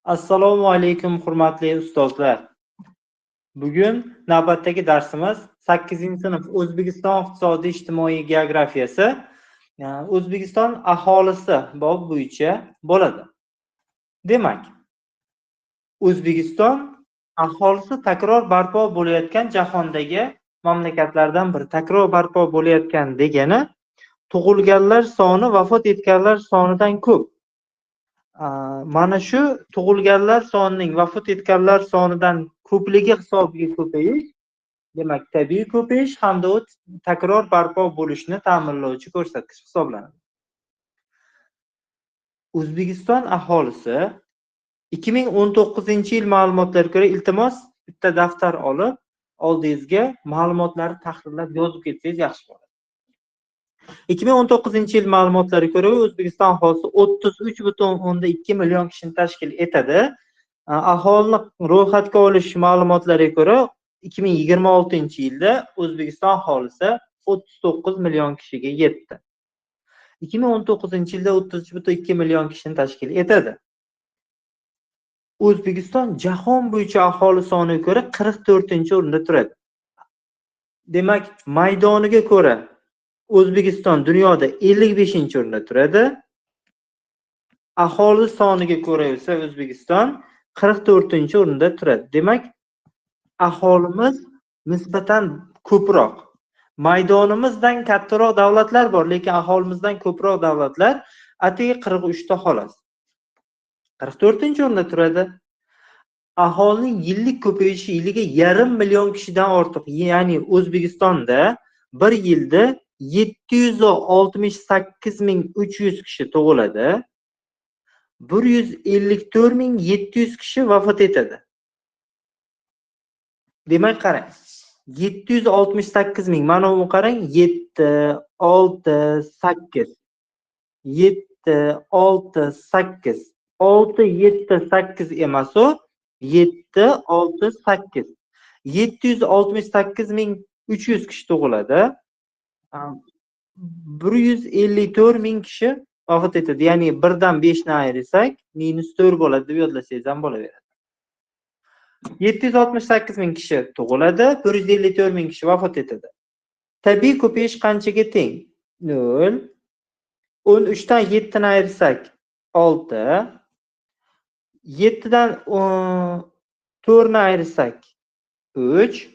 Assalomu alaykum, hurmatli ustozlar. Bugun navbatdagi darsimiz 8-sinf O'zbekiston iqtisodiy ijtimoiy geografiyasi, O'zbekiston aholisi bobi bo'yicha bo'ladi. Demak, O'zbekiston aholisi takror barpo bo'layotgan jahondagi mamlakatlardan biri. Takror barpo bo'layotgan degani tug'ilganlar soni vafot etganlar sonidan ko'p. Mana shu tug'ilganlar sonining vafot etganlar sonidan ko'pligi hisobiga ko'payish, demak, tabiiy ko'payish hamda u takror barpo bo'lishni ta'minlovchi ko'rsatkich hisoblanadi. O'zbekiston aholisi 2019-yil ma'lumotlariga ko'ra, iltimos, bitta daftar olib, oldingizga ma'lumotlarni tahrirlab yozib ketsangiz yaxshi bo'ladi. 2019-yil ma'lumotlariga ko'ra, O'zbekiston aholisi 33,2 million kishini tashkil etadi. Aholini ro'yxatga olish ma'lumotlariga ko'ra, 2026-yilda O'zbekiston aholisi 39 million kishiga yetdi. 2019-yilda 33,2 million kishini tashkil etadi. O'zbekiston jahon bo'yicha aholi soniga ko'ra 44-o'rinda turadi. Demak, maydoniga ko'ra O'zbekiston dunyoda 55-o'rinda turadi. Aholi soniga ko'ra esa O'zbekiston 44-o'rinda turadi. Demak, aholimiz nisbatan ko'proq. Maydonimizdan kattaroq davlatlar bor, lekin aholimizdan ko'proq davlatlar atigi 43 ta xolos. 44-o'rinda turadi. Aholining yillik ko'payishi yiliga 0,5 million kishidan ortiq. Ya'ni O'zbekistonda bir yilda 768 300 kishi tug'iladi. 154 700 kishi vafot etadi. Demak, qarang. 768 ming. Mana buni qarang. 7, 6, 8. 7, 6, 8. 6, 7, 8 emas u. 7, 6, 8. 768 300 kishi tug'iladi. 154 ming kishi vafot etadi. Ya'ni 1 dan 5 ni ayirsak, minus 4 bo'ladi deb yodlasangiz ham bo'laveradi. 768 ming kishi tug'iladi, 154 ming kishi vafot etadi. Tabiiy ko'payish qanchaga teng? 0. 13 dan 7 ni ayirsak, 6. 7 dan 4 ni ayirsak, 3.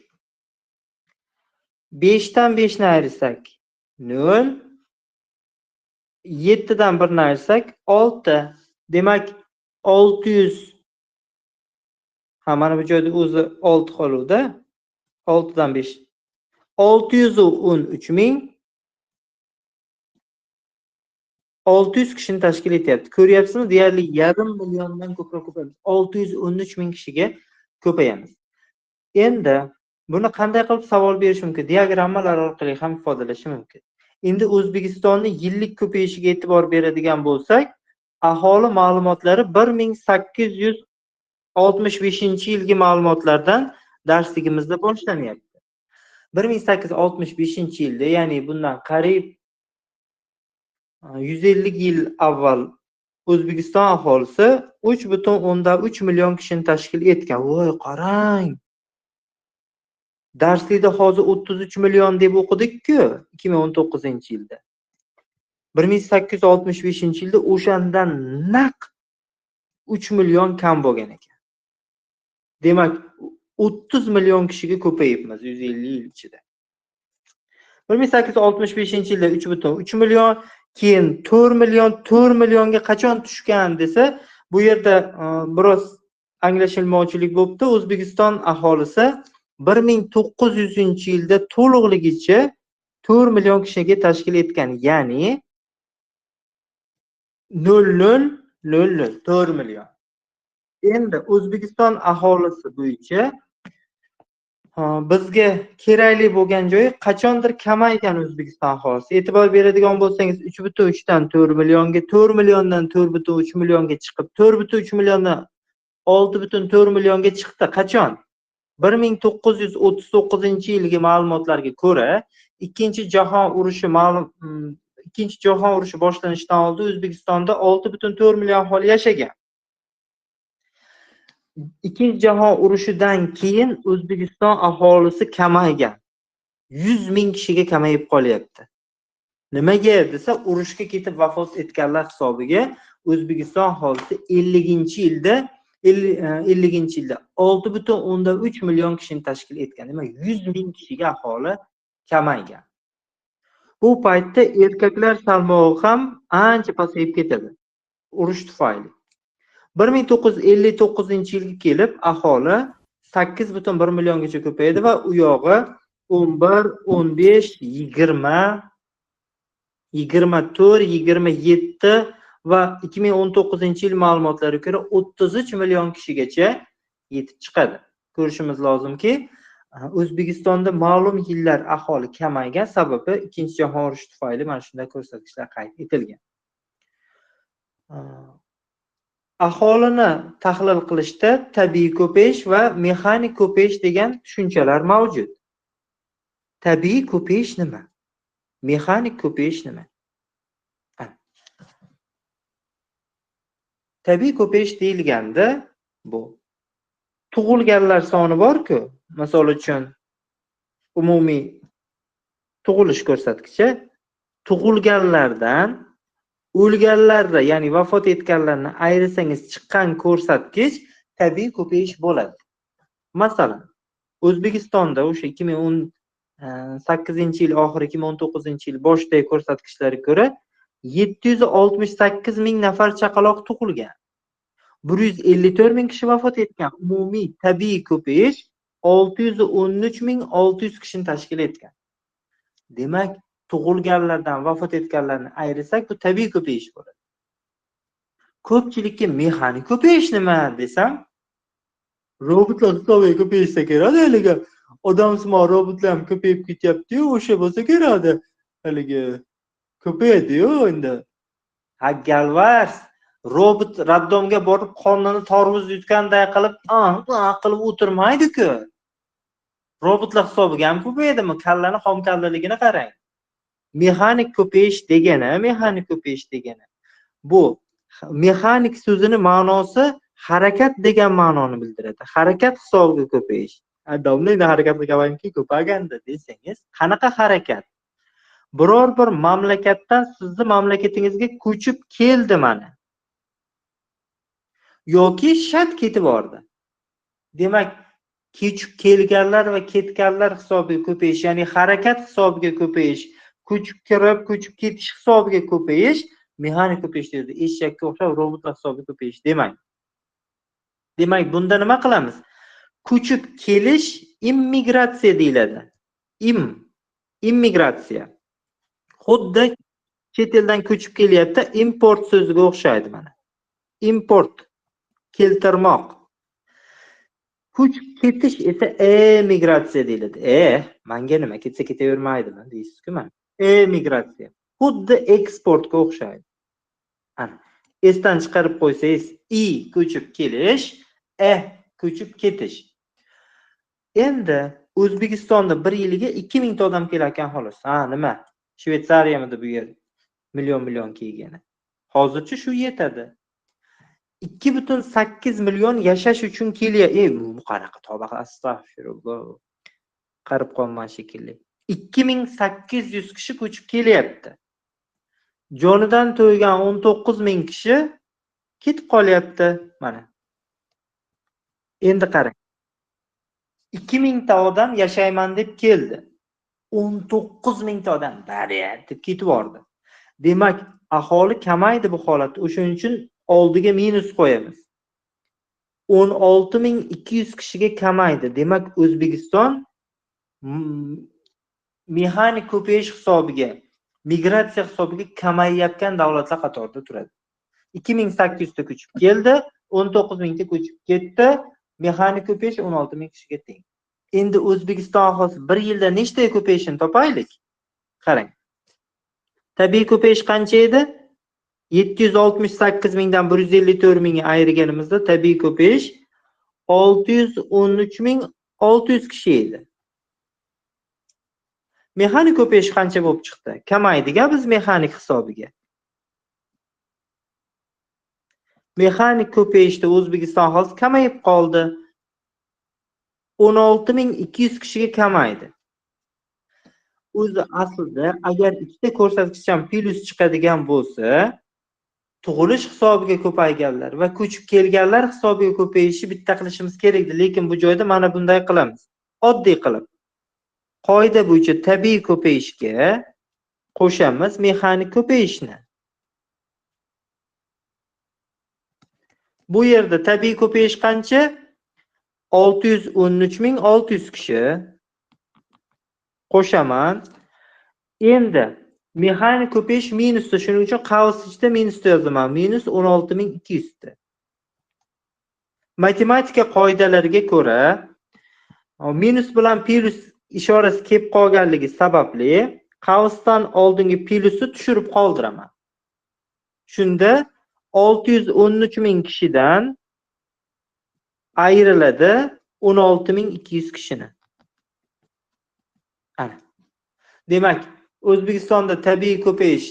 5 dan 5 ni ayirsak, 0. 7 dan 1 ni ayirsak, 6. Demak, 600. Ha, mana bu joyda o'zi 6 qoluvdi. 6 dan 5. 613 ming 600 kishini tashkil etyapti. Ko'ryapsizmi? Deyarli yarim milliondan ko'proq ko'payamiz. 613 ming kishiga ko'payamiz. Endi buni qanday qilib savol berish mumkin? Diagrammalar orqali ham ifodalashi mumkin. Endi O'zbekistonning yillik ko'payishiga e'tibor beradigan bo'lsak, aholi ma'lumotlari 1865-yilgi ma'lumotlardan darsligimizda boshlanyapti. 1865-yilda, ya'ni bundan qariyb 150 yil avval O'zbekiston aholisi 3,3 million kishini tashkil etgan. Voy, qarang. Darslikda hozir 33 million deb o'qidik-ku 2019-yilda. 1865-yilda o'shandan naq 3 million kam bo'lgan ekan. Demak, 30 million kishiga ko'payibmiz 150 yil ichida. 1865-yilda 3,3 million, keyin 4 million, 4 millionga qachon tushgan desa, bu yerda biroz anglashilmovchilik bo'libdi. O'zbekiston aholisi 1900-yilda to'liqligicha 4 million kishiga tashkil etgan, ya'ni 00 00 4 million. Endi O'zbekiston aholisi bo'yicha bizga kerakli bo'lgan joyi qachondir kamaygan O'zbekiston aholisi. E'tibor beradigan bo'lsangiz, 3,3 dan 4 millionga, 4 milliondan 4,3 millionga chiqib, 4,3 milliondan 6,4 millionga chiqdi. Qachon? 1939-yilgi ma'lumotlarga ko'ra, Ikkinchi jahon urushi boshlanishidan oldin O'zbekistonda 6,4 million aholi yashagan. Ikkinchi jahon urushidan keyin O'zbekiston aholisi kamaygan. 100 ming kishiga kamayib qolyapti. Nimaga desa, urushga ketib vafot etganlar hisobiga O'zbekiston aholisi 50-yilda 50-yilda 6,3 million kishini tashkil etgan. Demak, 100 ming kishiga aholi kamaygan. Bu paytda erkaklar salmog'i ham ancha pasayib ketadi urush tufayli. 1959-yilga kelib aholi 8,1 milliongacha ko'payadi va u yog'i 11, 15, 20, 24, 27 va 2019-yil ma'lumotlariga ko'ra 33 million kishigacha yetib chiqadi. Ko'rishimiz lozimki, O'zbekistonda ma'lum yillar aholi kamaygan, sababi Ikkinchi jahon urushi tufayli mana shunday ko'rsatkichlar qayd etilgan. Aholini tahlil qilishda tabiiy ko'payish va mexanik ko'payish degan tushunchalar mavjud. Tabiiy ko'payish nima? Mexanik ko'payish nima? Tabiiy ko'payish deyilganda bu tug'ilganlar soni bor-ku, misol uchun umumiy tug'ilish ko'rsatkichi tug'ilganlardan o'lganlarni, ya'ni vafot etganlarni ayirsangiz chiqqan ko'rsatkich tabiiy ko'payish bo'ladi. Masalan, O'zbekistonda o'sha 2018-yil oxiri 2019-yil boshidagi ko'rsatkichlarga ko'ra 768 ming nafar chaqaloq tug'ilgan. 154 ming kishi vafot etgan. Umumiy tabiiy ko'payish 613 600 kishini tashkil etgan. Demak, tug'ilganlardan vafot etganlarni ayirsak, bu tabiiy ko'payish bo'ladi. Ko'pchilikka mexanik ko'payish nima desam, robotlar hisobiga ko'payishsa kerak, haligi odamsimon robotlar ham ko'payib ketyapti-yu, o'sha bo'lsa kerak, haligi ko'payadi-yu endi. Ha, galvars, robot raddomga borib qornini tarvuz yutganday qilib, qilib o'tirmaydi-ku. Robotlar hisobiga ham ko'payadimi? Kallani xomkallaligini qarang. Mexanik ko'payish degani, mexanik ko'payish degani bu mexanik so'zini ma'nosi harakat degan ma'noni bildiradi. Harakat hisobiga ko'payish. Domla endi harakat qilganki ko'payganda desangiz, qanaqa harakat? Biror bir mamlakatdan sizni mamlakatingizga ko'chib keldi mana. Yoki shart ketib bordi. Demak, ko'chib kelganlar va ketganlar hisobiga ko'payish, ya'ni harakat hisobiga ko'payish, ko'chib kirib, ko'chib ketish hisobiga ko'payish, mexanik ko'payish deyiladi. Eshakka o'xshab robotlar hisobiga ko'payish demang. Demak, bunda nima qilamiz? Ko'chib kelish immigratsiya deyiladi. Immigratsiya. Xuddi chet eldan ko'chib kelyapti, import so'ziga o'xshaydi mana. Import, keltirmoq. Ko'chib ketish esa emigratsiya deyiladi. Menga nima, ketsa ketavermaydimi deysiz-ku mana. Emigratsiya. Xuddi eksportga o'xshaydi. Ana, esdan chiqarib qo'ysangiz, i ko'chib kelish, e ko'chib ketish. Endi O'zbekistonda bir yiliga 2000 ta odam kelar ekan xolos. Ha, nima? Shvetsariyamidi bu yer million-million kelgani. Hozircha shu yetadi. 2,8 million yashash uchun kelyapti. Bu qanaqa tavba, astag'firulloh. Qarib qolman shekilli. 2800 kishi ko'chib kelyapti. Jonidan to'ygan 19 ming kishi ketib qolyapti mana. Endi qarang. 2000 ta odam yashayman deb keldi. 19 mingta odam bariya deb ketib bordi. Demak, aholi kamaydi bu holatda. O'shuning uchun oldiga minus qo'yamiz. 16 200 kishiga kamaydi. Demak, O'zbekiston mexanik ko'payish hisobiga, migratsiya hisobiga kamayayotgan davlatlar qatorida turadi. 2800 ta ko'chib keldi, 19 mingta ko'chib ketdi. Mexanik ko'payish 16 ming kishiga teng. Endi O'zbekiston aholisi bir yilda nechtaga ko'payishini topaylik. Qarang. Tabiiy ko'payish qancha edi? 768 mingdan 154 mingga ayirganimizda tabiiy ko'payish 613 600 kishi edi. Mexanik ko'payish qancha bo'lib chiqdi? Kamaydik-a biz mexanik hisobiga. Mexanik ko'payishda O'zbekiston aholisi kamayib qoldi. 16 200 kishiga kamaydi. O'zi aslida agar ikkita ko'rsatkich ham plyus chiqadigan bo'lsa, tug'ilish hisobiga ko'payganlar va ko'chib kelganlar hisobiga ko'payishi bitta qilishimiz kerak edi, lekin bu joyda mana bunday qilamiz. Oddiy qilib. Qoida bo'yicha tabiiy ko'payishga qo'shamiz mexanik ko'payishni. Bu yerda tabiiy ko'payish qancha? 613 600 kishi qo'shaman. Endi mexanik ko'payish minusda, shuning uchun qavs ichida minusda yozaman. Minus 16 200 ta. Matematika qoidalariga ko'ra minus bilan plyus ishorasi kelib qolganligi sababli qavsdan oldingi plyusni tushirib qoldiraman. Shunda 613 000 kishidan ayriladi 16 200 kishini. Ana. Demak, O'zbekistonda tabiiy ko'payish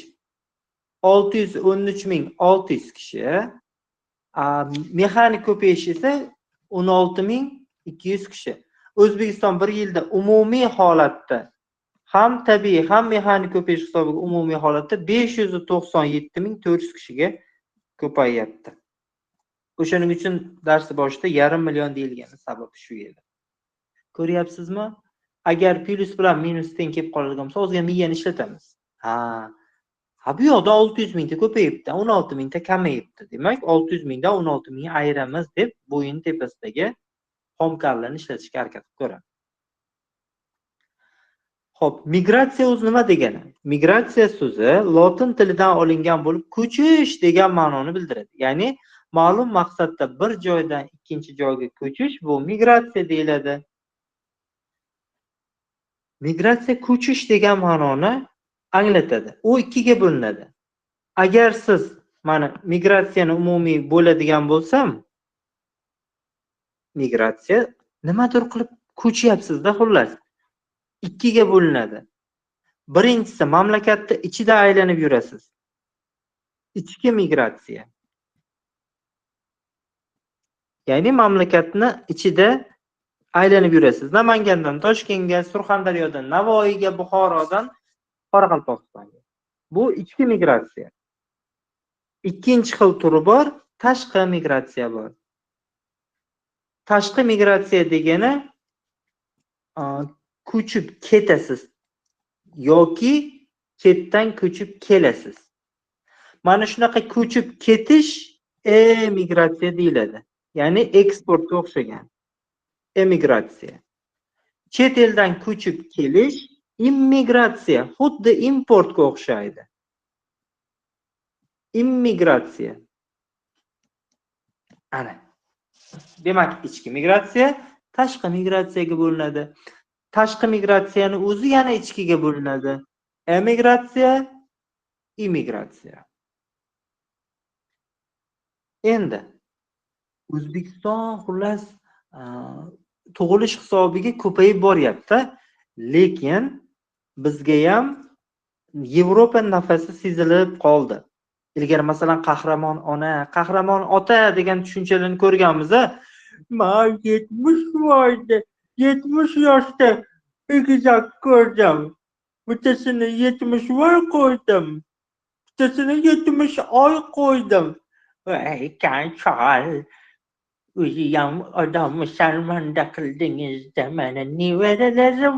613 600 kishi, mexanik ko'payish esa 16 200 kishi. O'zbekiston bir yilda umumiy holatda ham tabiiy, ham mexanik ko'payish hisobiga umumiy holatda 597 400 kishiga ko'payyapti. O'shaning uchun dars boshida yarim million deyilgani sababi shu edi. Ko'ryapsizmi? Agar plyus bilan minus teng kelib qoladigan bo'lsa, ozgina miyani ishlatamiz. Ha. Ha, bu yoqda 600 mingta ko'payibdi, 16 mingta kamayibdi. Demak, 600 mingdan 16 mingni ayiramiz deb bo'yin tepasidagi xomkallarni ishlatishga harakat qilib ko'ramiz. Xo'p, migratsiya o'zi nima degani? Migratsiya so'zi lotin tilidan olingan bo'lib, ko'chish degan ma'noni bildiradi. Ya'ni ma'lum maqsadda bir joydan ikkinchi joyga ko'chish bu migratsiya deyiladi. Migratsiya ko'chish degan ma'noni anglatadi. U ikkiga bo'linadi. Agar siz mana migratsiyani umumiy bo'ladigan bo'lsam, migratsiya nimadir qilib ko'chyapsiz-da, xullas. Ikkiga bo'linadi. Birinchisi mamlakatni ichida aylanib yurasiz. Ichki migratsiya. Ya'ni mamlakatni ichida aylanib yurasiz. Namangandan Toshkentga, Surxondaryodan Navoiyga, Buxorodan Qoraqalpog'istonga. Bu ichki migratsiya. Ikkinchi xil turi bor, tashqi migratsiya bor. Tashqi migratsiya degani ko'chib ketasiz yoki chetdan ko'chib kelasiz. Mana shunaqa ko'chib ketish emigratsiya deyiladi. Ya'ni eksportga o'xshagan emigratsiya. Chet eldan ko'chib kelish immigratsiya, xuddi importga o'xshaydi. Immigratsiya. Ana. Demak, ichki migratsiya tashqi migratsiyaga bo'linadi. Tashqi migratsiyani o'zi yana ichkiga bo'linadi. Emigratsiya, immigratsiya. Endi O'zbekiston xullas tug'ilish hisobiga ko'payib boryapti, lekin bizga ham Yevropa nafasi sezilib qoldi. Ilgari masalan qahramon ona, qahramon ota degan tushunchalarni ko'rganmiz-a? Men 70 yoshda, 70 yoshda egizak ko'rdim. Bittasini 70 oy qo'ydim. Bittasini 70 oy qo'ydim. Voy kanchol. O'ziyam odamni sharmanda qildingiz-da, mana nevaralarim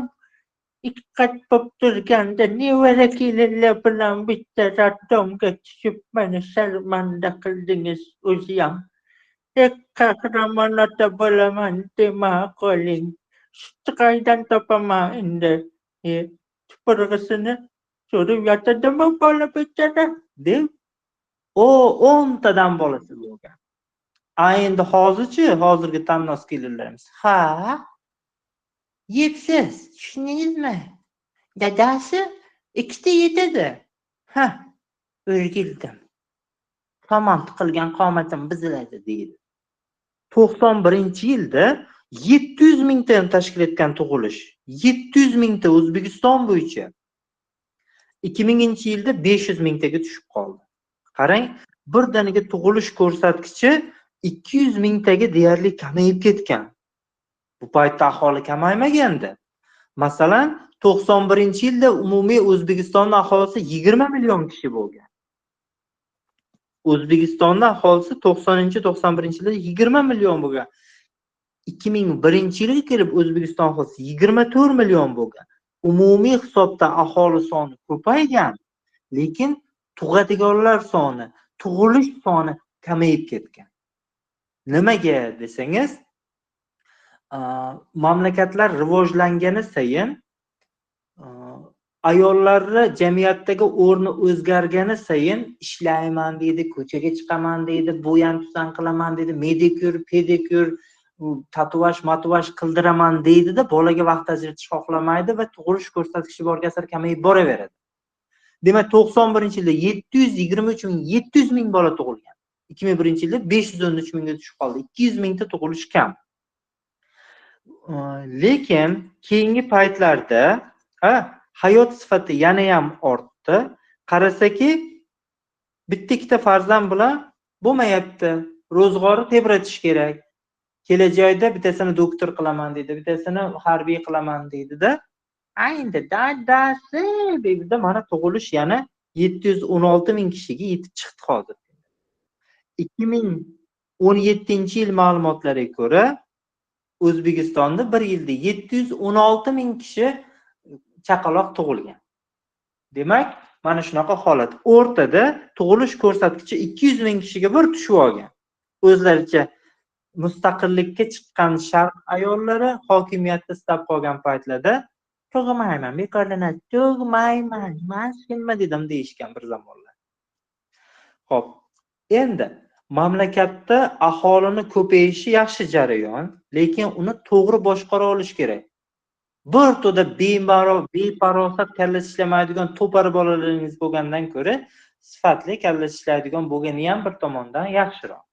ikki qat bo'lib turganda nevara kelinlar bilan bitta роддом ga tushib mani sharmanda qildingiz o'ziyam. Qahramon ota bo'laman dema qoling. Sutni qaydan topaman endi? Tupurg'isini so'rib yotadimi bola bechora deb o 10 tadan bolasi bo'lgan. A endi hozirchi, hozirgi tannoz kelinlarimiz. Ha? Yepsiz, tushundingizmi? Dadasi ikkita yetadi. Ha, o'rgildim. Tomon tiqilgan qomatim buziladi deydi. 91-yilda 700 mingta tashkil etgan tug'ilish. 700 mingta O'zbekiston bo'yicha. 2000-yilda 500 mingtaga tushib qoldi. Qarang, Birdaniga tug'ilish ko'rsatkichi 200 mingtaga deyarli kamayib ketgan. Bu paytda aholi kamaymagandi. Masalan, 91-yilda umumiy O'zbekistonning aholisi 20 million kishi bo'lgan. O'zbekistonda aholisi 90-91-yilda 20 million bo'lgan. 2001-yilga kelib O'zbekiston aholisi 24 million bo'lgan. Umumiy hisobda aholi soni ko'paygan, lekin tug'adiganlar soni, tug'ilish soni kamayib ketgan. Nimaga desangiz, mamlakatlar rivojlangani sayin ayollarni jamiyatdagi o'rni o'zgargani sayin ishlayman deydi, ko'chaga chiqaman deydi, bo'yan tuzan qilaman deydi, medikyur, pedikyur, tatuaj, matuaj qildiraman deydida, bolaga vaqt ajratish xohlamaydi va tug'ilish ko'rsatkichi borgan sari kamayib boraveradi. Demak, 91-yilda 723 ming 700 ming bola tug'ilgan. 2001-yilda 513 mingga tushib qoldi. 200 mingta tug'ilish kam. Lekin keyingi paytlarda hayot sifati yana ham ortdi. Qarasaki, bitta ikkita farzand bilan bo'lmayapti. Ro'zg'orni tebratish kerak. Kelajakda bittasini doktor qilaman deydi, bittasini harbiy qilaman deydida. Endi dadasi deydida, mana tug'ilish yana 716 ming kishiga yetib chiqdi hozir. 2017-yil ma'lumotlariga ko'ra, O'zbekistonda bir yilda 716 ming kishi chaqaloq tug'ilgan. Demak, mana shunaqa holat. O'rtada tug'ilish ko'rsatkichi 200 ming kishiga bir tushib olgan. O'zlaricha mustaqillikka chiqqan sharq ayollari hokimiyatni istab qolgan paytlarda tug'mayman, bekordan tug'mayman, nima dedim deyishgan bir zamonlar. Xo'p, endi mamlakatda aholini ko'payishi yaxshi jarayon, lekin uni to'g'ri boshqara olish kerak. Bir to'da beparosat kallasi ishlamaydigan to'par bolalaringiz bo'lgandan ko'ra, sifatli kallasi ishlaydigan bo'lgani ham bir tomondan yaxshiroq.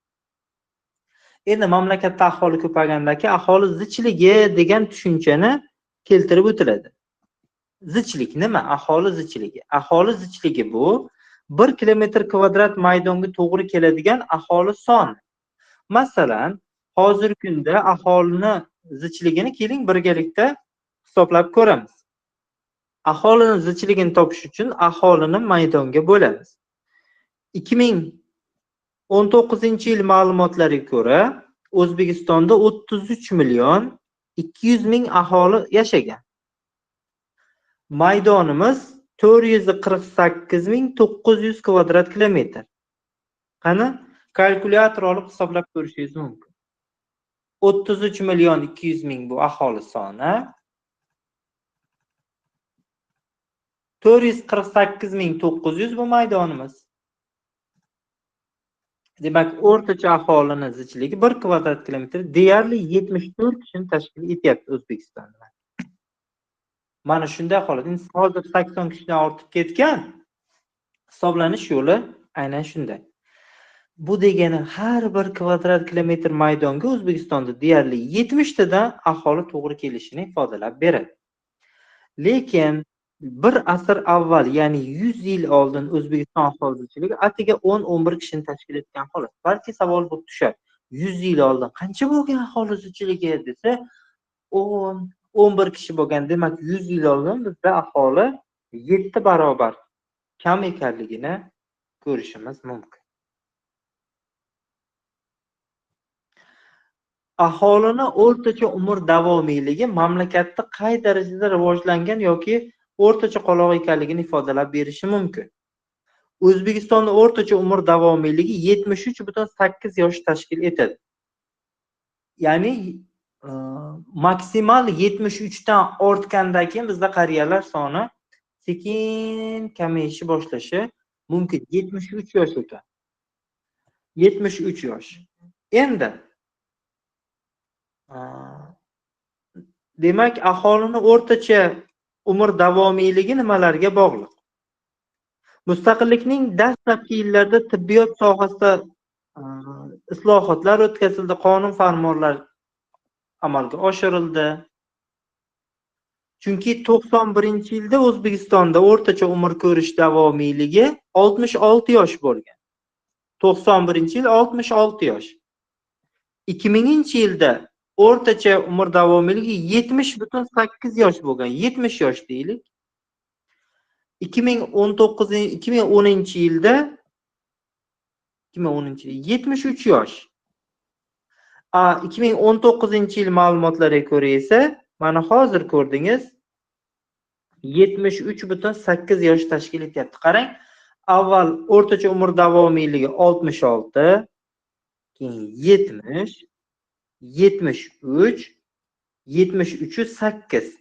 Endi mamlakatda aholi ko'paygandaki, aholi zichligi degan tushunchani keltirib o'tiladi. Zichlik nima? Aholi zichligi. Aholi zichligi bu 1 kilometr kvadrat maydonga to'g'ri keladigan aholi soni. Masalan, hozirgi kunda aholini zichligini keling birgalikda hisoblab ko'ramiz. Aholini zichligini topish uchun aholini maydonga bo'lamiz. 2019-yil ma'lumotlariga ko'ra, O'zbekistonda 33 million 200 ming aholi yashagan. Maydonimiz 448 ming 900 kvadrat kilometr. Qani, kalkulyator olib hisoblab ko'rishingiz mumkin. 33 million 200 ming bu aholi soni. 448 ming 900 bu maydonimiz. Demak, o'rtacha aholini zichligi 1 kvadrat kilometr deyarli 74 kishini tashkil etyapti O'zbekistonda. Mana shunday holat. Endi hozir 80 kishidan ortib ketgan. Hisoblanish yo'li aynan shunday. Bu degani har bir kvadrat kilometr maydonga O'zbekistonda deyarli 70 tadan aholi to'g'ri kelishini ifodalab beradi. Lekin bir asr avval, ya'ni 100 yil oldin O'zbekiston aholi zichligi atiga 10-11 kishini tashkil etgan holat. Balki savol bo'lib tushar. 100 yil oldin qancha bo'lgan aholi zichligi desa, 10-11 kishi bo'lgan. Demak, 100 yil oldin bizda aholi 7 barobar kam ekanligini ko'rishimiz mumkin. Aholini o'rtacha umr davomiyligi mamlakatda qay darajada rivojlangan yoki o'rtacha qoloq ekanligini ifodalab berishi mumkin. O'zbekistonda o'rtacha umr davomiyligi 73,8 yosh tashkil etadi. Ya'ni maksimal 73 dan ortgandan keyin bizda qariyalar soni sekin kamayishi boshlashi mumkin. 73 yosh ekan. 73 yosh. Endi demak, aholini o'rtacha umr davomiyligi nimalarga bog'liq? Mustaqillikning dastlabki yillarida tibbiyot sohasida islohotlar o'tkazildi, qonun farmonlar amalga oshirildi. Chunki 91-yilda O'zbekistonda o'rtacha umr ko'rish davomiyligi 66 yosh bo'lgan. 91-yil 66 yosh. 2000-yilda o'rtacha umr davomiyligi 70,8 yosh bo'lgan. 70 yosh deylik. 2010-yilda 73 yosh. 2019-yil ma'lumotlariga ko'ra esa mana hozir ko'rdingiz 73,8 yosh tashkil etyapti. Qarang, avval o'rtacha umr davomiyligi 66, keyin 70, 73, 73,8.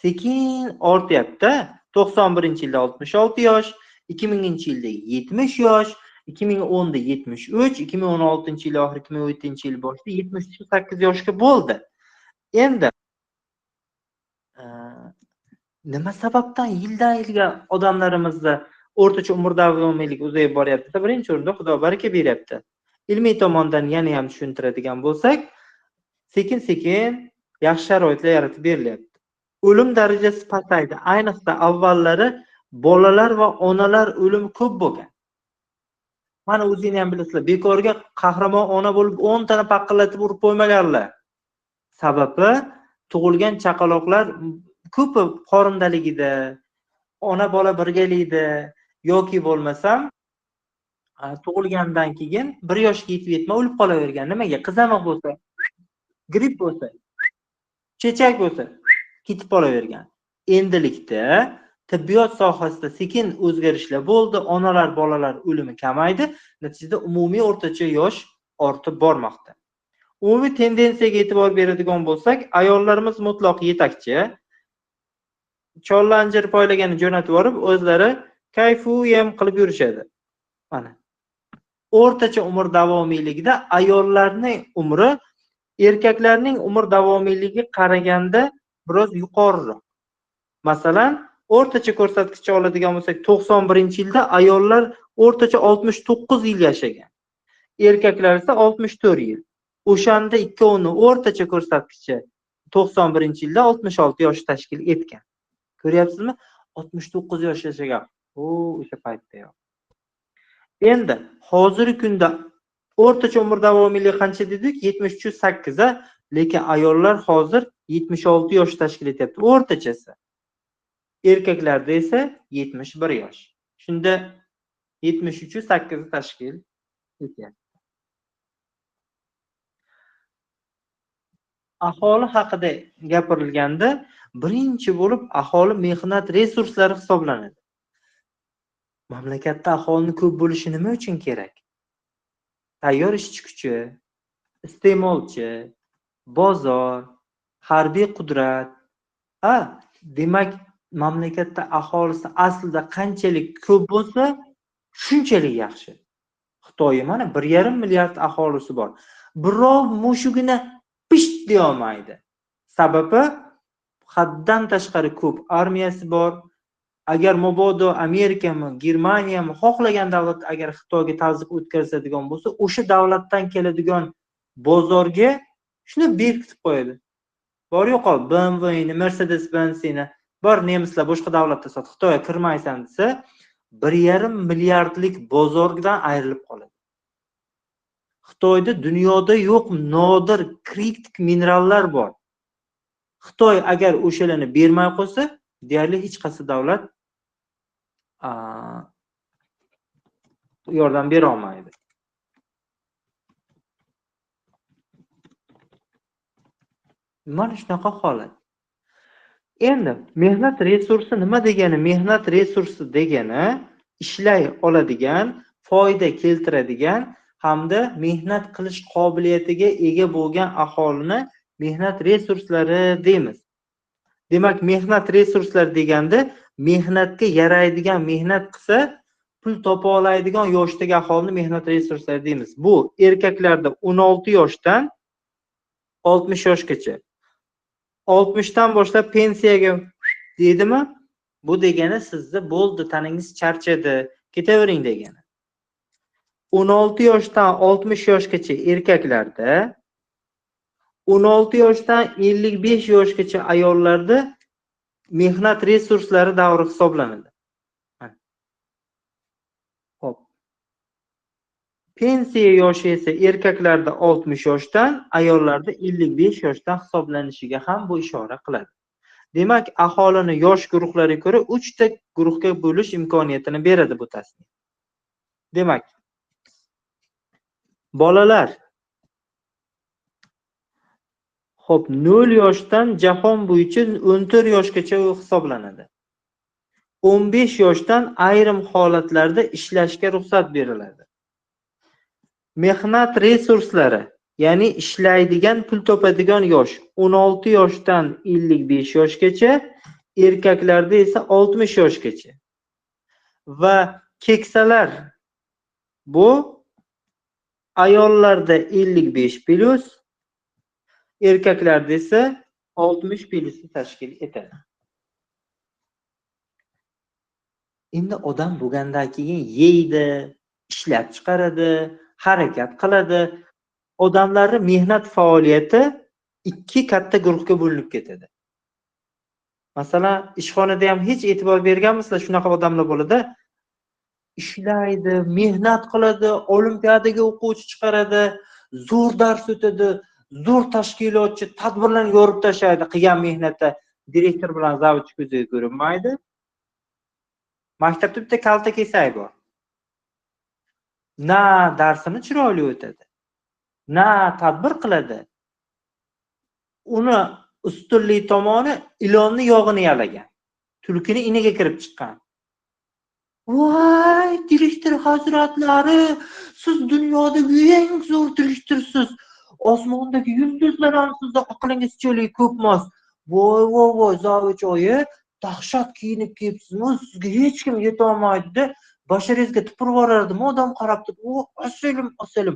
Sekin ortyapti. 91-yilda 66 yosh, 2000-yilda 70 yosh, 2010da 73, 2016-yil oxiri, 2017-yil boshida 73,8 yoshga bo'ldi. Endi nima sababdan yildan yilga odamlarimizda o'rtacha umr davomiyligi uzayib boryapti? Birinchi o'rinda Xudo baraka beryapti. Ilmiy tomondan yana ham tushuntiradigan bo'lsak, sekin-sekin yaxshi sharoitlar yaratib berilyapti. O'lim darajasi pasaydi. Ayniqsa avvallari bolalar va onalar o'limi ko'p bo'lgan. Mana o'zingiz ham bilasizlar, bekorga qahramon ona bo'lib 10 tani paqillatib urib qo'ymaganlar. Sababi tug'ilgan chaqaloqlar ko'pi qorindaligida, ona bola birgalikda yoki bo'lmasam tug'ilgandan keyin 1 yoshga yetib yetmay o'lib qolavergan. Nimaga? Qizamiq bo'lsa, gripp bo'lsa, chechak bo'lsa ketib qolavergan. Endilikda tibbiyot sohasida sekin o'zgarishlar bo'ldi, onalar, bolalar o'limi kamaydi, natijada umumiy o'rtacha yosh ortib bormoqda. Umumiy tendensiyaga e'tibor beradigan bo'lsak, ayollarimiz mutlaq yetakchi. Chollanjir poylagani jo'natib yuborib, o'zlari kayfu yem qilib yurishadi. Mana o'rtacha umr davomiyligida ayollarning umri erkaklarning umr davomiyligiga qaraganda biroz yuqoriroq. Masalan, o'rtacha ko'rsatkichni oladigan bo'lsak, 91-yilda ayollar o'rtacha 69 yil yashagan. Erkaklar esa 64 yil. O'shanda ikkovini o'rtacha ko'rsatkichi 91-yilda 66 yosh tashkil etgan. Ko'ryapsizmi? 69 yosh yashagan. U o'sha paytda yo'q. Endi hozirgi kunda o'rtacha umr davomiyligi qancha dedik? 73,8, lekin ayollar hozir 76 yosh tashkil etyapti o'rtachasi. Erkaklarda esa 71 yosh. Shunda 73,8 tashkil etyapti. Aholi haqida gapirilganda birinchi bo'lib aholi mehnat resurslari hisoblanadi. Mamlakatda aholining ko'p bo'lishi nima uchun kerak? Tayyor ishchi kuchi, iste'molchi, bozor, harbiy qudrat. Demak, mamlakatda aholisi aslida qanchalik ko'p bo'lsa, shunchalik yaxshi. Xitoy mana 1,5 milliard aholisi bor. Birov mushugini pisht deya olmaydi. Sababi haddan tashqari ko'p armiyasi bor. Agar mabodo Amerikami, Germaniyami xohlagan davlat agar Xitoyga tazyiq o'tkazadigan bo'lsa, o'sha davlatdan keladigan bozorga shuni berkitib qo'yadi. Bor yo'qol BMWni, Mercedes-Benz'ni bor nemislar boshqa davlatda sot, Xitoyga kirmaysan desa, 1,5 milliardlik bozordan ayrilib qoladi. Xitoyda dunyoda yo'q nodir kritik minerallar bor. Xitoy agar o'shalarni bermay qo'ysa, deyarli hech qaysi davlat yordam bera olmaydi. Mana shunaqa holat. Endi mehnat resursi nima degani? Mehnat resursi degani ishlay oladigan, foyda keltiradigan hamda mehnat qilish qobiliyatiga ega bo'lgan aholini mehnat resurslari deymiz. Demak, mehnat resurslari deganda mehnatga yaraydigan, mehnat qilsa pul topa oladigan yoshdagi aholini mehnat resurslari deymiz. Bu erkaklarda 16 yoshdan 60 yoshgacha. 60 dan boshlab pensiyaga deydimi? Bu degani sizni bo'ldi, taningiz charchadi, ketavering degani. 16 yoshdan 60 yoshgacha erkaklarda, 16 yoshdan 55 yoshgacha ayollarda mehnat resurslari davri hisoblanadi. Xo'p. Pensiya yoshi esa erkaklarda 60 yoshdan, ayollarda 55 yoshdan hisoblanishiga ham bu ishora qiladi. Demak, aholini yosh guruhlariga ko'ra 3 ta guruhga bo'lish imkoniyatini beradi bu tasnif. Demak, bolalar xo'p, 0 yoshdan jahon bo'yicha 14 yoshgacha hisoblanadi. 15 yoshdan ayrim holatlarda ishlashga ruxsat beriladi. Mehnat resurslari, ya'ni ishlaydigan, pul topadigan yosh 16 yoshdan 55 yoshgacha, erkaklarda esa 60 yoshgacha. Va keksalar, bu ayollarda 55 plus, erkaklarda esa 60 plusni tashkil etadi. Endi odam bo'lgandan keyin yeydi, ishlab chiqaradi, harakat qiladi. Odamlarning mehnat faoliyati 2 katta guruhga bo'linib ketadi. Masalan, ishxonada ham hech e'tibor berganmisizlar, shunaqa odamlar bo'ladi. Ishlaydi, mehnat qiladi, olimpiadaga o'quvchi chiqaradi, zo'r dars o'tadi, zo'r tashkilotchi, tadbirlarni yorib tashlaydi, qilgan mehnati direktor bilan zavchi ko'ziga ko'rinmaydi. Maktabda bitta kalta kesak bor. Na darsini chiroyli o'tadi, na tadbir qiladi. Uni ustunlik tomoni ilonni yog'ini yalagan, tulkini iniga kirib chiqqan. Voy, direktor hazratlari, siz dunyodagi eng zo'r direktorsiz. Osmondagi yulduzlar ham sizni aqlingizchalik ko'p emas. Voy, voy, voy, zavich oyi, dahshat kiyinib kelibsizmi? Sizga hech kim yeta olmaydi. Basharingizga tupurib yuborardimi? Odam qarab turib, o, asalim, asalim.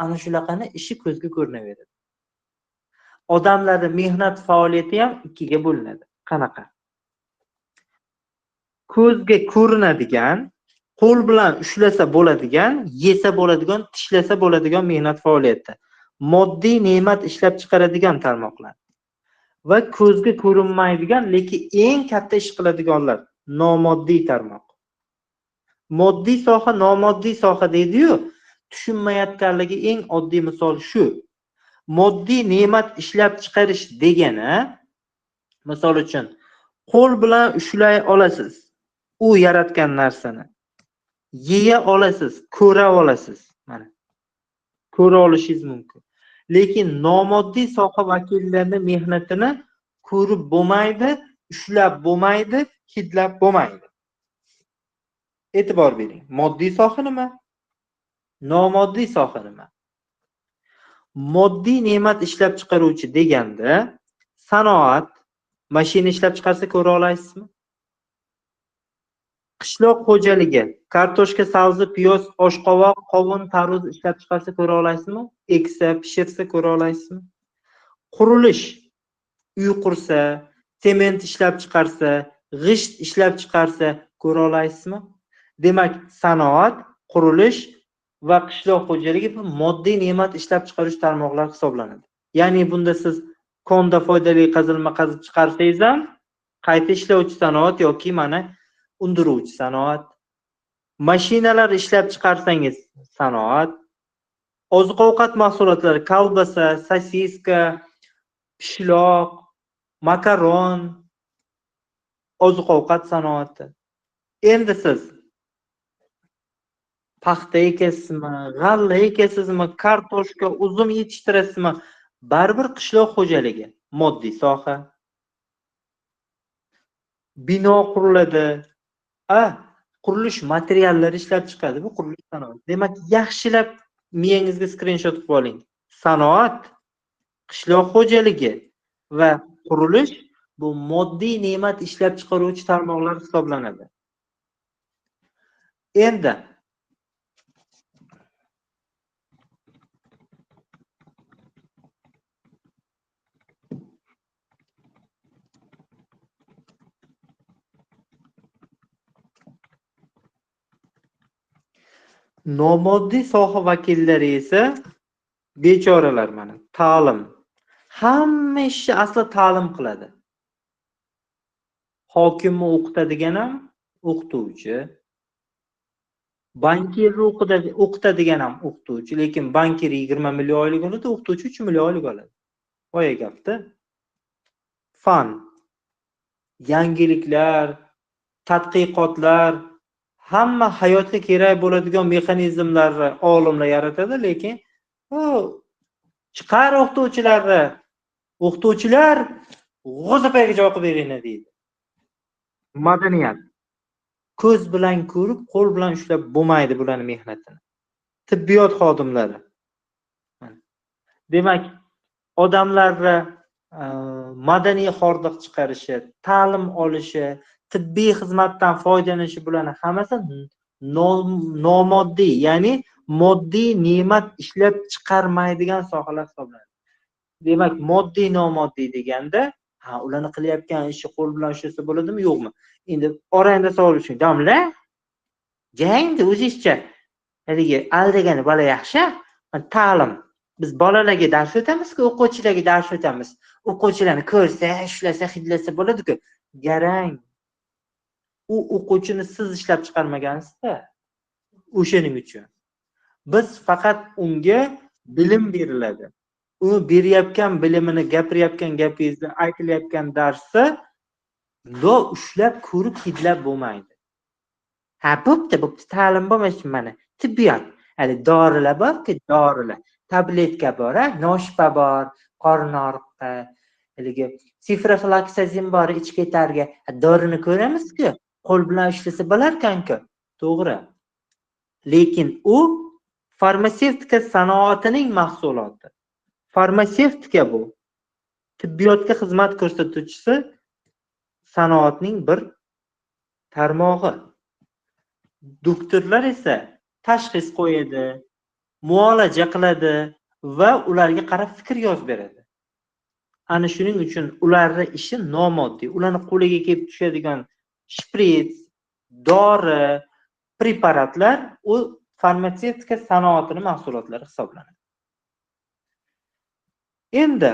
Ana shunaqani ishi ko'zga ko'rinaveradi. Odamlarning mehnat faoliyati ham ikkiga bo'linadi. Qanaqa? Ko'zga ko'rinadigan, qo'l bilan ushlasa bo'ladigan, yesa bo'ladigan, tishlasa bo'ladigan mehnat faoliyati. Moddiy ne'mat ishlab chiqaradigan tarmoqlar va ko'zga ko'rinmaydigan, lekin eng katta ish qiladiganlar nomoddiy tarmoq. Moddiy soha, nomoddiy soha deydi-yu, tushunmayotganligi eng oddiy misol shu. Moddiy ne'mat ishlab chiqarish degani, misol uchun, qo'l bilan ushlay olasiz u yaratgan narsani, yeya olasiz, ko'ra olasiz, mana ko'ra olishingiz mumkin. Lekin nomoddiy soha vakillarining mehnatini ko'rib bo'lmaydi, ushlab bo'lmaydi, hidlab bo'lmaydi. E'tibor bering. Moddiy soha nima? Nomoddiy soha nima? Moddiy ne'mat ishlab chiqaruvchi deganda sanoat, mashina ishlab chiqarsa ko'ra olasizmi? Qishloq xo'jaligi, kartoshka, sabzi, piyoz, oshqovoq, qovun, tarvuz ishlab chiqarsa ko'ra olasizmi? Eksa, pishirsa ko'ra olasizmi? Qurilish, uy qursa, sement ishlab chiqarsa, g'isht ishlab chiqarsa ko'ra olasizmi? Demak, sanoat, qurilish va qishloq xo'jaligi bu moddiy ne'mat ishlab chiqarish tarmoqlari hisoblanadi. Ya'ni bunda siz konda foydali qazilma qazib chiqarsangiz ham qayta ishlovchi sanoat yoki mana undiruvchi sanoat, mashinalar ishlab chiqarsangiz sanoat, oziq-ovqat mahsulotlari, kolbasa, sosiska, pishloq, makaron, oziq-ovqat sanoati. Endi siz paxta ekasizmi, g'alla ekasizmi, kartoshka, uzum yetishtirasizmi, baribir qishloq xo'jaligi moddiy soha. Bino quriladi, qurilish materiallari ishlab chiqadi, bu qurilish sanoati. Demak, yaxshilab miyangizga skrinshot qilib oling. Sanoat, qishloq xo'jaligi va qurilish bu moddiy ne'mat ishlab chiqaruvchi tarmoqlar hisoblanadi. Endi nomoddiy soha vakillari esa bechoralar mana ta'lim. Hamma ishni asli ta'lim qiladi. Hokimni o'qitadigan ham o'qituvchi, Bankirni o'qitadigan ham o'qituvchi, lekin bankir 20 million oylik oladi, o'qituvchi 3 million oylik oladi. Boya gapda. Fan, yangiliklar, tadqiqotlar, hamma hayotga kerak bo'ladigan mexanizmlarni olimlar yaratadi, lekin chiqar o'qituvchilarni, o'qituvchilar g'o'zapoyaga o'qib beringlar deydi. Madaniyat. Ko'z bilan ko'rib, qo'l bilan ushlab bo'lmaydi bularning mehnatini. Tibbiyot xodimlari. Demak, odamlarni madaniy hordiq chiqarishi, ta'lim olishi, tibbiy xizmatdan foydalanishi, bularning hammasi nomoddiy, ya'ni moddiy ne'mat ishlab chiqarmaydigan sohalar hisoblanadi. Demak, moddiy nomoddiy deganda, ha, ularni qilayotgan ishi qo'l bilan ushlasa bo'ladimi, yo'qmi? Endi orangda savol uchun, domla, jangdi o'zingizcha. Haligi aldagani bola yaxshi, ta'lim. Biz bolalarga dars o'tamiz-ku, o'quvchilarga dars o'tamiz. O'quvchilarni ko'rsa, ushlasa, hidlasa bo'ladi-ku. Garang. U o'quvchini siz ishlab chiqarmagansiz-da. O'shaning uchun. Biz faqat unga bilim beriladi. Uni berayotgan bilimini, gapirayotgan gapingizni, aytilayotgan darsi do ushlab, ko'rib, hidlab bo'lmaydi. Ha, bo'pti, bo'pti, ta'lim bo'lmasin mana. Tibbiyot. Hali dorilar bor-ku, dorilar. Tabletka bor, ha, noshpa bor, qorin og'riqqa, haligi sifrofloksazin bor, ich ketarga. Dorini ko'ramiz-ku, qo'l bilan ushlasa bo'larkan-ku. To'g'ri. Lekin u farmatsevtika sanoatining mahsuloti. Farmatsevtika bu tibbiyotga xizmat ko'rsatuvchisi sanoatning bir tarmog'i. Doktorlar esa tashxis qo'yadi, muolaja qiladi va ularga qarab fikr yozib beradi. Ana shuning uchun ularning ishi nomoddiy. Ularning qo'liga kelib tushadigan shprits, dori, preparatlar u farmatsevtika sanoatining mahsulotlari hisoblanadi. Endi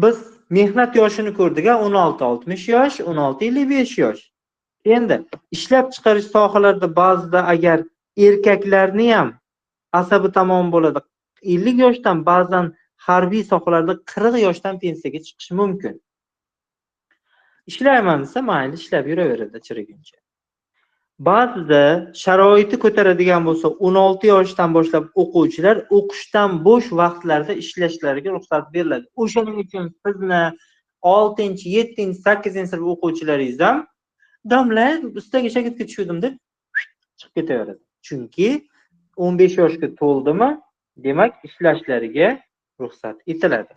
biz mehnat yoshini ko'rdik, 16-60 yosh, 16-55 yosh. Endi ishlab chiqarish sohalarida ba'zida agar erkaklarni ham asabi tamom bo'ladi, 50 yoshdan, ba'zan harbiy sohalarda 40 yoshdan pensiyaga chiqishi mumkin. Ishlayman desa, mayli, ishlab yuraveradi chiriguncha. Ba'zida sharoiti ko'taradigan bo'lsa, 16 yoshdan boshlab o'quvchilar o'qishdan bo'sh vaqtlarida ishlashlariga ruxsat beriladi. O'shaning uchun sizni 6-, 7-, 8-sinf o'quvchilaringiz ham domla ustaga shagirdga tushdim deb chiqib ketaveradi. Chunki 15 yoshga to'ldimi, demak ishlashlariga ruxsat etiladi.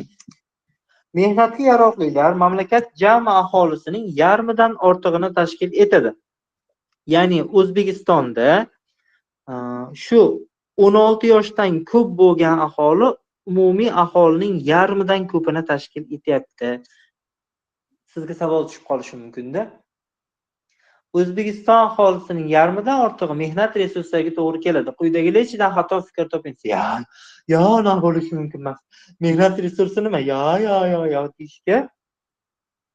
Mehnatga yaroqlilar mamlakat jami aholisining yarmidan ortig'ini tashkil etadi. Ya'ni O'zbekistonda shu 16 yoshdan ko'p bo'lgan aholi umumiy aholining yarmidan ko'pini tashkil etyapti. Sizga savol tushib qolishi mumkin-da. O'zbekiston aholisining yarmidan ortig'i mehnat resurslariga to'g'ri keladi. Quyidagilar ichidan xato fikr toping. Ya, ya, nima bo'lishi mumkin emas. Mehnat resursi nima? Ya, ya, ya, ya deyishga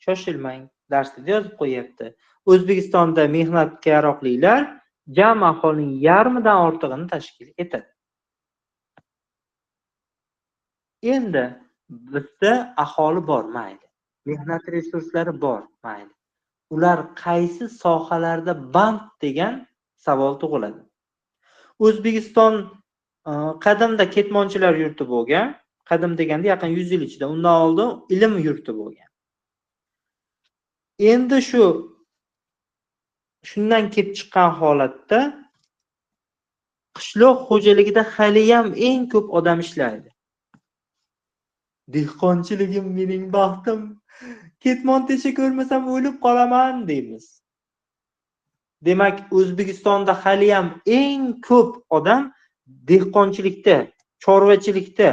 shoshilmang. Darsda yozib qo'yapti. O'zbekistonda mehnatga yaroqlilar jami aholining yarmidan ortig'ini tashkil etadi. Endi bizda aholi bor, mayli. Mehnat resurslari bor, mayli. Ular qaysi sohalarda band degan savol tug'iladi. O'zbekiston qadimda ketmonchilar yurti bo'lgan, qadim deganda yaqin 100 yil ichida, undan oldin ilm yurti bo'lgan. Endi shundan kelib chiqqan holatda qishloq xo'jaligida hali ham eng ko'p odam ishlaydi. Dehqonchiligim mening baxtim. Ketmon tesha ko'rmasam o'lib qolaman deymiz. Demak, O'zbekistonda hali ham eng ko'p odam dehqonchilikda, chorvachilikda,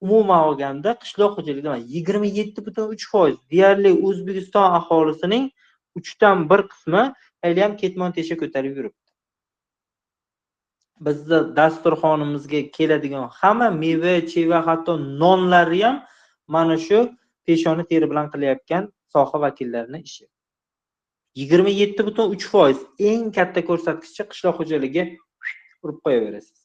umuman olganda qishloq xo'jaligida 27,3% deyarli O'zbekiston aholisining 1/3 qismi hali ham ketmon tesha ko'tarib yuribdi. Bizda dasturxonimizga keladigan hamma meva, cheva, hatto nonlarni ham mana shu peshona teri bilan qilayotgan soha vakillarining ishi. 27,3% eng katta ko'rsatkichchi qishloq xo'jaligi Urib qo'yaverasiz.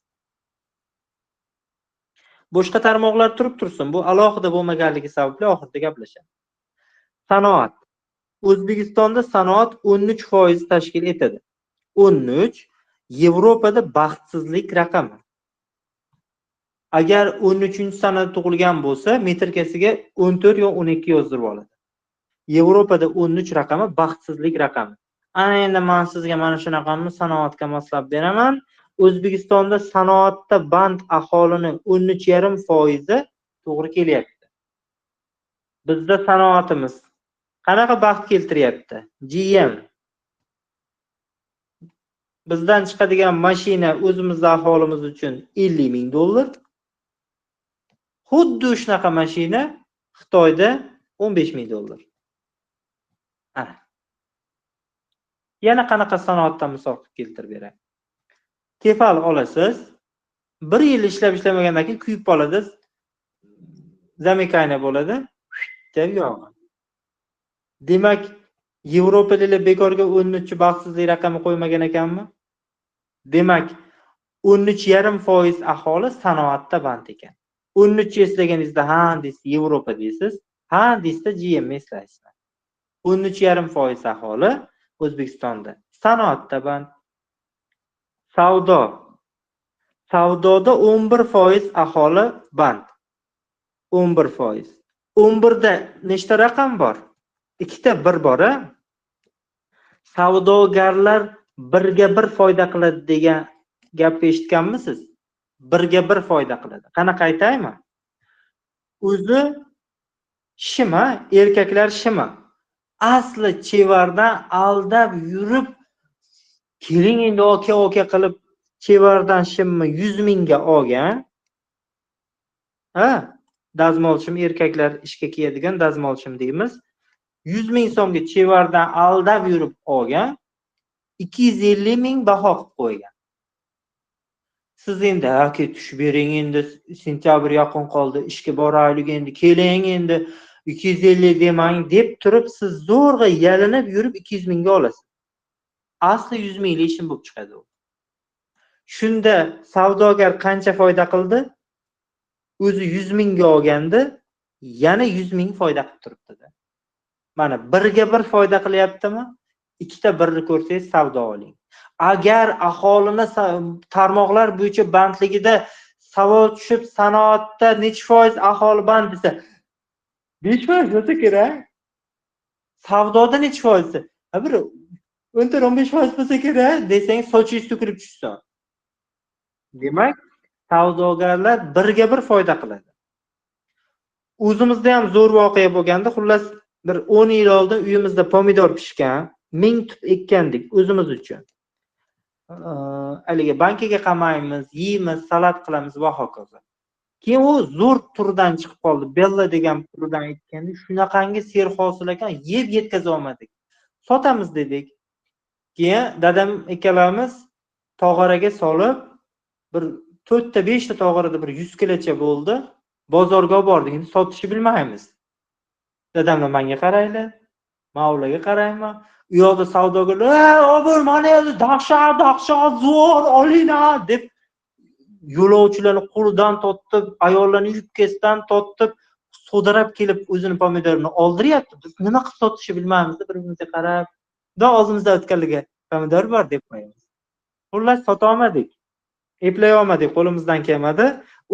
Boshqa tarmoqlar turib tursin, bu alohida bo'lmaganligi sababli oxirida gaplashamiz. Sanoat. O'zbekistonda sanoat 13% tashkil etadi. 13 Yevropada baxtsizlik raqami. Agar 13-sanada tug'ilgan bo'lsa, metrikasiga 14 yo 12 yozdirib oladi. Yevropada 13 raqami baxtsizlik raqami. Ana endi men sizga mana shunaqami sanoatga moslab beraman. O'zbekistonda sanoatda band aholining 13,5% to'g'ri kelyapti. Bizda sanoatimiz qanaqa baxt keltiryapti? GM. Bizdan chiqadigan mashina o'zimizda aholimiz uchun 50 ming dollar. Xuddi shunaqa mashina Xitoyda 15 ming dollar. Ana. Yana qanaqa sanoatdan misol qilib keltirib beray. Kefal olasiz, bir yil ishlab ishlamagandan keyin kuyib qoladi, замыкание bo'ladi, deb yog'i. Demak, Yevropaliklar bekorga 13 baxtsizlik raqami qo'ymagan ekanmi? Demak, 13,5% aholi sanoatda band ekan. 13 eslaganingizda ha deysiz, Yevropa deysiz, ha deysizda GM eslaysiz. 13,5% aholi O'zbekistonda sanoatda band. Savdo. Savdoda 11% aholi band. 11%. 11 da nechta raqam bor? Ikkita bir bor, a? Savdogarlar birga bir foyda qiladi degan gapni eshitganmisiz? Birga bir foyda qiladi. Qanaqa aytaymi? O'zi shima, erkaklar shima. Asli chevardan aldab yurib, keling endi oka oka qilib chevardan shimni 100 mingga olgan. Ha, dazmol shim, erkaklar ishga kiyadigan dazmol shim deymiz. 100 ming so'mga chevardan aldab yurib olgan, 250 ming baho qilib qo'ygan. Siz endi aka tushib bering endi, sentyabr yaqin qoldi, ishga boraylik endi, keling endi 250 demang deb turib, siz zo'rg'a yalinib yurib 200 mingga olasiz. Asli 100 minglik ishim bo'lib chiqadi u. Shunda savdogar qancha foyda qildi? O'zi 100 mingga olganda yana 100 ming foyda qilib turibdi-da. Mana birga bir foyda qilyaptimi? Ikkita birni ko'rsangiz savdo oling. Agar aholini tarmoqlar bo'yicha bandligida savol tushib, sanoatda necha foiz aholi band desa, 5% bo'lsa kerak. Savdoda necha foiz desa, bir 14-15% bo'lsa kerak desangiz, sochingiz to'kilib tushsin. Demak, savdogarlar birga bir foyda qiladi. O'zimizda ham zo'r voqea bo'lganda, xullas bir 10 yil oldin uyimizda pomidor pishgan, 1000 tup ekkandik o'zimiz uchun. Haligi bankaga qamaymiz, yeymiz, salat qilamiz va hokazo. Keyin u zo'r turdan chiqib qoldi. Bella degan turdan ekkandik, shunaqangi serhosil ekan, yeb yetkaza olmadik. Sotamiz dedik. Keyin dadam ikkalamiz tog'oraga solib, bir 4 ta 5 ta tog'orada bir 100 kilocha bo'ldi. Bozorga olib bordik. Endi sotishni bilmaymiz. Dadamlar menga qaraylar, men ularga qarayman. U yoqda savdogarlar, "Obur, mana endi dahshat, dahshat, zo'r, olinglar" deb yo'lovchilarni qo'lidan tortib, ayollarni yubkasidan tortib, so'dirab kelib o'zini pomidorini oldiryapti. Biz nima qilib sotishni bilmaymiz, bir-birimizga qarab, xudo og'zimizdan o'tganligi pomidor bor deb qo'yamiz. Xullas sota olmadik. Eplay olmadik, qo'limizdan kelmadi.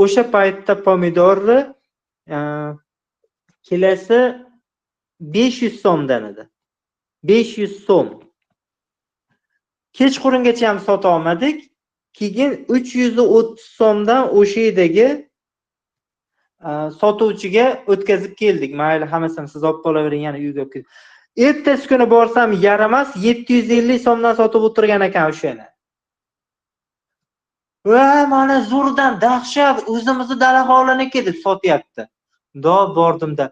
O'sha paytda pomidorni kilosi 500 so'mdan edi. 500 so'm. Kechqurungacha ham sota olmadik. Keyin 330 so'mdan o'sha yerdagi sotuvchiga o'tkazib keldik. Mayli, hammasini siz olib qolavering, yana uyga olib kel. Ertasi kuni borsam yaramas 750 so'mdan sotib o'tirgan ekan o'shani. Va mana zo'rdan dahshat o'zimizni dala hovliniki deb sotyapti. Mundoq bordimda,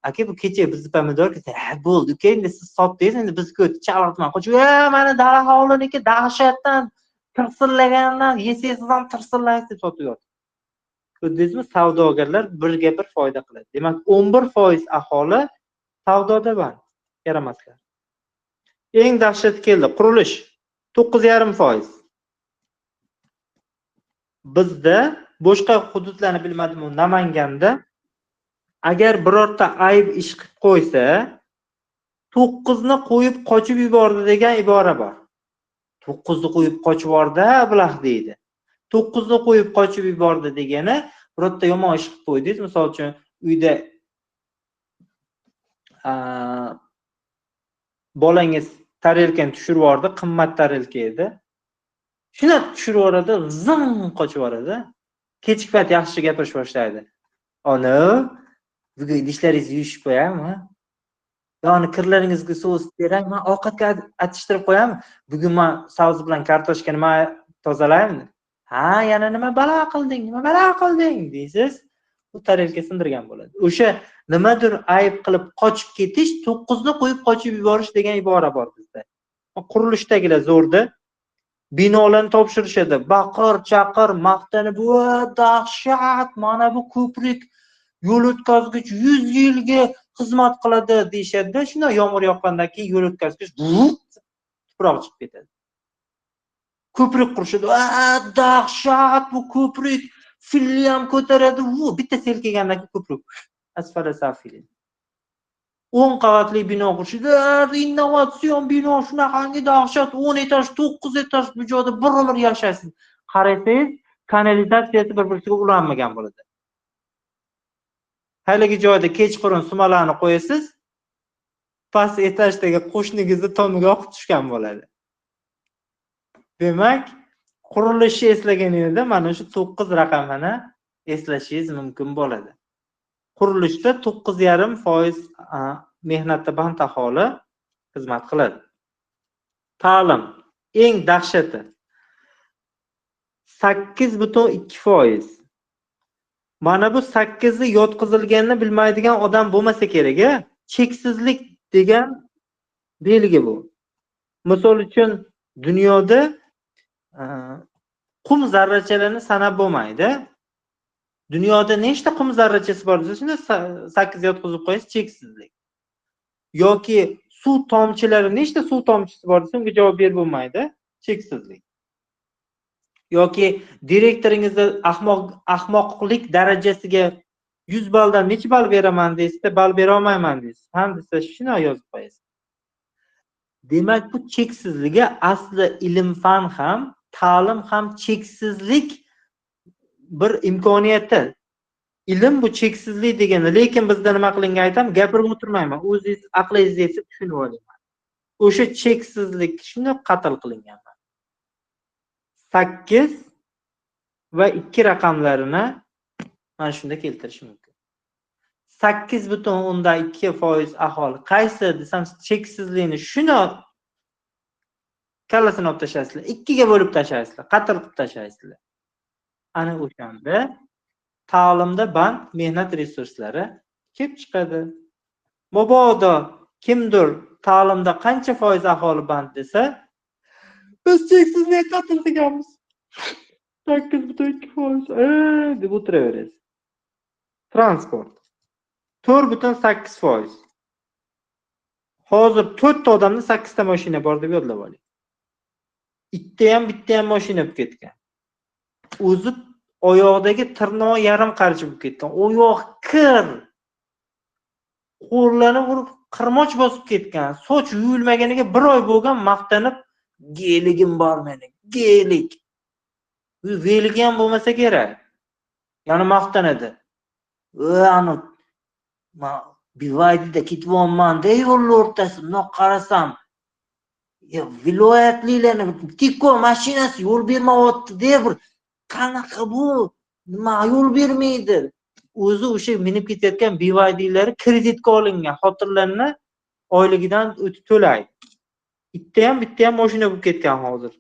aka bu kecha bizni pomidor desa, ha bo'ldi uka, endi siz sotdingiz, endi biz ko'rdik, chalg'itman. Qo'ch, mana dala hovliniki dahshatdan tirsillagandan yesangiz ham tirsillaysiz deb sotib yotibdi. Ko'rdingizmi, savdogarlar birga bir foyda qiladi. Demak, 11% aholi savdoda band, yaramaslar. Eng dahshat keldi, qurilish 9,5%. Bizda boshqa hududlarni bilmadim, Namanganda agar birorta ayb ish qilib qo'ysa, 9ni qo'yib qochib yubordi degan ibora bor. 9ni qo'yib qochib yubordi, ablah deydi. 9ni qo'yib qochib yubordi degani birorta yomon ish qilib qo'ydingiz, misol uchun uyda bolangiz tarelkani tushirib yubordi, qimmat tarelka edi. Shuni tushirib yuboradi, zing qochib yuboradi. Kechki payt yaxshi gapirish boshlaydi. Ona, bugun idishlaringizni yuvishib qo'yaymi? Ya'ni kirlaringizga suv isitib beraymi? Ovqatga atishtirib qo'yaymi? Bugun men savzi bilan kartoshkani men tozalaymi? Ha, yana nima balo qilding? Nima balo qilding deysiz. U tarelka sindirgan bo'ladi. O'sha nimadir ayb qilib qochib ketish, 9ni qo'yib qochib yuborish degan ibora bor bizda. Qurilishdagilar zo'rda binolarni topshirishadi. Baqir, chaqir, maqtanib, "Va dahshat, mana bu ko'prik yo'l o'tkazgich 100 yilga xizmat qiladi" deyishadi. Shunda yomg'ir yoqqandan keyin yo'l o'tkazgich tuproq chiqib ketadi. Ko'prik qurishadi. "Va dahshat, bu ko'prik filni ham ko'taradi." U bitta sel kelgandan keyin ko'prik asfala safilin. 10 qavatli bino qurishadi. Innovatsion bino, shunaqangi dahshat, 10 etaj, 9 etaj bu joyda bir umr yashaysiz. Qarasangiz, kanalizatsiyasi bir-biriga ulanmagan bo'ladi. Haligi joyda kechqurun sumalarni qo'yasiz, past etajdagi qo'shningizni tomiga oqib tushgan bo'ladi. Demak, qurilishni eslaganingizda mana shu 9 raqamini eslashingiz mumkin bo'ladi. Qurilishda 9,5% mehnatda band aholi xizmat qiladi. Ta'lim eng dahshati 8,2%. Mana bu 8ni yotqizilganini bilmaydigan odam bo'lmasa kerak, a? Cheksizlik degan belgi bu. Misol uchun dunyoda qum zarrachalarini sanab bo'lmaydi. Dunyoda nechta qum zarrachasi bor desa, shunda 8 yotqizib qo'yasiz, cheksizlik. Yoki suv tomchilari, nechta suv tomchisi bor desa, unga javob berib bo'lmaydi, cheksizlik. Yoki direktoringizni ahmoqlik darajasiga 100 balldan necha ball beraman desa, ball bera olmayman deysiz. Ham desa, shuni yozib qo'yasiz. Demak, bu cheksizligi asli ilm fan ham, ta'lim ham cheksizlik bir imkoniyati. Ilm bu cheksizlik degani, lekin bizda nima qilingan aytam, gapirib o'tirmayman. O'zingiz aqlingizga yetib tushunib oling. O'sha cheksizlik shuni qatl qilingan. 8 va 2 raqamlarini mana shunda keltirish mumkin. 8,2% aholi qaysi desam, cheksizlikni shuni kallasini olib tashlaysizlar, 2 ga bo'lib tashlaysizlar, qatl qilib tashlaysizlar. Ana o'shanda ta'limda band mehnat resurslari kelib chiqadi. Mabodo kimdir ta'limda qancha foiz aholi band desa, biz cheksizlik qatl qilganmiz. 8,2% deb o'tiraverasiz. Transport 4,8%. Hozir 4 ta odamda 8 ta mashina bor deb yodlab oling. Ikkita ham, bitta ham mashina bo'lib ketgan. O'zi oyoqdagi tirnog'i yarim qarich bo'lib ketgan. Oyoq kir. Qo'llarni urib qirmoch bosib ketgan. Soch yuvilmaganiga bir oy bo'lgan, maqtanib, "Geligim bor meni, gelik." Veligi ham bo'lmasa kerak. Yana maqtanadi. Ani BYDda ketyapman-da yo'l o'rtasida, bundoq qarasam, viloyatlilarni Tiko mashinasi yo'l bermayapti-da, bir qanaqa bu, nima yo'l bermaydi. O'zi o'sha minib ketayotgan BYDlari kreditga olingan, xotinlarni oyligidan o'tib to'laydi. Bitta ham, bitta ham mashina bo'lib ketgan hozir.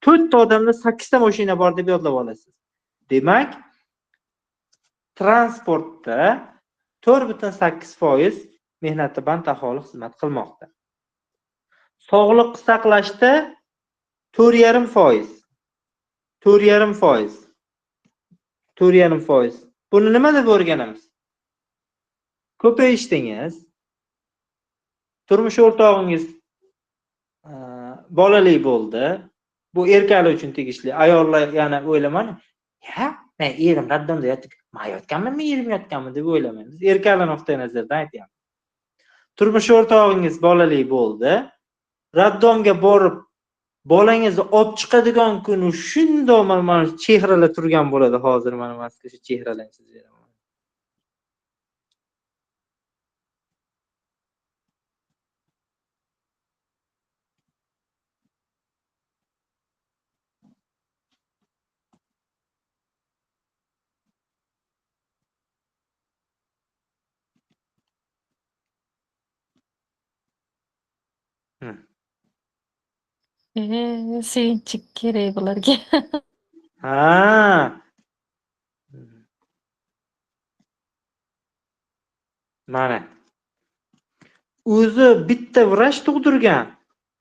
4 ta odamda 8 ta mashina bor deb yodlab olasiz. Demak, transportda 4,8% mehnatda band aholi xizmat qilmoqda. Sog'liq saqlashda 4,5%. 4,5%. 4,5%. Buni nima deb o'rganamiz? Ko'payishdingiz. Turmush o'rtog'ingiz bolali bo'ldi. Bu erkaklar uchun tegishli. Ayollar yana o'ylamang. Ya, men erim роддом da yotdi, men yotganmi, men erim yotganmi deb o'ylamaymiz. Erkaklar nuqtai nazaridan aytyapman. Turmush o'rtog'ingiz bolali bo'ldi. Роддом ga borib bolangizni olib chiqadigan kuni shundoq mana chehralar turgan bo'ladi. Hozir mana maska shu chehralarni chizib beraman. Sevinch kerak bularga. Ha. Mana. O'zi bitta vrach tug'dirgan,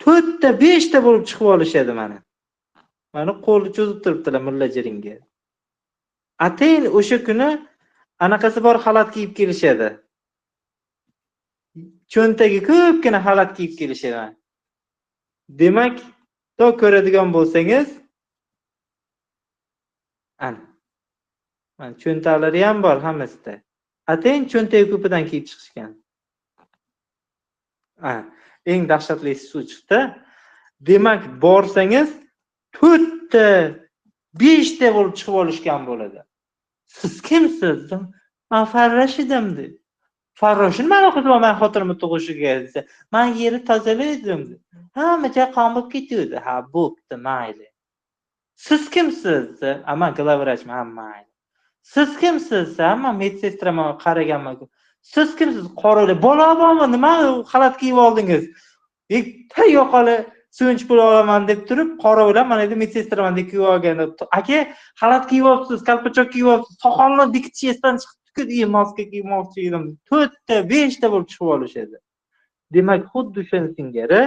4 ta 5 ta bo'lib chiqib olishadi mana. Mana qo'lni cho'zib turibdilar mullajiringga. Atayin o'sha kuni anaqasi bor xalat kiyib kelishadi. Cho'ntagi ko'pgina xalat kiyib kelishadi. Demak, to ko'radigan bo'lsangiz, ana. Mana cho'ntaklari ham bor hammasida. Atayin cho'ntagi ko'pidan kiyib chiqishgan. Eng dahshatlisi shu chiqdi. Demak, borsangiz 4 ta 5 ta bo'lib chiqib olishgan bo'ladi. Siz kimsiz? Men farrosh edim dedi. Farrosh nima aloqasi bor men xotinimni tug'ishiga desa, men yeri tozalaydim dedi. Hamma joy qon bo'lib ketdi. Ha, bo'pti, mayli. Siz kimsiz? Men glavvrachman, ha, mayli. Siz kimsiz? Men medsestraman, qaraganman. Siz kimsiz? Qorali bola bormi? Nima xalat kiyib oldingiz? Bitta yo'qoli suvinch pul olaman deb turib, qora bilan mana endi medsestraman deb kiyib olgan. Aka, xalat kiyib olibsiz, kalpachoq kiyib olibsiz, soqolni bekitish esdan chiqibdi-ku, maska kiymoqchi edim. 4 ta, 5 ta bo'lib chiqib olishadi. Demak, xuddi shuni singari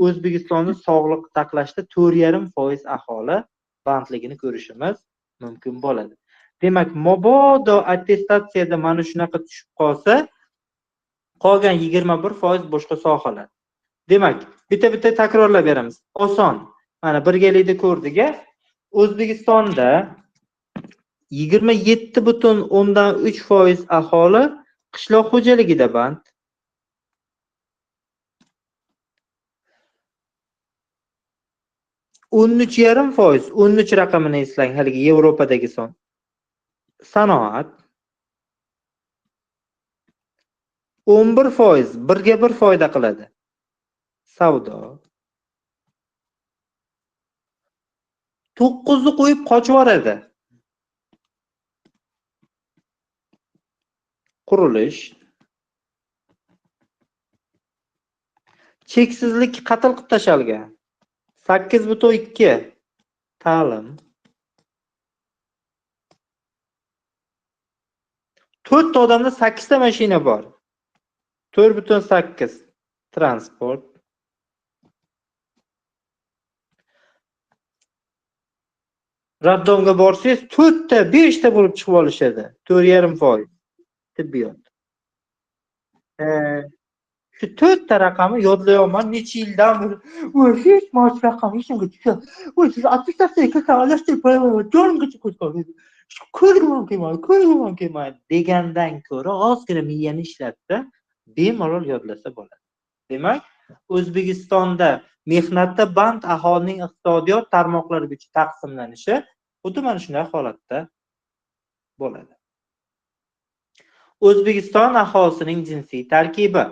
O'zbekistonda sog'liq saqlashda 4,5% aholi bandligini ko'rishimiz mumkin bo'ladi. Demak, mabodo attestatsiyada mana shunaqa tushib qolsa, qolgan 21% boshqa sohalar. Demak, bitta-bitta takrorlab beramiz. Oson. Mana birgalikda ko'rdik-a. O'zbekistonda 27,3% aholi qishloq xo'jaligida band. 13,5%, 13 raqamini eslang, haligi Yevropadagi son. Sanoat 11% birga bir foyda qiladi. Savdo 9ni qo'yib qochib yuboradi. Qurilish cheksizlik qatl qilib tashalgan. 8,2 ta'lim 4 ta odamda 8 ta mashina bor. 4,8 transport. Роддомga borsangiz 4 ta 5 ta bo'lib chiqib olishadi. 4,5% tibbiyot. Shu 4 ta raqamni yodlayapman necha yildan beri. Voy, hech mana shu raqam esimga tushadi. Voy, siz attestatsiyaga kirsa, alashtirib qo'yaman, jonimgacha qo'yib ko'rgim kelmaydi, ko'rgim kelmaydi degandan ko'ra ozgina miyani ishlatsa, bemalol yodlasa bo'ladi. Demak, O'zbekistonda mehnatda band aholining iqtisodiyot tarmoqlari bo'yicha taqsimlanishi xuddi mana shunday holatda bo'ladi. O'zbekiston aholisining jinsiy tarkibi.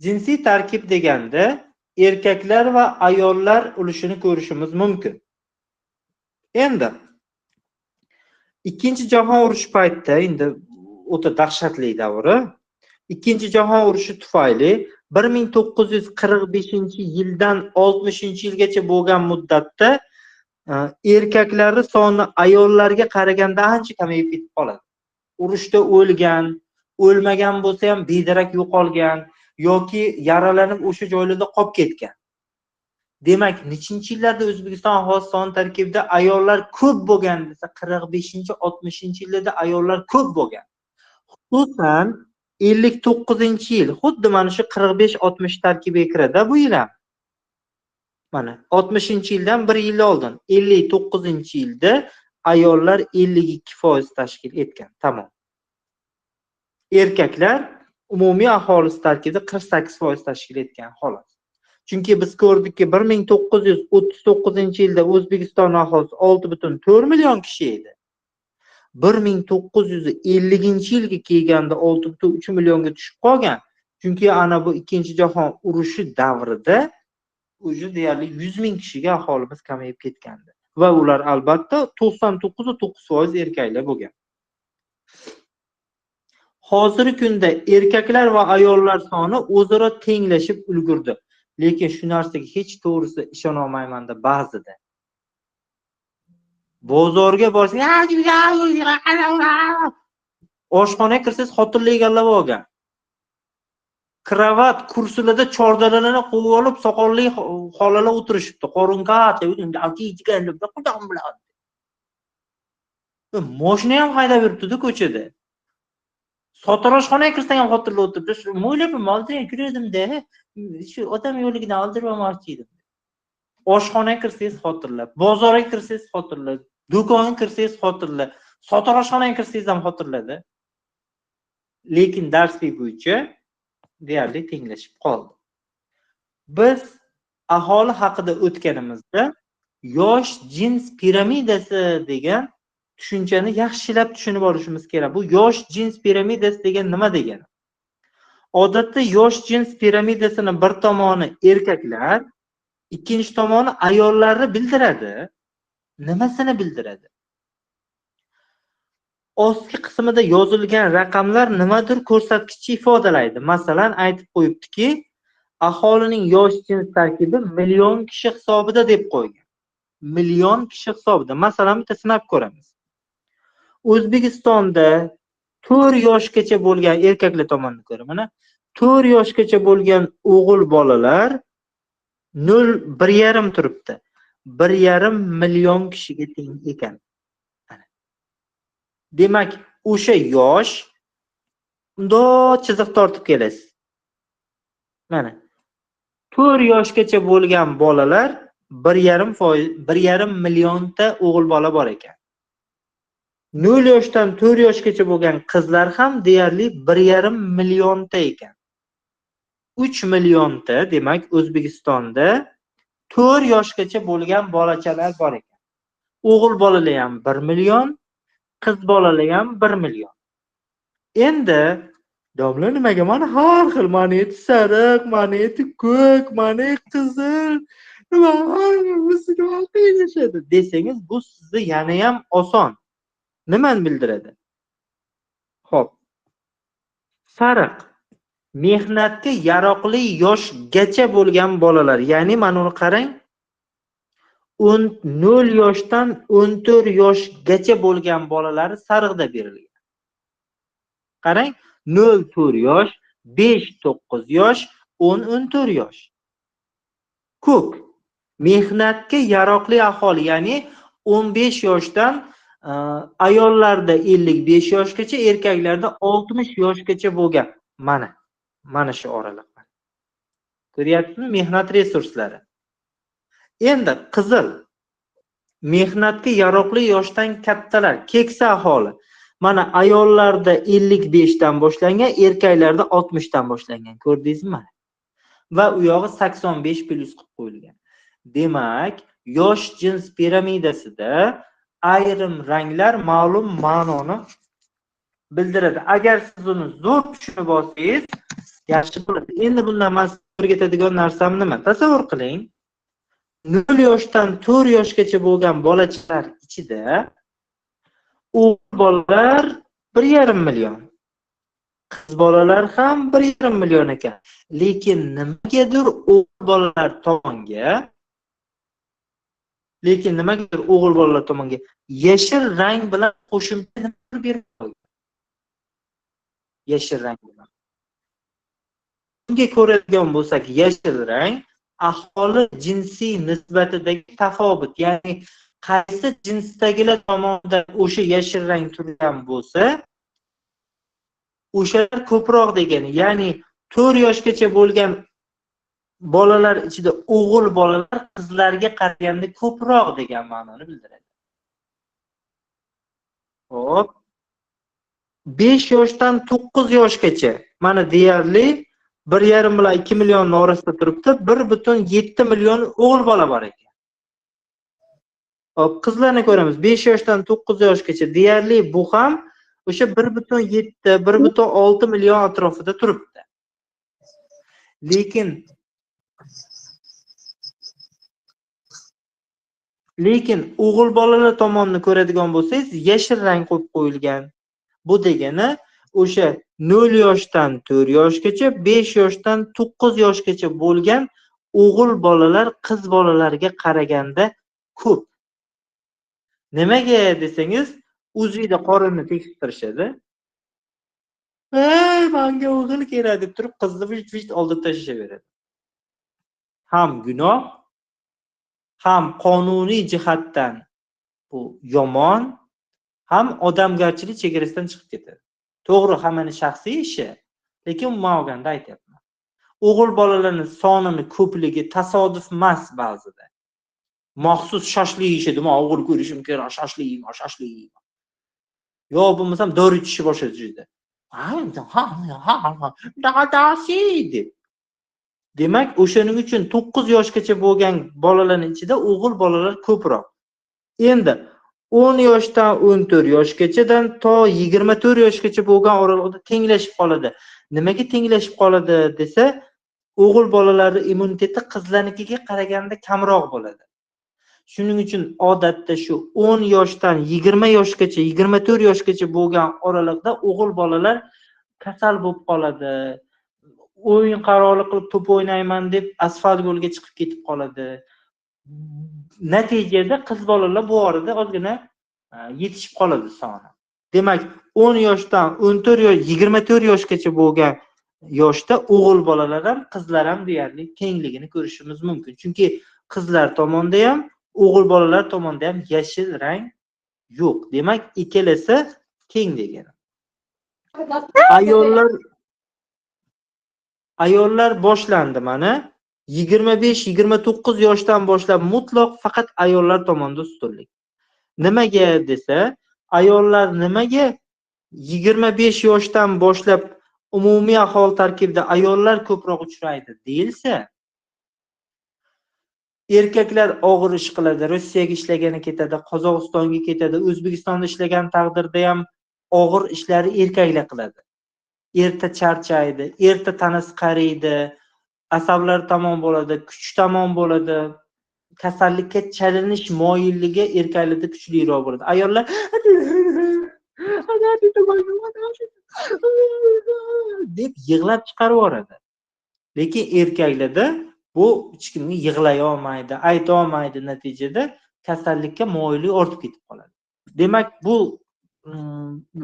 Jinsiy tarkib deganda erkaklar va ayollar ulushini ko'rishimiz mumkin. Endi Ikkinchi jahon urushi paytida, endi o'ta dahshatli davri, Ikkinchi jahon urushi tufayli 1945-yildan 60-yilgacha bo'lgan muddatda erkaklarning soni ayollarga qaraganda ancha kamayib ketib qoladi. Urushda o'lgan, o'lmagan bo'lsa ham bedarak yo'qolgan yoki yaralanib o'sha joylarda qolib ketgan. Demak, nechinchi yillarda O'zbekiston aholisi soni tarkibida ayollar ko'p bo'lgan desa, 45-60-yillarda ayollar ko'p bo'lgan. Xususan 59-yil, xuddi mana shu 45-60 tarkibiga kiradi bu yil ham. Mana 60-yildan bir yil oldin, 59-yilda ayollar 52% tashkil etgan. Tamom. Erkaklar umumiy aholisi tarkibida 48% tashkil etgan xolos. Chunki biz ko'rdikki, 1939-yilda O'zbekiston aholisi 6,4 million kishi edi. 1950-yilga kelganda 6,3 millionga tushib qolgan. Chunki ana bu Ikkinchi jahon urushi davrida уже deyarli 100 ming kishiga aholimiz kamayib ketgandi. Va ular albatta 99,9% erkaklar bo'lgan. Hozirgi kunda erkaklar va ayollar soni o'zaro tenglashib ulgurdi. Lekin shu narsaga hech to'g'risi ishona olmayman-da ba'zida. Bozorga borsangiz, oshxonaga kirsangiz xotinlar egallab olgan. Kravat, kursilarda chordalalarni qo'yib olib, soqolli xolalar o'tirishibdi. Qorin katta, moshina ham haydab yuribdi-da ko'chada. Sartaroshxonaga kirsang ham xotinlar o'tiribdi. Mo'ylabim oldin kirdim-da, shu odam yo'ligidan oldirmoqchi edim. Oshxonaga kirsangiz xotinlar, bozorga kirsangiz xotinlar, do'konga kirsangiz xotinlar, sartaroshxonaga kirsangiz ham xotinlarda. Lekin darslik bo'yicha deyarli tenglashib qoldi. Biz aholi haqida o'tganimizda yosh jins piramidasi degan tushunchani yaxshilab tushunib olishimiz kerak. Bu yosh jins piramidasi degan nima degani? Odatda yosh jins piramidasini bir tomoni erkaklar, ikkinchi tomoni ayollarni bildiradi. Nimasini bildiradi? Ostki qismida yozilgan raqamlar nimadir ko'rsatkichni ifodalaydi. Masalan, aytib qo'yibdiki, aholining yosh jins tarkibi million kishi hisobida deb qo'ygan. Million kishi hisobida. Masalan, bitta sinab ko'ramiz. O'zbekistonda 4 yoshgacha bo'lgan erkaklar tomonidan ko'ra, mana 4 yoshgacha bo'lgan o'g'il bolalar 0,5 turibdi. 1,5 million kishiga teng ekan. Demak, o'sha yosh bundoq chiziq tortib kelasiz. Mana 4 yoshgacha bo'lgan bolalar 1,5 millionta o'g'il bola bor ekan. 0 yoshdan 4 yoshgacha bo'lgan qizlar ham deyarli 1,5 millionta ekan. 3 millionta, demak, O'zbekistonda 4 yoshgacha bo'lgan bolachalar bor ekan. O'g'il bolalar ham 1 million, qiz bolalar ham 1 million. Endi domla nimaga mana har xil mana eti sariq, mana eti ko'k, mana eti qizil, nima har xil desangiz, bu sizni yana ham oson. Nimani bildiradi? Xo'p. Sariq mehnatga yaroqli yoshgacha bo'lgan bolalar, ya'ni mana uni qarang, 0 yoshdan 14 yoshgacha bo'lgan bolalari sariqda berilgan. Qarang, 0-4 yosh, 5-9 yosh, 10-14 yosh. Ko'k mehnatga yaroqli aholi, ya'ni 15 yoshdan ayollarda 55 yoshgacha, erkaklarda 60 yoshgacha bo'lgan. Mana shu oraliq. Ko'ryapsizmi? Mehnat resurslari. Endi qizil mehnatga yaroqli yoshdan kattalar, keksa aholi. Mana ayollarda 55 dan boshlangan, erkaklarda 60 dan boshlangan. Ko'rdingizmi? Va u yog'i 85 plus qilib qo'yilgan. Demak, yosh jins piramidasida ayrim ranglar ma'lum ma'noni bildiradi. Agar siz uni zo'r tushunib olsangiz, yaxshi bo'ladi. Endi bundan men o'rgatadigan narsam nima? Tasavvur qiling. 0 yoshdan 4 yoshgacha bo'lgan bolachalar ichida o'g'il bolalar 1,5 million, qiz bolalar ham 1,5 million ekan. Lekin nimagadir o'g'il bolalar tomonga, yashil rang bilan qo'shimcha nima berib qo'ygan. Yashil rang bilan. Bunga ko'radigan bo'lsak, yashil rang aholi jinsiy nisbatidagi tafovut, ya'ni qaysi jinsdagilar tomonidan o'sha yashil rang turgan bo'lsa, o'shalar ko'proq degani, ya'ni 4 yoshgacha bo'lgan bolalar ichida o'g'il bolalar qizlarga qaraganda ko'proq degan ma'noni bildiradi. Hop. 5 yoshdan 9 yoshgacha mana deyarli 1,5 bilan 2 million orasida turibdi. 1,7 million o'g'il bola bor ekan. Hop, qizlarni ko'ramiz. 5 yoshdan 9 yoshgacha deyarli bu ham o'sha 1,7, 1,6 million atrofida turibdi. Lekin o'g'il bolalar tomonni ko'radigan bo'lsangiz, yashil rang qo'yib qo'yilgan. Bu degani o'sha 0 yoshdan 4 yoshgacha, 5 yoshdan 9 yoshgacha bo'lgan o'g'il bolalar qiz bolalarga qaraganda ko'p. Nimaga desangiz, UZIda qorinni tekshirtirishadi. Ey, menga o'g'il kerak deb turib qizni vich-vich oldirib tashlashaveradi. Ham gunoh, ham qonuniy jihatdan bu yomon, ham odamgarchilik chegarasidan chiqib ketadi. To'g'ri, hammani shaxsiy ishi, lekin umuman olganda aytyapman. O'g'il bolalarning sonini ko'pligi tasodif emas ba'zida. Maxsus shashlik yeyishadi, men o'g'il ko'rishim kerak, shashlik yeyman, shashlik yeyman. Yo bo'lmasam dori ichishni boshladi juda. Dadasi deb. Demak, o'shaning uchun 9 yoshgacha bo'lgan bolalarning ichida o'g'il bolalar ko'proq. Endi 10 yoshdan 14 yoshgachadan to 24 yoshgacha bo'lgan oraliqda tenglashib qoladi. Nimaga tenglashib qoladi desa, o'g'il bolalarning immuniteti qizlarnikiga qaraganda kamroq bo'ladi. Shuning uchun odatda shu 10 yoshdan 20 yoshgacha, 24 yoshgacha bo'lgan oraliqda o'g'il bolalar kasal bo'lib qoladi. O'yin qarorli qilib to'p o'ynayman deb asfalt yo'lga chiqib ketib qoladi. Natijada qiz bolalar bu orada ozgina yetishib qoladi soni. Demak, 10 yoshdan 14 yosh, 24 yoshgacha bo'lgan yoshda o'g'il bolalar ham, qizlar ham deyarli tengligini ko'rishimiz mumkin. Chunki qizlar tomonda ham, o'g'il bolalar tomonda ham yashil rang yo'q. Demak, ikkalasi teng degani. Ayollar boshlandi mana 25-29 yoshdan boshlab mutlaq faqat ayollar tomonda ustunlik. Nimaga desa, ayollar nimaga 25 yoshdan boshlab umumiy aholi tarkibida ayollar ko'proq uchraydi deyilsa, erkaklar og'ir ish qiladi, Rossiyaga ishlagani ketadi, Qozog'istonga ketadi, O'zbekistonda ishlagan taqdirda ham og'ir ishlarni erkaklar qiladi. Erta charchaydi, erta tanasi qariydi, asablari tamom bo'ladi, kuch tamom bo'ladi, kasallikka chalinish moyilligi erkaklarda kuchliroq bo'ladi. Ayollar deb yig'lab chiqarib yuboradi. Lekin erkaklarda bu hech kimga yig'lay olmaydi, ayta olmaydi, natijada kasallikka moyillik ortib ketib qoladi. Demak, bu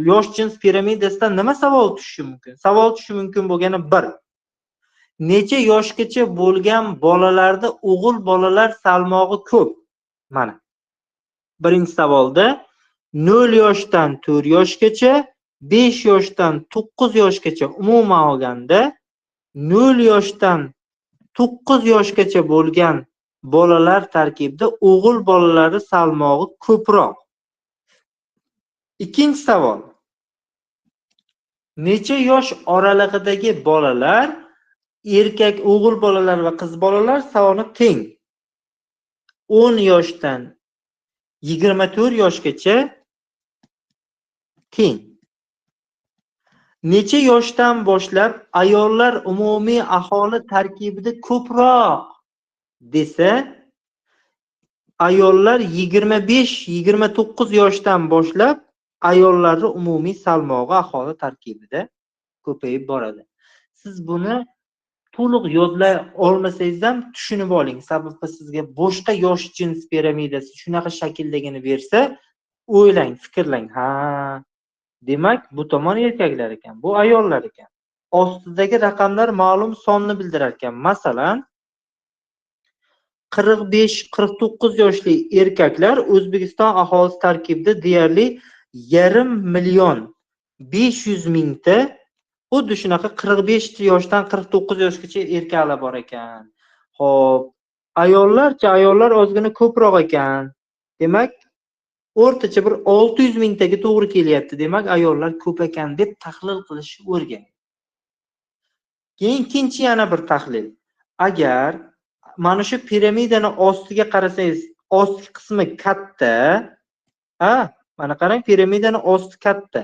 yosh jins piramidasidan nima savol tushishi mumkin? Savol tushishi mumkin bo'lgani bir. Necha yoshgacha bo'lgan bolalarda o'g'il bolalar salmog'i ko'p? Mana. Birinchi savolda 0 yoshdan 4 yoshgacha, 5 yoshdan 9 yoshgacha umuman olganda 0 yoshdan 9 yoshgacha bo'lgan bolalar tarkibida o'g'il bolalari salmog'i ko'proq. Ikkinchi savol. Necha yosh oralig'idagi bolalar erkak o'g'il bolalar va qiz bolalar soni teng? 10 yoshdan 24 yoshgacha teng. Necha yoshdan boshlab ayollar umumiy aholi tarkibida ko'proq desa, ayollar 25-29 yoshdan boshlab ayollarning umumiy salmog'i aholi tarkibida ko'payib boradi. Siz buni to'liq yodlay olmasangiz ham tushunib oling. Sababi sizga boshqa yosh jins piramidasi shunaqa shakldagini bersa, o'ylang, fikrlang. Ha, demak, bu tomon erkaklar ekan, bu ayollar ekan. Ostidagi raqamlar ma'lum sonni bildirar ekan. Masalan, 45-49 yoshli erkaklar O'zbekiston aholisi tarkibida deyarli 500 500 mingta xuddi shunaqa 45 yoshdan 49 yoshgacha erkaklar bor ekan. Xo'p, ayollarchi, ayollar ozgina ko'proq ekan. Demak, O'rtacha bir 600 mingtaga to'g'ri kelyapti. Demak, ayollar ko'p ekan deb tahlil qilishni o'rganing. Keyin ikkinchi yana bir tahlil. Agar mana shu piramidani ostiga qarasangiz, ostki qismi katta, ha, mana qarang, piramidani osti katta.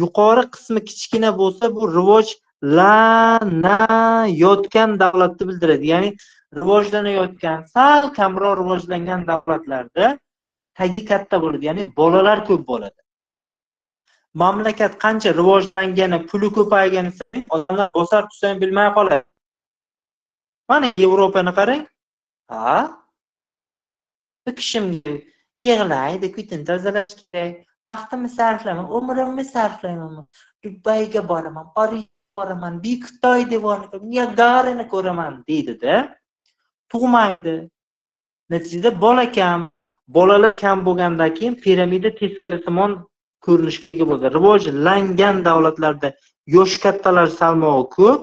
Yuqori qismi kichkina bo'lsa, bu rivojlanayotgan davlatni bildiradi. Ya'ni rivojlanayotgan, sal kamroq rivojlangan davlatlarda tagi katta bo'ladi, ya'ni bolalar ko'p bo'ladi. Mamlakat qancha rivojlangani, puli ko'paygani sayin odamlar bosar tusini bilmay qoladi. Mana Yevropani qarang. Ha? Bir kishimga yig'laydi, kutini tozalash kerak. Vaqtimni sarflayman, umrimni sarflayman. Dubayga boraman, Parijga boraman, Buyuk Xitoy devorini ko'raman, Niagarini ko'raman deydi-da. Tug'maydi. Natijada bola kam, bolalar kam bo'lgandan keyin piramida teskasimon ko'rinishga ega bo'ladi. Rivojlangan davlatlarda yosh kattalar salmog'i ko'p,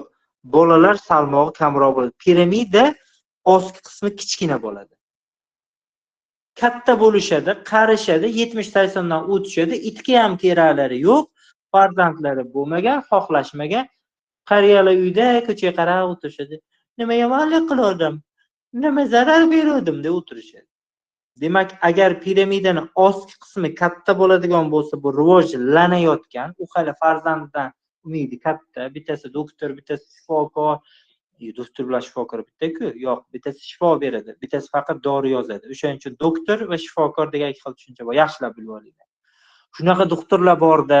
bolalar salmog'i kamroq bo'ladi. Piramida ostki qismi kichkina bo'ladi. Katta bo'lishadi, qarishadi, 70-80 dan o'tishadi, itga ham keraklari yo'q, farzandlari bo'lmagan, xohlashmagan. Qariyalar uyda ko'chaga qarab o'tirishadi. Nima yomonlik qildim? Nima zarar berdim deb o'tirishadi. Demak, agar piramidani ostki qismi katta bo'ladigan bo'lsa, bu rivojlanayotgan, u hali farzanddan umidi katta, bittasi doktor, bittasi shifokor, doktor bilan shifokor bitta-ku, yo'q, bittasi shifo beradi, bittasi faqat dori yozadi. O'shaning uchun doktor va shifokor degan ikki xil tushuncha bor, yaxshilab bilib olinglar. Shunaqa doktorlar borda.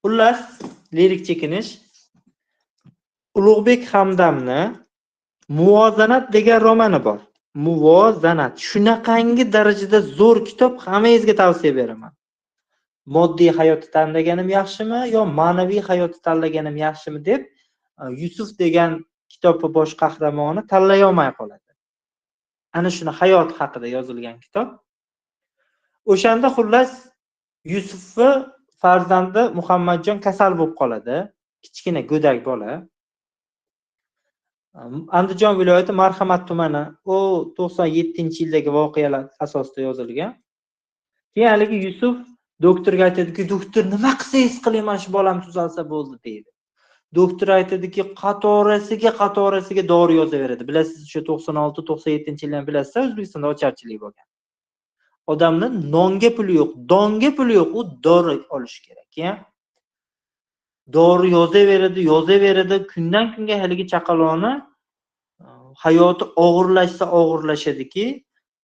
Xullas, lirik chekinish. Ulug'bek Hamdamni Muvozanat degan romani bor. Muvozanat. Shunaqangi darajada zo'r kitob, hammangizga tavsiya beraman. Moddiy hayotni tanlaganim yaxshimi yo ma'naviy hayotni tanlaganim yaxshimi deb Yusuf degan kitobning bosh qahramoni tanlay olmay qoladi. Ana shuni hayot haqida yozilgan kitob. O'shanda xullas Yusufni farzandi Muhammadjon kasal bo'lib qoladi. Kichkina go'dak bola. Andijon viloyati Marhamat tumani, u 97-yildagi voqealar asosida yozilgan. Keyin haligi Yusuf doktorga aytadiki, doktor nima qilsangiz qiling, mana shu bolam tuzalsa bo'ldi deydi. Doktor aytadiki, qatorasiga qatorasiga dori yozaveradi. Bilasiz, o'sha 96-97-yildan bilasiz, O'zbekistonda ocharchilik bo'lgan. Odamni nonga puli yo'q, donga puli yo'q, u dori olish kerak, ya. Dori yozaveradi, yozaveradi, kundan kunga haligi chaqaloqni hayoti og'irlashsa og'irlashadiki,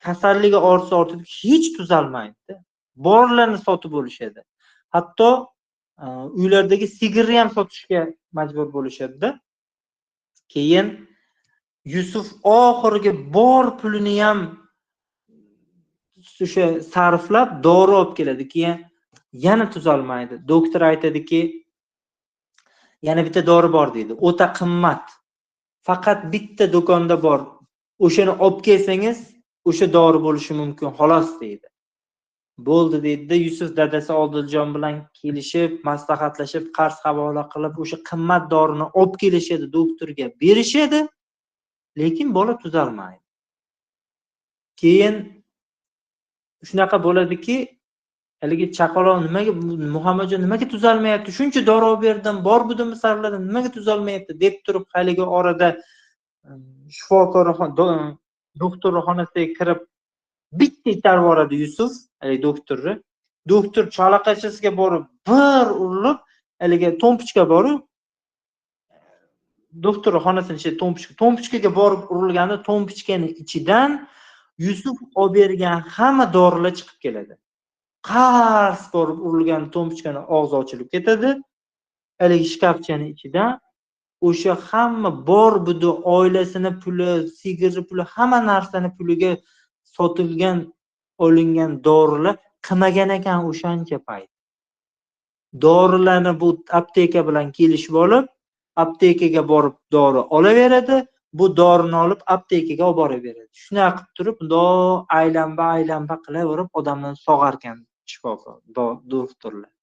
kasalligi ortsa ortadi, hech tuzalmaydi. Borlarni sotib bo'lishadi. Hatto uylardagi sigirni ham sotishga majbur bo'lishadi-da. Keyin Yusuf oxirgi bor pulini ham o'sha sarflab dori olib keladi. Keyin yana tuzalmaydi. Doktor aytadiki, yana bitta dori bor deydi. O'ta qimmat. Faqat bitta do'konda bor. O'shani olib kelsangiz, o'sha dori bo'lishi mumkin, xolos deydi. Bo'ldi deydi. Yusuf dadasi Odiljon bilan kelishib, maslahatlashib, qarz havola qilib, o'sha qimmat dorini olib kelishadi, doktorga berishadi, lekin bola tuzalmaydi. Keyin shunaqa bo'ladiki, haligi chaqaloq nimaga, Muhammadjon nimaga tuzalmayapti? Shuncha dori olib berdim, bor budimni sarfladim, nimaga tuzalmayapti deb turib, haligi orada shifokor doktor xonasiga kirib bitta itarib yuboradi Yusuf, haligi doktorni. Doktor chalaqachasiga borib bir urilib, haligi to'mpichka boru, doktor xonasini ichida to'mpichka, to'mpichkaga borib urilganda to'mpichkani ichidan Yusuf olib bergan hamma dorilar chiqib keladi. Qars borib urilgan to'mpichkani og'zi ochilib ketadi. Haligi shkafchani ichidan o'sha hamma bor budi oilasini puli, sigirni puli, hamma narsani puliga sotilgan, olingan dorilar qilmagan ekan o'shancha payt. Dorilarni bu apteka bilan kelishib olib, aptekaga borib dori olaveradi, bu dorini olib aptekaga olib boraveradi. Shunaqa qilib turib, bundoq aylanba-aylanba qilaverib odamdan sog'arkan shifokor, doktorlar.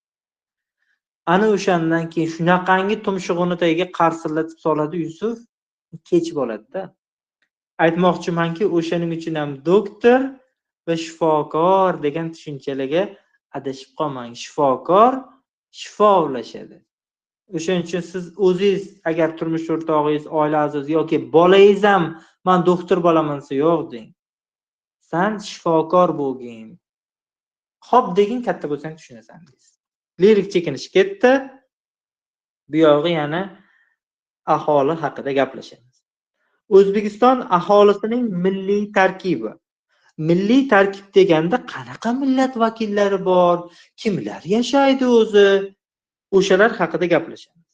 Ana o'shandan keyin shunaqangi tumshug'ini tagiga qarsillatib soladi Yusuf, kech bo'ladi-da. Aytmoqchimanki, o'shaning uchun ham doktor va shifokor degan tushunchalarga adashib qolmang. Shifokor shifo ulashadi. O'shaning uchun siz o'zingiz agar turmush o'rtog'ingiz, oila a'zosi yoki bolangiz ham men doktor bo'laman desa, yo'q deng. San shifokor bo'lgin. Xo'p degin, katta bo'lsang tushunasan deysiz. Lirik chekinish ketdi. Bu yog'i yana aholi haqida gaplashamiz. O'zbekiston aholisining milliy tarkibi. Milliy tarkib deganda qanaqa millat vakillari bor, kimlar yashaydi o'zi, o'shalar haqida gaplashamiz.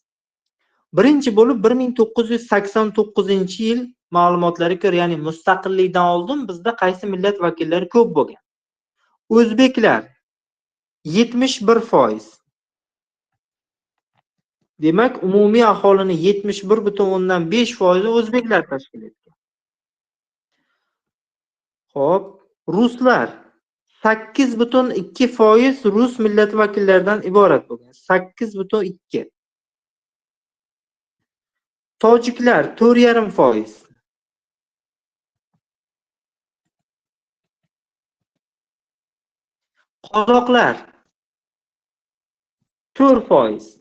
Birinchi bo'lib 1989-yil ma'lumotlariga ko'ra, ya'ni mustaqillikdan oldin bizda qaysi millat vakillari ko'p bo'lgan? O'zbeklar 71%. Demak, umumiy aholining 71,5% o'zbeklar tashkil etgan. Xo'p, ruslar 8,2% rus millati vakillaridan iborat bo'lgan. 8,2. Tojiklar 4,5%. Qozoqlar 4%.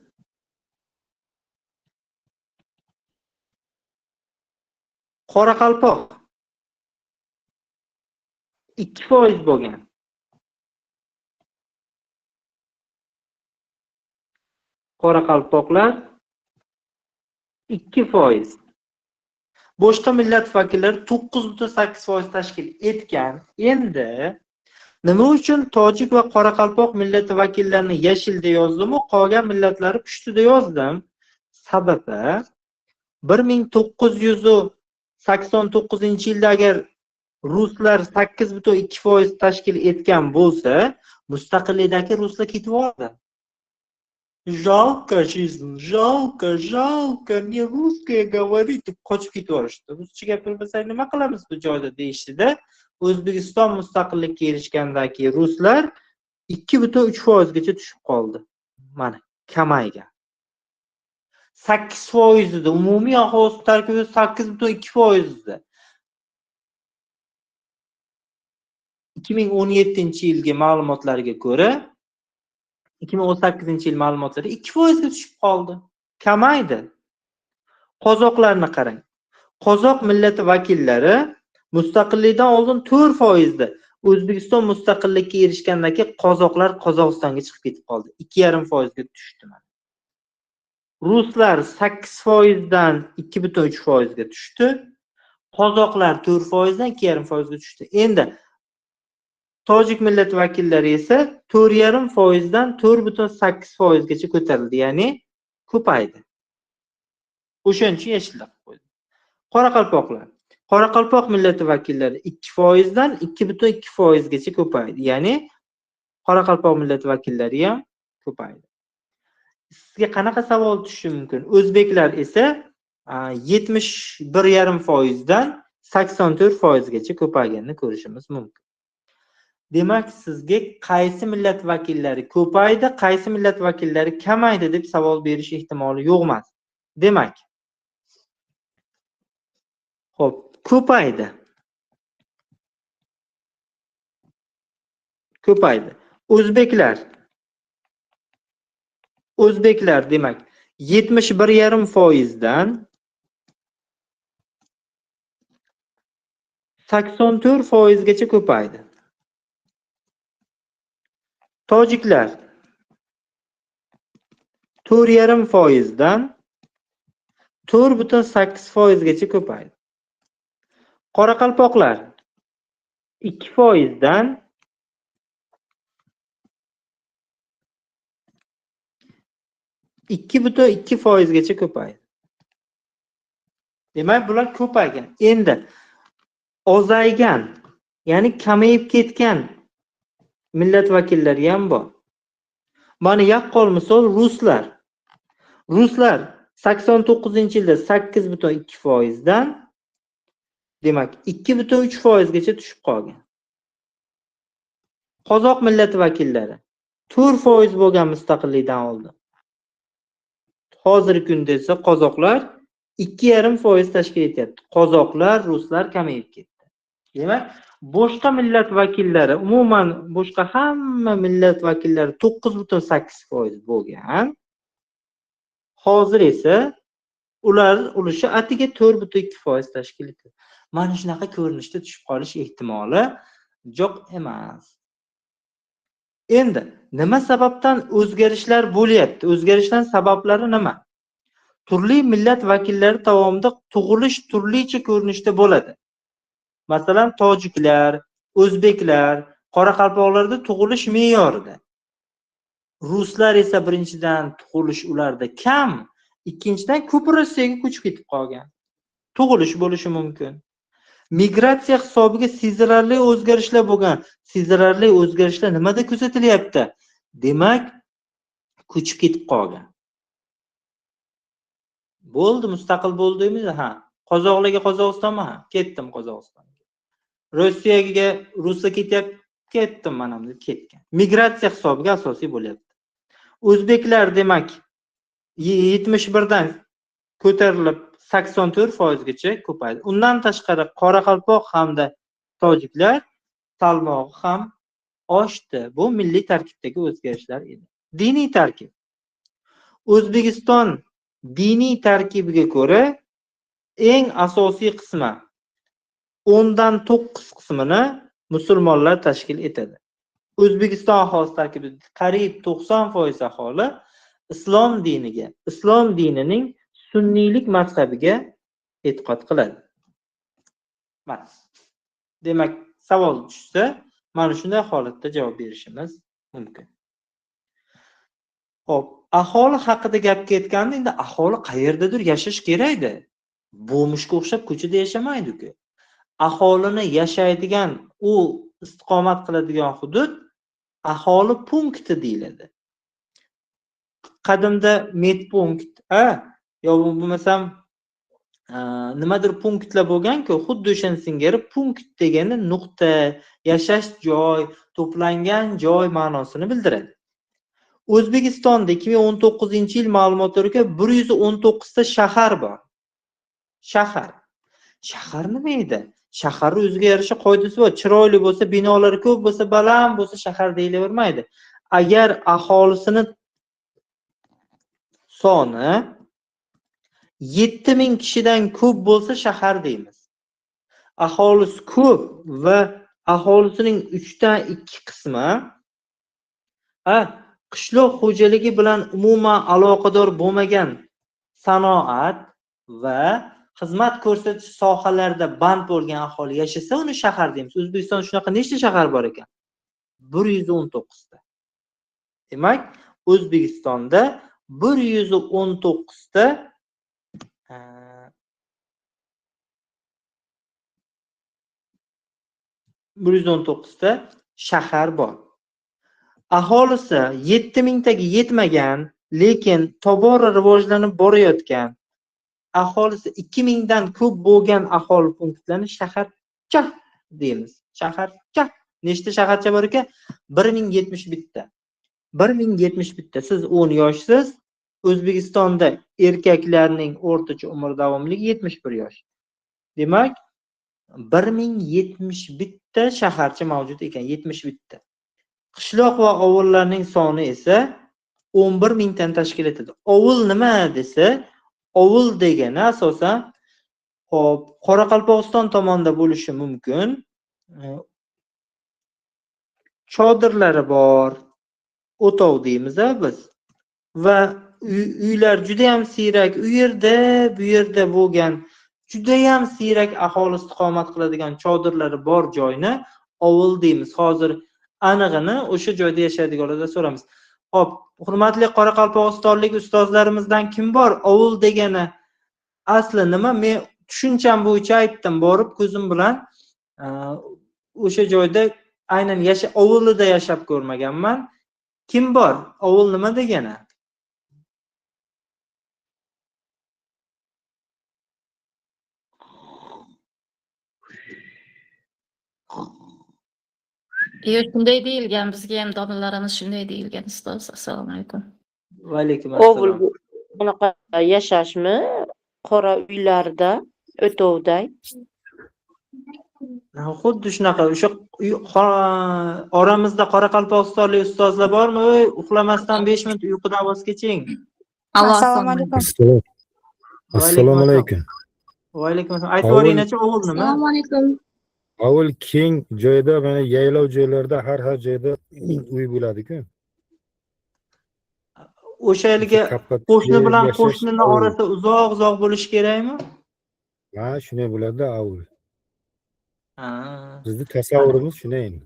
Qoraqalpoq 2% bo'lgan. Qoraqalpoqlar 2%. Boshqa millat vakillari 9,8% tashkil etgan. Endi nima uchun tojik va qoraqalpoq millati vakillarini yashilda yozdim-u, qolgan millatlarni pushtida yozdim? Sababi 1989-yilda agar ruslar 8,2% tashkil etgan bo'lsa, mustaqillikdagi ruslar ketib oldi. Жалко жизнь, жалко, жалко, не русское говорит deb qochib ketib yuborishdi. Ruscha gapirmasak nima qilamiz bu joyda deyishdida, O'zbekiston mustaqillikka erishgandan keyin ruslar 2,3% gacha tushib qoldi. Mana kamaygan. 8% edi. Umumiy aholi tarkibi 8,2% edi. 2017-yilgi ma'lumotlarga ko'ra 2018-yil ma'lumotlari 2% ga tushib qoldi. Kamaydi. Qozoqlarni qarang. Qozoq millati vakillari mustaqillikdan oldin 4% edi. O'zbekiston mustaqillikka erishgandan keyin qozoqlar Qozog'istonga chiqib ketib qoldi. 2,5% ga tushdi mana. Ruslar 8% dan 2,3% ga tushdi. Qozoqlar 4% dan 2,5% ga tushdi. Endi tojik millati vakillari esa 4,5% dan 4,8% gacha ko'tarildi, ya'ni ko'paydi. O'shaning uchun yashillab qo'ydi. Qoraqalpoqlar. Qoraqalpoq millati vakillari 2% dan 2,2% gacha ko'paydi, ya'ni qoraqalpoq millati vakillari ham ko'paydi. Sizga qanaqa savol tushishi mumkin? O'zbeklar esa 71,5% dan 84% gacha ko'payganini ko'rishimiz mumkin. Demak, sizga qaysi millat vakillari ko'paydi, qaysi millat vakillari kamaydi deb savol berish ehtimoli yo'q emas. Demak, xo'p, ko'paydi. Ko'paydi. O'zbeklar. O'zbeklar demak 71,5% dan 84% gacha ko'paydi. Tojiklar 4,5% dan 4,8% gacha ko'paydi. Qoraqalpoqlar 2% dan 2,2% gacha ko'paydi. Demak, bular ko'paygan. Endi ozaygan, ya'ni kamayib ketgan millat vakillari ham bor. Mana yaqqol misol ruslar. Ruslar 89-yilda 8,2% dan demak 2,3% gacha tushib qolgan. Qozoq millati vakillari 4% bo'lgan mustaqillikdan oldin. Hozirgi kunda esa qozoqlar 2,5% tashkil etyapti. Qozoqlar, ruslar kamayib ketdi. Demak, Boshqa millat vakillari, umuman boshqa hamma millat vakillari 9,8% bo'lgan. Hozir esa ular ulushi atiga 4,2% tashkil etadi. Mana shunaqa ko'rinishda tushib qolish ehtimoli yo'q emas. Endi nima sababdan o'zgarishlar bo'lyapti? O'zgarishlar sabablari nima? Turli millat vakillari davomida tug'ilish turlicha ko'rinishda bo'ladi. Masalan, tojiklar, o'zbeklar, qoraqalpoqlarda tug'ilish me'yorida. Ruslar esa birinchidan tug'ilish ularda kam, ikkinchidan ko'p Rossiyaga ko'chib ketib qolgan. Tug'ilish bo'lishi mumkin. Migratsiya hisobiga sezilarli o'zgarishlar bo'lgan. Sezilarli o'zgarishlar nimada kuzatilyapti? Demak, ko'chib ketib qolgan. Bo'ldi, mustaqil bo'ldingmi? Ha. Qozoqlarga Qozog'istonmi? Ha, ketdim Qozog'istonga. Rossiyaga ruslar ketyapti, ketdim mana deb ketgan. Migratsiya hisobiga asosiy bo'lyapti. O'zbeklar demak 71 dan ko'tarilib 84% gacha ko'paydi. Undan tashqari qoraqalpoq hamda tojiklar salmog'i ham oshdi. Bu milliy tarkibdagi o'zgarishlar edi. Diniy tarkib. O'zbekiston diniy tarkibiga ko'ra eng asosiy qismi 10dan 9 qismini musulmonlar tashkil etadi. O'zbekiston aholisi tarkibida qariyb 90% aholi islom diniga, islom dinining sunniylik mazhabiga e'tiqod qiladi. Mana. Demak, savol tushsa, mana shunday holatda javob berishimiz mumkin. Xo'p, aholi haqida gap ketganda, endi aholi qayerdadir yashash kerakda. Bo'mishga o'xshab ko'chada yashamaydi-ku. Aholini yashaydigan, u istiqomat qiladigan hudud aholi punkti deyiladi. Qadimda medpunkt, yo bo'lmasam nimadir punktlar bo'lgan-ku, xuddi o'shan singari punkt degani nuqta, yashash joy, to'plangan joy ma'nosini bildiradi. O'zbekistonda 2019-yil ma'lumotlariga 119 ta shahar bor. Shahar. Shahar nima edi? Shaharning o'ziga yarasha qoidasi bor. Chiroyli bo'lsa, binolari ko'p bo'lsa, baland bo'lsa shahar deyilavermaydi. Agar aholisini soni 7000 kishidan ko'p bo'lsa shahar deymiz. Aholisi ko'p va aholisining 3dan 2 qismi qishloq xo'jaligi bilan umuman aloqador bo'lmagan sanoat va xizmat ko'rsatish sohalarida band bo'lgan aholi yashasa, uni shahar deymiz. O'zbekistonda shunaqa nechta shahar bor ekan? 119 ta. Demak, O'zbekistonda 119 ta 119 ta shahar bor. Aholisi 7000 taga yetmagan, lekin tobora rivojlanib borayotgan, aholisi 2000 dan ko'p bo'lgan aholi punktlarini shaharcha deymiz. Shaharcha. Nechta shaharcha bor ekan? 1071 ta. 1071 ta. Siz 10 yoshsiz. O'zbekistonda erkaklarning o'rtacha umr davomligi 71 yosh. Demak, 1071 ta shaharcha mavjud ekan, 71 ta. Qishloq va ovullarning soni esa 11 mingdan tashkil etadi. Ovul nima desa, ovul degani asosan hop, Qoraqalpog'iston tomonda bo'lishi mumkin. Chodirlari bor, o'tov deymiz biz. Va uylar juda ham siyrak, u yerda, bu yerda bo'lgan juda ham siyrak aholi istiqomat qiladigan chodirlari bor joyni ovul deymiz. Hozir anig'ini o'sha joyda yashaydiganlardan so'ramiz. Xo'p, hurmatli qoraqalpog'istonlik ustozlarimizdan kim bor? Ovul degani asli nima? Men tushuncham bo'yicha aytdim, borib ko'zim bilan o'sha joyda aynan ovulida yashab ko'rmaganman. Kim bor? Ovul nima degani? Yo'q, shunday deyilgan, bizga ham domlalarimiz shunday deyilgan, ustoz. Assalomu alaykum. Va alaykum Ovul assalom. bu bunaqa yashashmi? Qora uylarda, o'tovday. Xuddi shunaqa. O'sha oramizda qoraqalpog'istonlik ustozlar bormi? Ey, uxlamasdan 5 minut uyqudan voz keching. Assalomu alaykum. Assalomu alaykum. Va alaykum assalom. Aytib yuboringlarchi, ovul nima? Assalomu alaykum. Ovul keng joyda, mana yaylov joylarda, har har joyda uy bo'ladi-ku. O'sha yerga qo'shni bilan qo'shnini orasi uzoq-uzoq bo'lishi kerakmi? Ha, shunday bo'ladi ovul. Ha. Bizni tasavvurimiz shunday endi.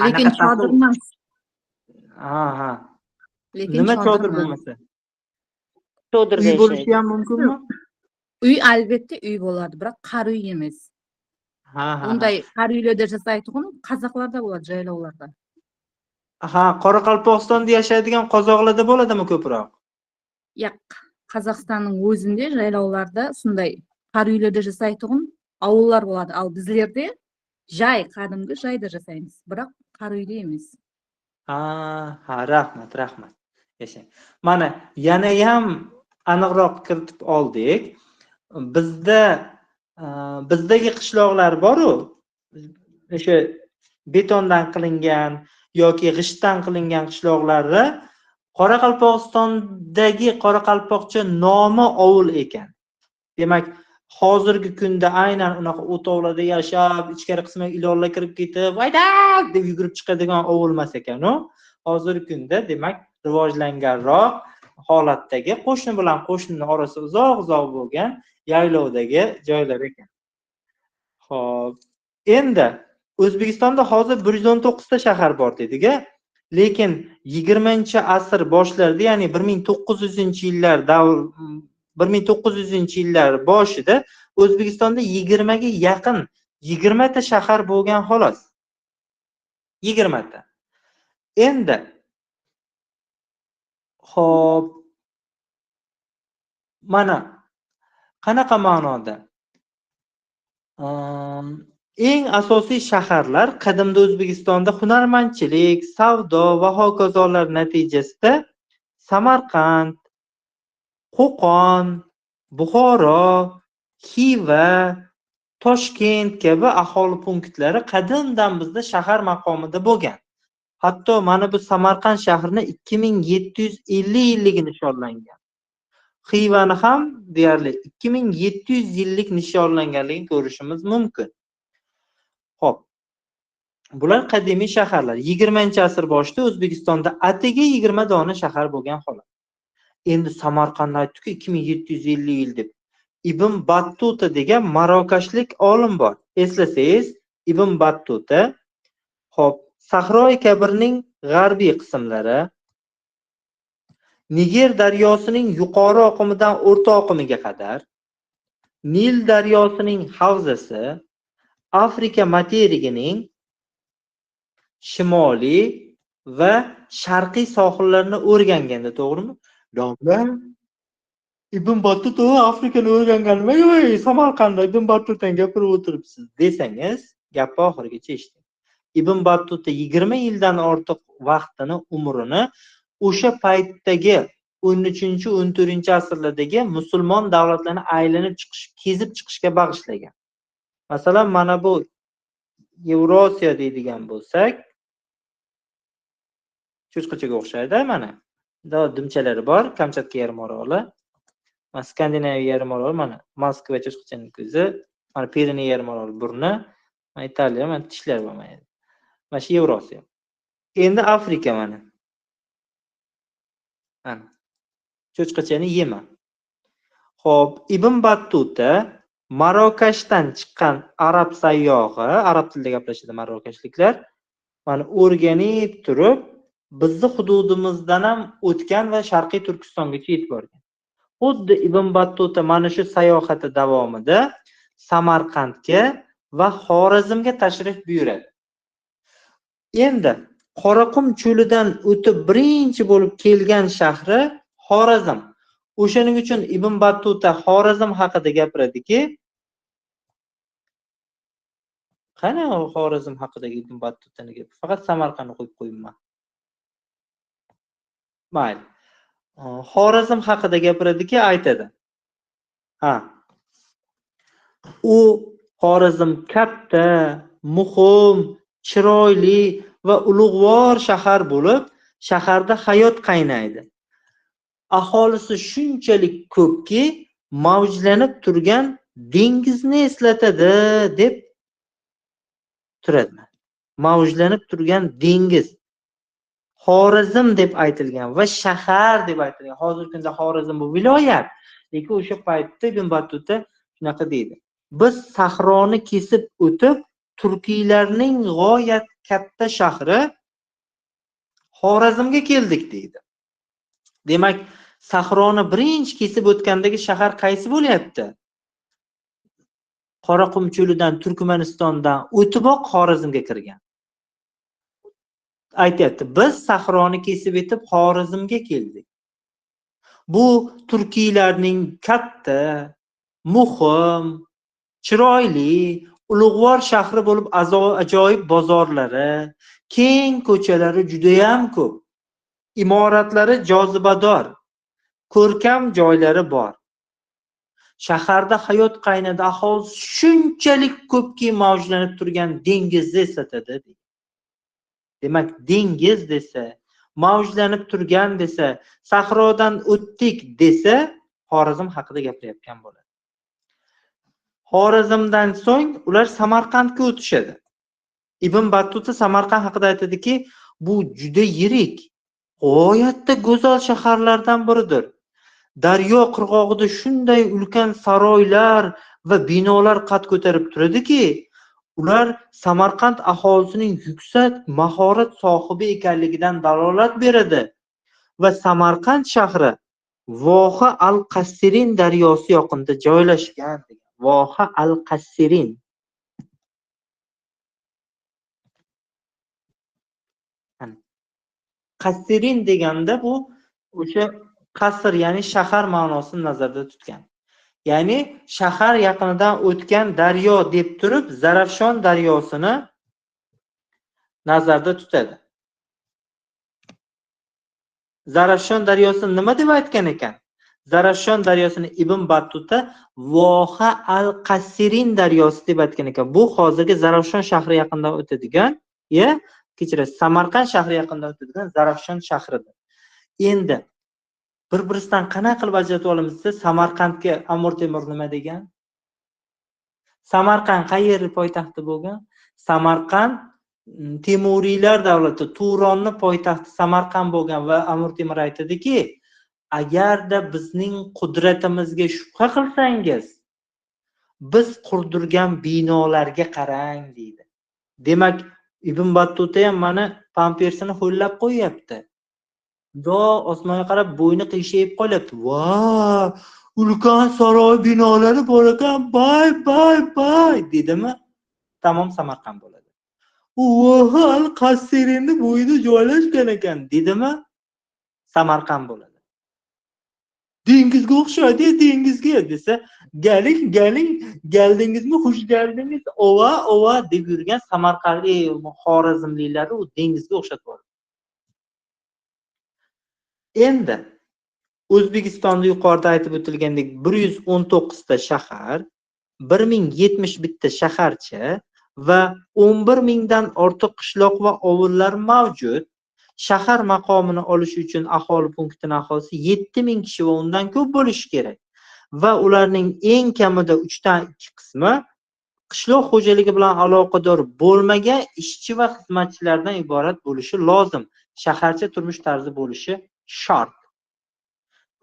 Lekin chodir emas. Ha, ha. Lekin nima chodir bo'lmasa? Chodirda Uy bo'lishi ham mumkinmi? Uy albatta uy bo'ladi, biroq qor uy emas. Ha, ha. Unday qor uylarda jasaytuǵın qozoqlarda bo'ladi, jaylovlarda. Ha, Qoraqalpog'istonda yashaydigan qozoqlarda bo'ladimi ko'proq? Yo'q, Қазақстанның өзінде жайлауларда сондай қар үйлерде жасайтұғын ауылдар болады. Ал біздерде жай, кәдімгі жайда жасаймыз, бірақ қар үйде емес. Ha, ha, rahmat, rahmat. Yashang. Mana yanayam aniqroq kiritib oldik. Bizda bizdagi qishloqlar bor-u, o'sha betondan qilingan yoki g'ishtdan qilingan qishloqlarda Qoraqalpog'istondagi qoraqalpoqcha nomi ovul ekan. Demak, hozirgi kunda aynan unaqa o'tovlarda yashab, ichkari qismiga ilonlar kirib ketib, "Vayda!" deb yugurib chiqadigan ovul emas ekan u. Hozirgi kunda demak rivojlanganroq holatdagi qo'shni bilan qo'shnining orasi uzoq-uzoq bo'lgan yaylovdagi joylar ekan. Xo'p, endi O'zbekistonda hozir 119 ta shahar bor dedik-a. Lekin 20-asr boshlarida, ya'ni 1900-yillar davr, 1900-yillar boshida O'zbekistonda 20 ga yaqin 20 ta shahar bo'lgan xolos. 20 ta. Endi xo'p, mana qanaqa ma'noda? Eng asosiy shaharlar qadimda O'zbekistonda hunarmandchilik, savdo va hokazolar natijasida Samarqand, Qo'qon, Buxoro, Xiva, Toshkent kabi aholi punktlari qadimdan bizda shahar maqomida bo'lgan. Hatto mana bu Samarqand shahrini 2750 yilligi nishonlangan. Xivani ham deyarli 2700 yillik nishonlanganligini ko'rishimiz mumkin. Xo'p. Bular qadimiy shaharlar. 20-asr boshida O'zbekistonda atigi 20 dona shahar bo'lgan holat. Endi Samarqandni aytdik-ku 2750 yil deb. Ibn Battuta degan marokashlik olim bor. Eslasangiz, Ibn Battuta, xo'p, Sahroi Kabirning g'arbiy qismlari, Niger daryosining yuqori oqimidan o'rta oqimiga qadar, Nil daryosining havzasi, Afrika materigining shimoliy va sharqiy sohillarini o'rganganda, to'g'rimi? Domla, Ibn Battuta Afrikani o'rgangan nima? Samarqandda Ibn Battutani gapirib o'tiribsiz desangiz, gapni oxirigacha eshiting. Ibn Battuta 20 yildan ortiq vaqtini, umrini o'sha paytdagi 13-14-asrlardagi musulmon davlatlarini aylanib chiqish, kezib chiqishga bag'ishlagan. Masalan, mana bu Yevrosiyo deydigan bo'lsak, cho'chqachaga o'xshaydi mana. Dumchalari bor, Kamchatka yarim oroli, mana Skandinaviya yarim oroli, mana Moskva cho'chqachaning ko'zi, mana Piriney yarim oroli burni, mana Italiya, mana tishlari bor mana. Mana shu Yevrosiyo. Endi Afrika mana. Mana. Cho'chqachani yema. Xo'p, Ibn Battuta Marokashdan chiqqan arab sayyohi, arab tilida gaplashadi marokashliklar. Mana o'rganib turib, bizni hududimizdan ham o'tgan va Sharqiy Turkistongacha yetib borgan. Xuddi Ibn Battuta mana shu sayohati davomida Samarqandga va Xorazmga tashrif buyuradi. Endi Qoraqum cho'lidan o'tib birinchi bo'lib kelgan shahri Xorazm. O'shaning uchun Ibn Battuta Xorazm haqida gapiradiki, qani Xorazm haqidagi Ibn Battutani gapi? Faqat Samarqandni qo'yib qo'yibman. Mayli. Xorazm haqida gapiradiki, aytadi. Ha. U Xorazm katta, muhim, chiroyli va ulug'vor shahar bo'lib, shaharda hayot qaynaydi. Aholisi shunchalik ko'pki, mavjlanib turgan dengizni eslatadi deb turadi. Mavjlanib turgan dengiz. Xorazm deb aytilgan va shahar deb aytilgan. Hozirgi kunda Xorazm bu viloyat. Lekin o'sha paytda Ibn Battuta shunaqa deydi. Biz sahroni kesib o'tib, turkiylarning g'oyat katta shahri Xorazmga keldik deydi. Demak, sahroni birinchi kesib o'tgandagi shahar qaysi bo'lyapti? Qoraqum cho'lidan, Turkmanistondan o'tiboq Xorazmga kirgan. Aytyapti, biz sahroni kesib o'tib Xorazmga keldik. Bu turkiylarning katta, muhim, chiroyli, ulug'vor shahri bo'lib, ajoyib bozorlari, keng ko'chalari judayam ko'p. Imoratlari jozibador, ko'rkam joylari bor. Shaharda hayot qaynadi, aholi shunchalik ko'pki mavjlanib turgan dengizni eslatadi. Demak, dengiz desa, mavjlanib turgan desa, sahrodan o'tdik desa, Xorazm haqida gapirayotgan bo'ladi. Xorazmdan so'ng ular Samarqandga o'tishadi. Ibn Battuta Samarqand haqida aytadiki, bu juda yirik, g'oyatda go'zal shaharlardan biridir. Daryo qirg'og'ida shunday ulkan saroylar va binolar qad ko'tarib turadiki, ular Samarqand aholisining yuksak mahorat sohibi ekanligidan dalolat beradi va Samarqand shahri Voha al-Qassirin daryosi yoqinida joylashgan degan. Voha al-Qassirin. Qassirin deganda bu o'sha qasr, ya'ni shahar ma'nosini nazarda tutgan. Ya'ni shahar yaqinidan o'tgan daryo deb turib Zarafshon daryosini nazarda tutadi. Zarafshon daryosini nima deb aytgan ekan? Zarafshon daryosini Ibn Battuta Voha al-Qassirin daryosi deb aytgan ekan. Bu hozirgi Zarafshon shahri yaqinidan o'tadigan, kechirasiz, Samarqand shahri yaqinidan o'tadigan Zarafshon shahridir. Endi bir-birisidan qanday qilib ajratib olamiz desa, Samarqandga Amir Temur nima degan? Samarqand qayerning poytaxti bo'lgan? Samarqand Temuriylar davlati, Turonni poytaxti Samarqand bo'lgan va Amir Temur aytadiki, agarda bizning qudratimizga shubha qilsangiz, biz qurdirgan binolarga qarang deydi. Demak, Ibn Battuta ham mana pampersini ho'llab qo'yyapti. Do osmonga qarab bo'yni qiyshayib qolyapti. Va, ulkan saroy binolari bor ekan, bay bay bay dedimi? Tamom Samarqand bo'ladi. Voha al-Qassirinni bo'yida joylashgan ekan dedimi? Samarqand bo'ladi. Dengizga o'xshaydi, dengizga desa, galing, galing, geldingizmi, xush keldingiz, ova, ova deb yurgan Samarqandlik Xorazmliklarni u dengizga o'xshatib yubordi. Endi O'zbekistonda yuqorida aytib o'tilgandek 119 ta shahar, 1071 ta shaharcha va 11 mingdan ortiq qishloq va ovullar mavjud. Shahar maqomini olish uchun aholi punktining aholisi 7000 kishi va undan ko'p bo'lishi kerak va ularning eng kamida 3 dan 2 qismi qishloq xo'jaligi bilan aloqador bo'lmagan ishchi va xizmatchilardan iborat bo'lishi lozim. Shaharcha turmush tarzi bo'lishi shart.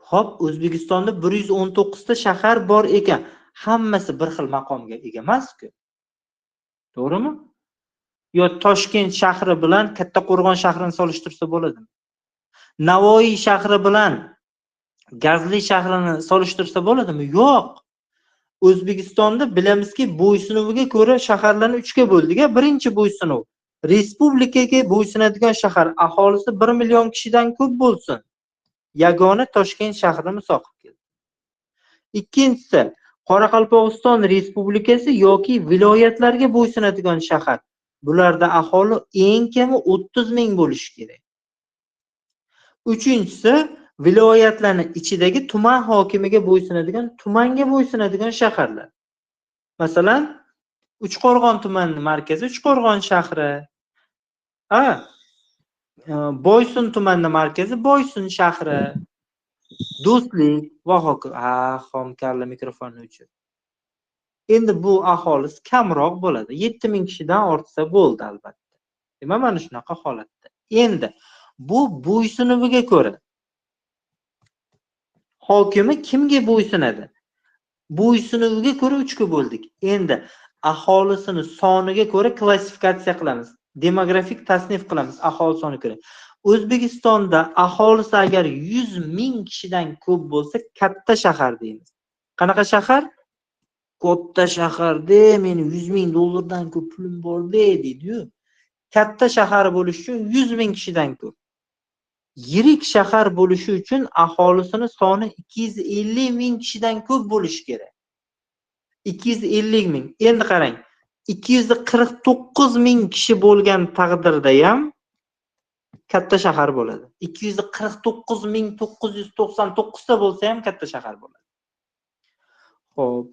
Xo'p, O'zbekistonda 119 ta shahar bor ekan, hammasi bir xil maqomga ega emas-ku. To'g'rimi? Yo Toshkent shahri bilan Kattaqo'rg'on shahrini solishtirsa bo'ladimi? Navoiy shahri bilan Gazli shahrini solishtirsa bo'ladimi? Yo'q. O'zbekistonda bilamizki, bo'ysunuviga ko'ra shaharlarni 3 ga bo'ldik. Birinchi bo'ysunuv respublikaga bo'ysunadigan shahar, aholisi 1 million kishidan ko'p bo'lsin. Yagona Toshkent shahrini misol qilib keldi. Ikkinchisi, Qoraqalpog'iston Respublikasi yoki viloyatlarga bo'ysunadigan shahar. Bularda aholi eng kami 30 ming bo'lishi kerak. Uchinchisi, viloyatlarning ichidagi tuman hokimiga bo'ysunadigan, tumanga bo'ysunadigan shaharlar. Masalan, Uchqo'rg'on tumanining markazi Uchqo'rg'on shahri. Boysun tumanining markazi Boysun shahri. Do'stlik va hokazo. Ha, xomkalla mikrofonni o'chir. Endi bu aholisi kamroq bo'ladi. 7000 kishidan ortsa bo'ldi albatta. Demak, mana shunaqa holatda. Endi bu bo'ysunuviga ko'ra hokimi kimga bo'ysunadi? Bo'ysunuviga ko'ra 3 ga bo'ldik. Endi aholisini soniga ko'ra klassifikatsiya qilamiz. Demografik tasnif qilamiz aholi soniga ko'ra. O'zbekistonda aholisi agar 100 ming kishidan ko'p bo'lsa, katta shahar deymiz. Qanaqa shahar? Katta shaharda meni 100 ming dollardan ko'p pulim bor deydi-yu. Katta shahar bo'lishi uchun 100 ming kishidan ko'p. Yirik shahar bo'lishi uchun aholisini soni 250 ming kishidan ko'p bo'lishi kerak. 250 ming. Endi qarang, 249 ming kishi bo'lgan taqdirda ham katta shahar bo'ladi. 249 ming 999 ta bo'lsa ham katta shahar bo'ladi. Xo'p.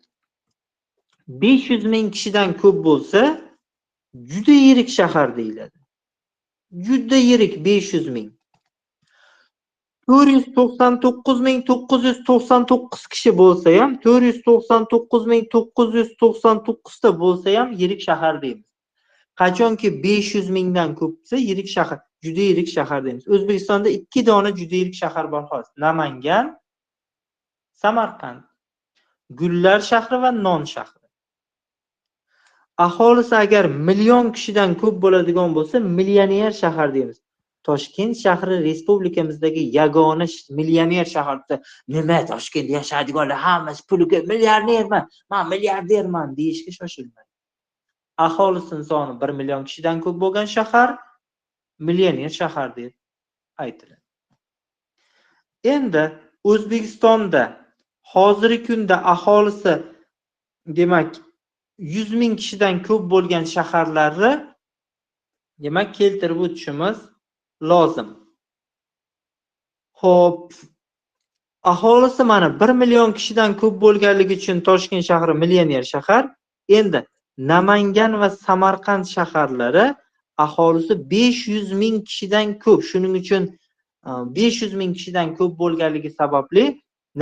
500 ming kishidan ko'p bo'lsa, juda yirik shahar deyiladi. Juda yirik 500 ming. 499 ming 999 kishi bo'lsa ham, 499 ming 999 ta bo'lsa ham yirik shahar deymiz. Qachonki 500 mingdan ko'p bo'lsa, yirik shahar, juda yirik shahar deymiz. O'zbekistonda 2 dona juda yirik shahar bor hozir. Namangan, Samarqand. Gullar shahri va non shahri. Aholisi agar million kishidan ko'p bo'ladigan bo'lsa, millioner shahar deymiz. Toshkent shahri respublikamizdagi yagona millioner shahar. Nima Toshkentda yashaydiganlar hammasi puli ko'p, millionerman, men milliarderman deyishga shoshilmang. Aholisining soni 1 million kishidan ko'p bo'lgan shahar millioner shahar deb aytiladi. Endi O'zbekistonda hozirgi kunda aholisi demak 100 ming kishidan ko'p bo'lgan shaharlarni demak keltirib o'tishimiz lozim. Xo'p, aholisi mana 1 million kishidan ko'p bo'lganligi uchun Toshkent shahri millioner shahar. Endi Namangan va Samarqand shaharlari aholisi 500 ming kishidan ko'p. Shuning uchun 500 ming kishidan ko'p bo'lganligi sababli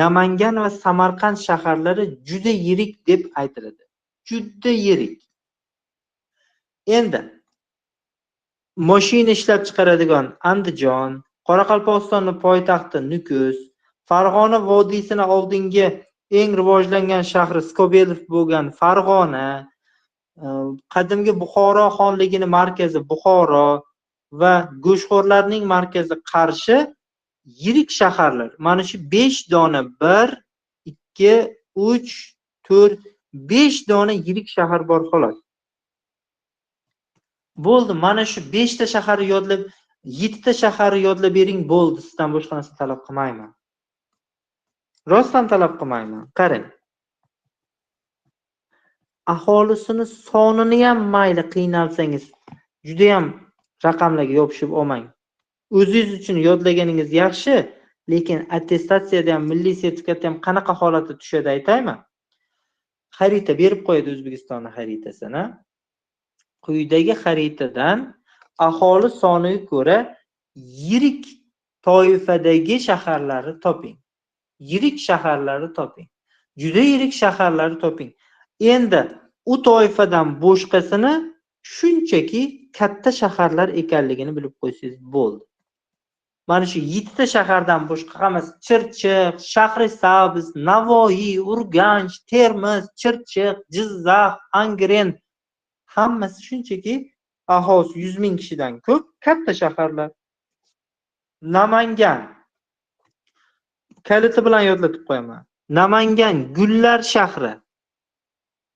Namangan va Samarqand shaharlari juda yirik deb aytiladi. Juda yirik. Endi mashina ishlab chiqaradigan Andijon, Qoraqalpog'istonning poytaxti Nukus, Farg'ona vodiysini oldingi eng rivojlangan shahri Skobelov bo'lgan Farg'ona, qadimgi Buxoro xonligining markazi Buxoro va go'shtxo'rlarning markazi Qarshi yirik shaharlar. Mana shu 5 dona 1, 2, 3, 4, 5 dona yirik shahar bor xolos. Bo'ldi, mana shu 5 ta shaharni yodlab, 7 ta shaharni yodlab bering, bo'ldi, sizdan boshqa narsa talab qilmayman. Rostdan talab qilmayman. Qarang. Aholisini sonini ham mayli qiynalsangiz, juda ham raqamlarga yopishib olmang. O'zingiz uchun yodlaganingiz yaxshi, lekin attestatsiyada ham, milliy sertifikatda ham qanaqa holatda tushadi aytaymi? Xarita berib qo'yadi O'zbekistonning xaritasini. Quyidagi xaritadan aholi soniga ko'ra yirik toifadagi shaharlarni toping. Yirik shaharlarni toping. Juda yirik shaharlarni toping. Endi u toifadan boshqasini shunchaki katta shaharlar ekanligini bilib qo'ysangiz bo'ldi. Mana shu 7 ta shahardan boshqa hammasi Chirchiq, Shahrisabz, Navoiy, Urganch, Termiz, Chirchiq, Jizzax, Angren hammasi shunchaki aholisi 100 ming kishidan ko'p katta shaharlar. Namangan kaliti bilan yodlatib qo'yaman. Namangan gullar shahri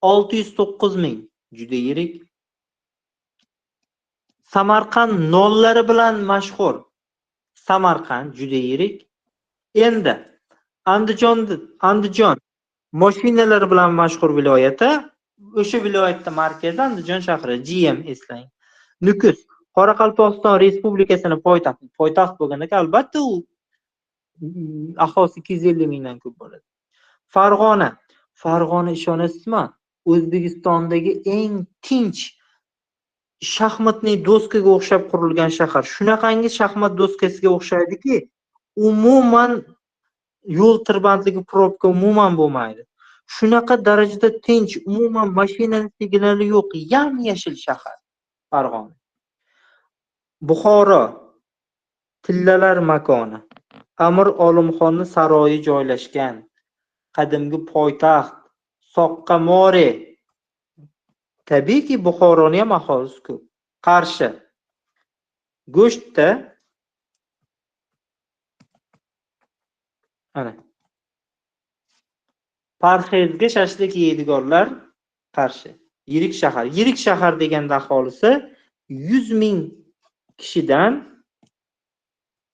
609 ming, juda yirik. Samarqand nonlari bilan mashhur. Samarqand juda yirik. Endi Andijon mashinalar bilan mashhur viloyati. O'sha viloyatda markazi Andijon shahri, GM eslang. Nukus Qoraqalpog'iston Respublikasining poytaxti. Poytaxt bo'lganda albatta u aholisi 250 mingdan ko'p bo'ladi. Farg'ona. Farg'ona ishonasizmi? O'zbekistondagi eng tinch shaxmatli doskaga o'xshab qurilgan shahar. Shunaqangi shaxmat doskasiga o'xshaydiki, umuman yo'l tirbandligi, probka umuman bo'lmaydi. Shunaqa darajada tinch, umuman mashinani signali yo'q, yam-yashil shahar Farg'ona. Buxoro tillalar makoni. Amir Olimxonni saroyi joylashgan. Qadimgi poytaxt Soqqamore. Tabiiyki, Buxoroni ham aholisi ko'p. Qarshi. Go'shtda ana parhezga shashlik yeydiganlar Qarshi. Yirik shahar. Yirik shahar deganda aholisi 100 ming kishidan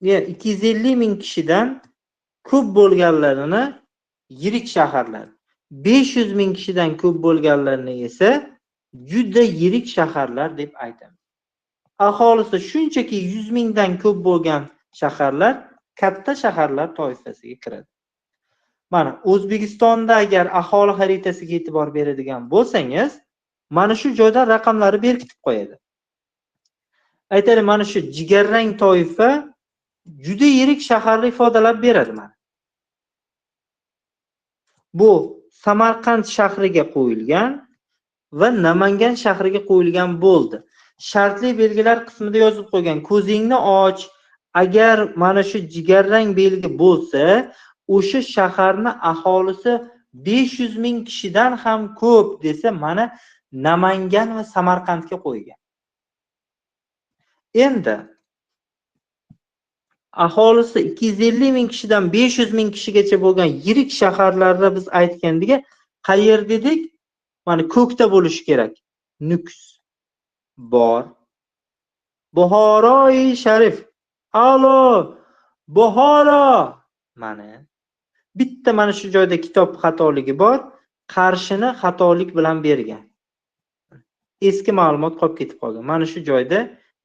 250 ming kishidan ko'p bo'lganlarini yirik shaharlar, 500 ming kishidan ko'p bo'lganlarini esa juda yirik shaharlar deb aytamiz. Aholisi shunchaki 100 mingdan ko'p bo'lgan shaharlar katta shaharlar toifasiga kiradi. Mana O'zbekistonda agar aholi xaritasiga e'tibor beradigan bo'lsangiz, mana shu joyda raqamlari berkitib qo'yadi. Aytaylik, mana shu jigarrang toifa juda yirik shaharni ifodalab beradi mana. Bu Samarqand shahriga qo'yilgan va Namangan shahriga qo'yilgan bo'ldi. Shartli belgilar qismida yozib qo'ygan, ko'zingni och, agar mana shu jigarrang belgi bo'lsa, o'sha shaharni aholisi 500 ming kishidan ham ko'p desa, mana Namangan va Samarqandga qo'ygan. Endi aholisi 250 ming kishidan 500 ming kishigacha bo'lgan yirik shaharlarda biz aytgandek, qayer dedik? Mana ko'kda bo'lishi kerak. Nukus bor. Buxoroi Sharif. Alo, Buxoro. Mana bitta mana shu joyda kitob xatoligi bor. Qarshini xatolik bilan bergan. Eski ma'lumot qolib ketib qolgan. Mana shu joyda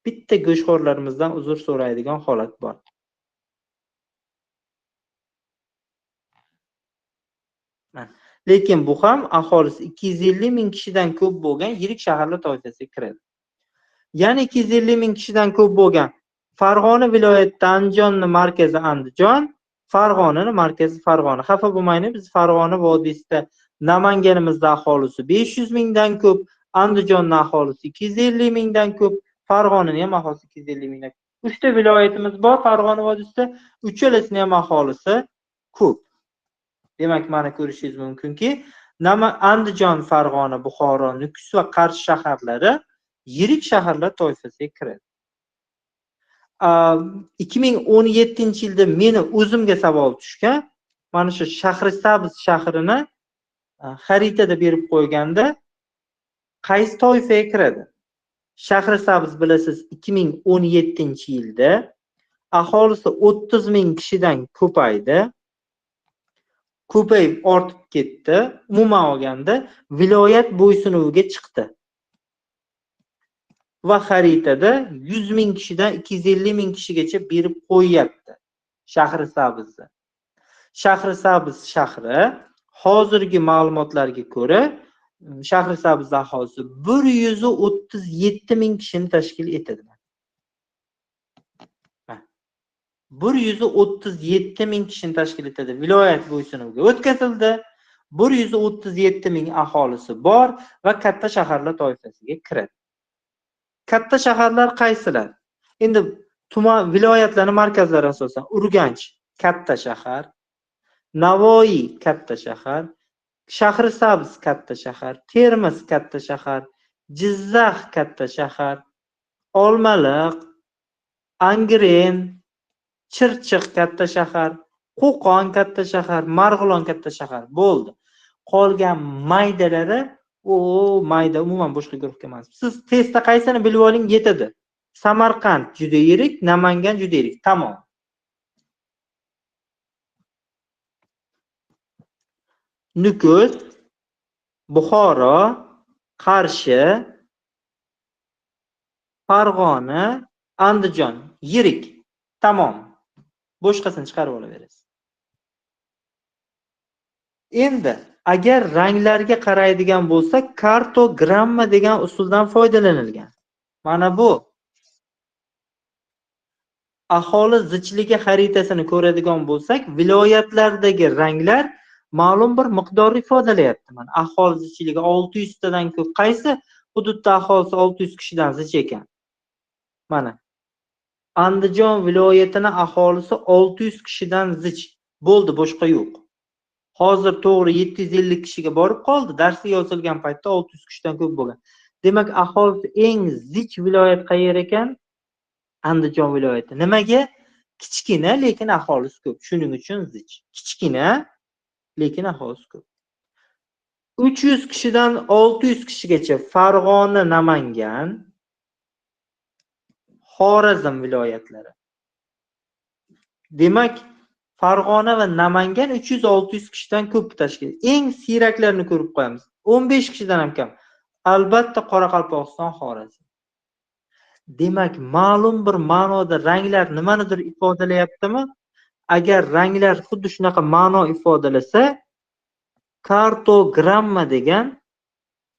bitta go'shtxo'rlarimizdan uzr so'raydigan holat bor. Lekin bu ham aholisi 250 ming kishidan ko'p bo'lgan yirik shaharlar toifasiga kiradi. Ya'ni 250 ming kishidan ko'p bo'lgan Farg'ona viloyatida Andijonni markazi Andijon, Farg'onani markazi Farg'ona. Xafa bo'lmaylik, biz Farg'ona vodiysida Namanganimizda aholisi 500 mingdan ko'p, Andijonni aholisi 250 mingdan ko'p, Farg'onaning ham aholisi 250 mingdan ko'p. 3 ta viloyatimiz bor Farg'ona vodiysida, uchalasining ham aholisi ko'p. Demak, mana ko'rishingiz mumkinki, Andijon, Farg'ona, Buxoro, Nukus va Qarshi shaharlari yirik shaharlar toifasiga kiradi. 2017-yilda meni o'zimga savol tushgan, mana shu Shahrisabz shahrini xaritada berib qo'yganda qaysi toifaga kiradi? Shahrisabz bilasiz, 2017-yilda aholisi 30 ming kishidan ko'paydi. Ko'payib ortib ketdi. Umuman olganda viloyat bo'ysunuviga chiqdi. Va xaritada 100 ming kishidan 250 ming kishigacha berib qo'yyapti Shahrisabzni. Shahrisabz shahri hozirgi ma'lumotlarga ko'ra Shahrisabz aholisi 137 ming kishini tashkil etadi. 137 ming kishini tashkil etadi. Viloyat bo'ysunuviga o'tkazildi. 137 ming aholisi bor va katta shaharlar toifasiga kiradi. Katta shaharlar qaysilar? Endi tuman viloyatlarning markazlari asosan Urganch katta shahar, Navoiy katta shahar, Shahrisabz katta shahar, Termiz katta shahar, Jizzax katta shahar, Olmaliq, Angren, Chirchiq katta shahar, Qo'qon katta shahar, Marg'ilon katta shahar bo'ldi. Qolgan maydalari o mayda umuman boshqa guruhga emas. Siz testda qaysini bilib oling yetadi. Samarqand juda yirik, Namangan juda yirik. Tamom. Nukus, Buxoro, Qarshi, Farg'ona, Andijon yirik. Tamom. Boshqasini chiqarib olaverasiz. Endi Agar ranglarga qaraydigan bo'lsak, kartogramma degan usuldan foydalanilgan. Mana bu aholi zichligi xaritasini ko'radigan bo'lsak, viloyatlardagi ranglar ma'lum bir miqdorni ifodalayapti. Mana aholi zichligi 600 tadan ko'p. Qaysi hududda aholisi 600 kishidan zich ekan? Mana Andijon viloyatini aholisi 600 kishidan zich. Bo'ldi, boshqa yo'q. Hozir to'g'ri 750 kishiga borib qoldi. Darsga yozilgan paytda 600 kishidan ko'p bo'lgan. Demak, aholisi eng zich viloyat qayer ekan? Andijon viloyati. Nimaga? Kichkina, lekin aholisi ko'p. Shuning uchun zich. Kichkina, lekin aholisi ko'p. 300 kishidan 600 kishigacha Farg'ona, Namangan, Xorazm viloyatlari. Demak, Farg'ona va Namangan 300-600 kishidan ko'p tashkil. Eng siyraklarini ko'rib qo'yamiz. 15 kishidan ham kam. Albatta Qoraqalpog'iston, Xorazm. Demak, ma'lum bir ma'noda ranglar nimanidir ifodalayaptimi? Agar ranglar xuddi shunaqa ma'no ifodalasa, kartogramma degan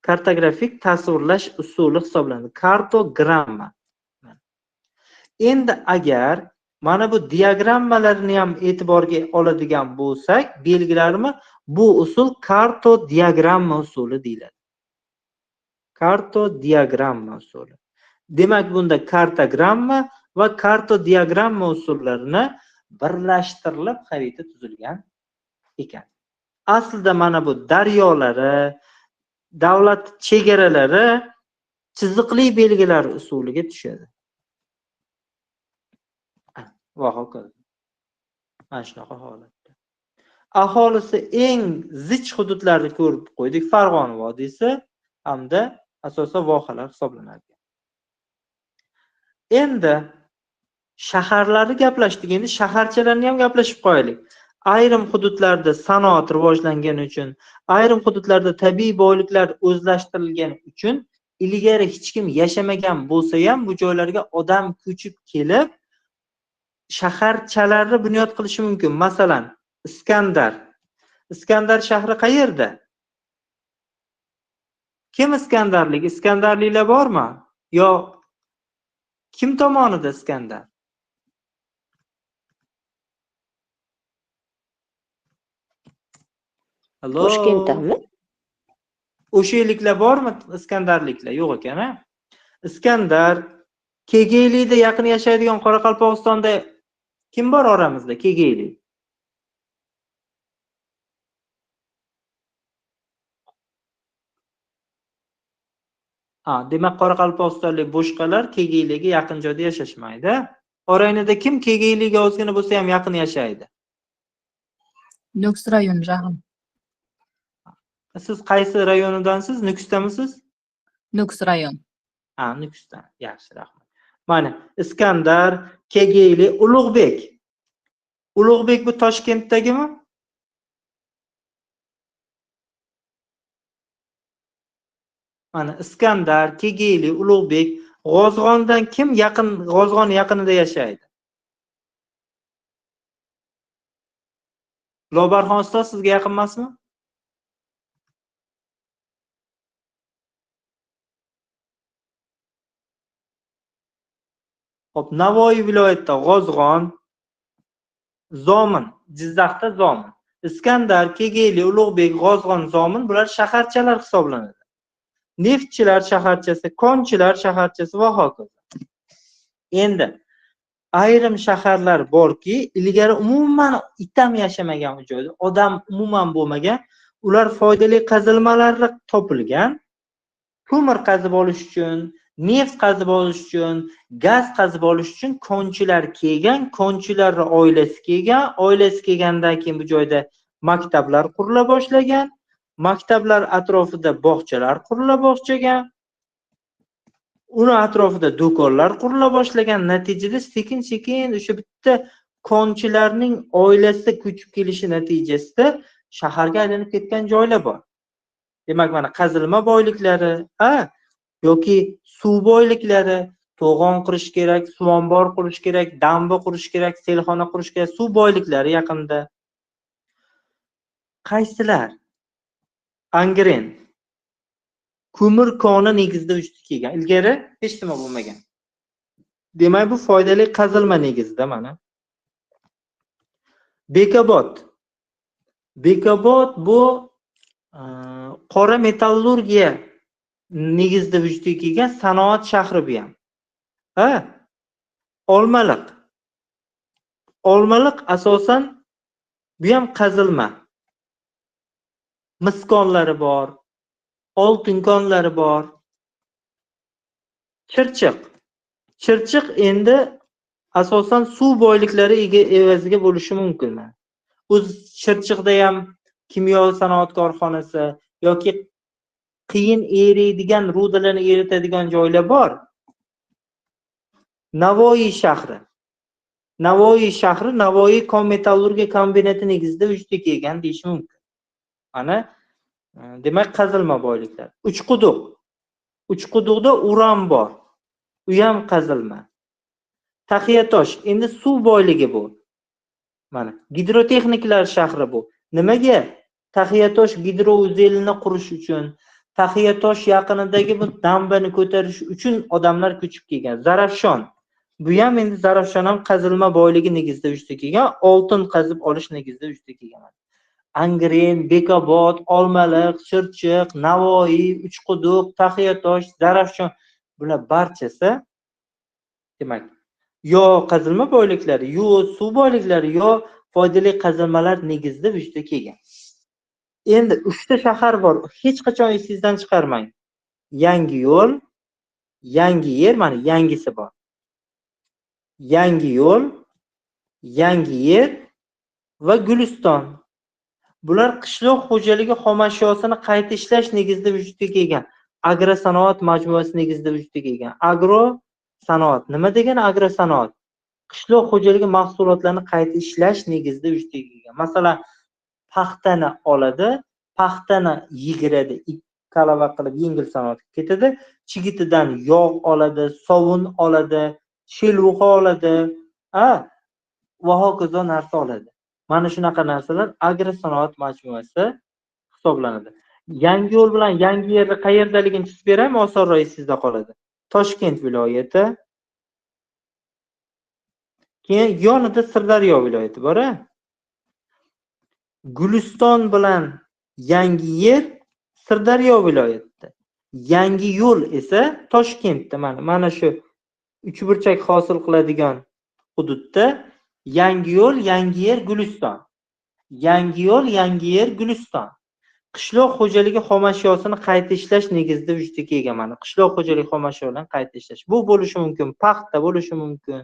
kartografik tasvirlash usuli hisoblanadi. Kartogramma. Endi agar mana bu diagrammalarni ham e'tiborga oladigan bo'lsak, belgilarmi, bu usul kartodiagramma usuli deyiladi. Kartodiagramma usuli. Demak, bunda kartogramma va kartodiagramma usullarini birlashtirilib xarita tuzilgan ekan. Aslida mana bu daryolari, davlat chegaralari chiziqli belgilar usuliga tushadi. Va hokazo. Mana shunaqa holatda. Aholisi eng zich hududlarni ko'rib qo'ydik. Farg'ona vodiysi hamda asosan vohalar hisoblanadi. Endi shaharlarni gaplashdik, endi shaharchalarni ham gaplashib qo'yaylik. Ayrim hududlarda sanoat rivojlangani uchun, ayrim hududlarda tabiiy boyliklar o'zlashtirilgani uchun ilgari hech kim yashamagan bo'lsa ham bu joylarga odam ko'chib kelib shaharchalarni bunyod qilishi mumkin. Masalan, Iskandar. Iskandar shahri qayerda? Kim Iskandarlik? Iskandarliklar bormi? Yo kim tomonida Iskandar? Allo. Toshkentdami? O'sha yerliklar bormi Iskandarliklar? Yo'q ekan, ha? Iskandar, Kegeyli'da yaqin yashaydigan Qoraqalpog'istonda kim bor oramizda? Kegeyli. Ha, demak Qoraqalpog'istonlik boshqalar Kegeyliga yaqin joyda yashashmaydi. Oraynida kim Kegeyliga ozgina bo'lsa ham yaqin yashaydi? Nukus rayoni jaqin. Siz qaysi rayonidansiz? Nukusdamisiz? Nukus rayon. Ha, Nukusdan. Yaxshi, rahmat. Mana Iskandar, Kegeyli, Ulug'bek. Ulug'bek bu Toshkentdagimi? Mana Iskandar, Kegeyli, Ulug'bek, G'ozg'ondan kim yaqin, G'ozg'on yaqinida yashaydi? Lobarxon ustoz sizga yaqin emasmi? Xo'p, Navoiy viloyatida G'ozg'on, Zomin, Jizzaxda Zomin. Iskandar, Kegeyli, Ulug'bek, G'ozg'on, Zomin bular shaharchalar hisoblanadi. Neftchilar shaharchasi, konchilar shaharchasi va hokazo. Endi ayrim shaharlar borki, ilgari umuman itam yashamagan u joyda, odam umuman bo'lmagan, ular foydali qazilmalar topilgan. Ko'mir qazib olish uchun, neft qazib olish uchun, gaz qazib olish uchun konchilar kelgan, konchilarning oilasi kelgan, oilasi kelgandan keyin bu joyda maktablar qurila boshlagan, maktablar atrofida bog'chalar qurila boshlagan, uni atrofida do'konlar qurila boshlagan. Natijada sekin-sekin o'sha bitta konchilarning oilasi ko'chib kelishi natijasida shaharga aylanib ketgan joylar bor. Demak, mana qazilma boyliklari, ha, yoki suv boyliklari, to'g'on qurish kerak, suv ombor qurish kerak, damba qurish kerak, selxona qurish kerak, suv boyliklari yaqinda. Qaysilar? Angren. Ko'mir koni negizida vujudga kelgan. Ilgari hech nima bo'lmagan. Demak, bu foydali qazilma negizida mana. Bekobod. Bekobod bu qora metallurgiya negizida vujudga kelgan sanoat shahri bu ham. Ha? Olmaliq. Olmaliq asosan bu ham qazilma. Mis konlari bor, oltin konlari bor. Chirchiq. Chirchiq endi asosan suv boyliklari evaziga bo'lishi mumkin. O'z Chirchiqda ham kimyo sanoat korxonasi yoki qiyin eriydigan rudalarni eritadigan joylar bor. Navoiy shahri. Navoiy shahri Navoiy kon metallurgiya kombinati negizida vujudga kelgan deyish mumkin. Mana demak qazilma boyliklar. Uchquduq. Uchquduqda uran bor. U ham qazilma. Taxiyatosh endi suv boyligi bu. Mana gidrotexniklar shahri bu. Nimaga? Taxiyatosh gidrouzelini qurish uchun, Taxiyatosh yaqinidagi bu dambani ko'tarish uchun odamlar ko'chib kelgan. Zarafshon. Bu ham endi Zarafshon ham qazilma boyligi negizida vujudga kelgan, oltin qazib olish negizida vujudga kelgan. Angren, Bekobod, Olmaliq, Chirchiq, Navoiy, Uchquduq, Taxiyatosh, Zarafshon bular barchasi demak yo qazilma boyliklari, yo suv boyliklari, yo foydali qazilmalar negizida vujudga kelgan. Endi 3 ta shahar bor, hech qachon esingizdan chiqarmang. Yangi yo'l, Yangi yer, mana yangisi bor. Yangi yo'l, Yangi yer va Guliston. Bular qishloq xo'jaligi xomashyosini qayta ishlash negizida vujudga kelgan. Agrosanoat majmuasi negizida vujudga kelgan. Agro sanoat. Nima degani agrosanoat? Qishloq xo'jaligi mahsulotlarini qayta ishlash negizida vujudga kelgan. Masalan, paxtani oladi, paxtani yigiradi, kalava qilib yengil sanoatga ketadi, chigitidan yog' oladi, sovun oladi, sheluxa oladi, va hokazo narsa oladi. Mana shunaqa narsalar agrosanoat majmuasi hisoblanadi. Yangi yo'l bilan yangi yerni qayerdaligini chizib beraymi, osonroq esingizda qoladi. Toshkent viloyati. Keyin yonida Sirdaryo viloyati bor-a? Guliston bilan Yangi yer Sirdaryo viloyatida. Yangi yo'l esa Toshkentda. Mana shu uchburchak hosil qiladigan hududda Yangi yo'l, Yangi yer, Guliston. Yangi yo'l, Yangi yer, Guliston. Qishloq xo'jaligi xomashyosini qayta ishlash negizida vujudga kelgan. Mana qishloq xo'jaligi xomashyolarini qayta ishlash. Bu bo'lishi mumkin, paxta bo'lishi mumkin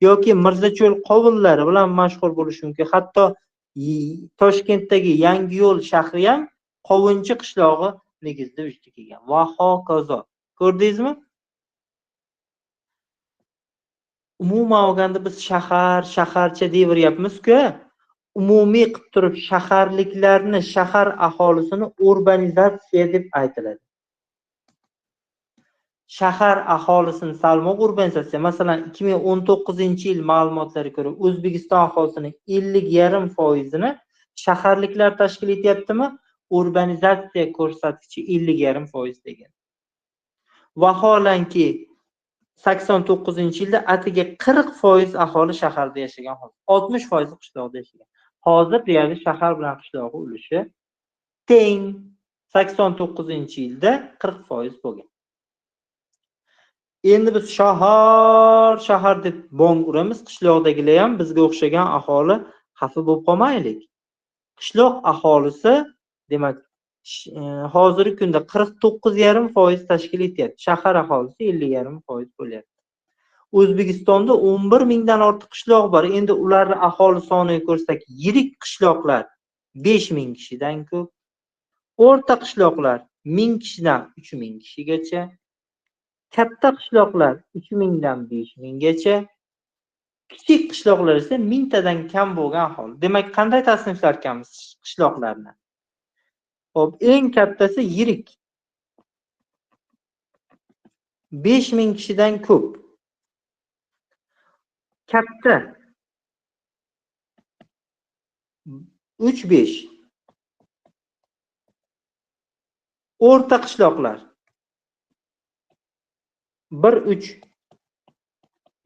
yoki Mirzacho'l qovunlari bilan mashhur bo'lishi mumkin. Hatto Toshkentdagi Yangi yo'l shahri ham qovunchi qishlog'i negizida vujudga kelgan. Va hokazo. Ko'rdingizmi? Umuman olganda biz shahar, shaharcha deyiveryapmiz-ku. Umumiy qilib turib shaharliklarni, shahar aholisini urbanizatsiya deb aytiladi. Shahar aholisini salmoq urbanizatsiya. Masalan, 2019-yil ma'lumotlariga ko'ra O'zbekiston aholisining 50,5%ni shaharliklar tashkil etyaptimi? Urbanizatsiya ko'rsatkichi 50,5% degan. Vaholanki 89-yilda atiga 40% aholi shaharda yashagan, hozir 60% qishloqda yashagan. Hozir deyarli shahar bilan qishlog'i ulushi teng. 89-yilda 40% bo'lgan. Endi biz shahar, shahar deb bong uramiz, qishloqdagilar ham bizga o'xshagan aholi xafa bo'lib qolmaylik. Qishloq aholisi demak hozirgi kunda 49,5% tashkil etyapti. Shahar aholisi 50,5% bo'lyapti. O'zbekistonda 11 mingdan ortiq qishloq bor. Endi ularning aholi sonini ko'rsak, yirik qishloqlar 5 ming kishidan ko'p, o'rta qishloqlar 1000 kishidan 3000 kishigacha, katta qishloqlar 3000dan 5000gacha, kichik qishloqlar esa 1000 tadan kam bo'lgan aholi. Demak, qanday tasniflar ekanmiz qishloqlarni? Xo'p, eng kattasi yirik. 5000 kishidan ko'p. Katta 3-5. O'rta qishloqlar 1-3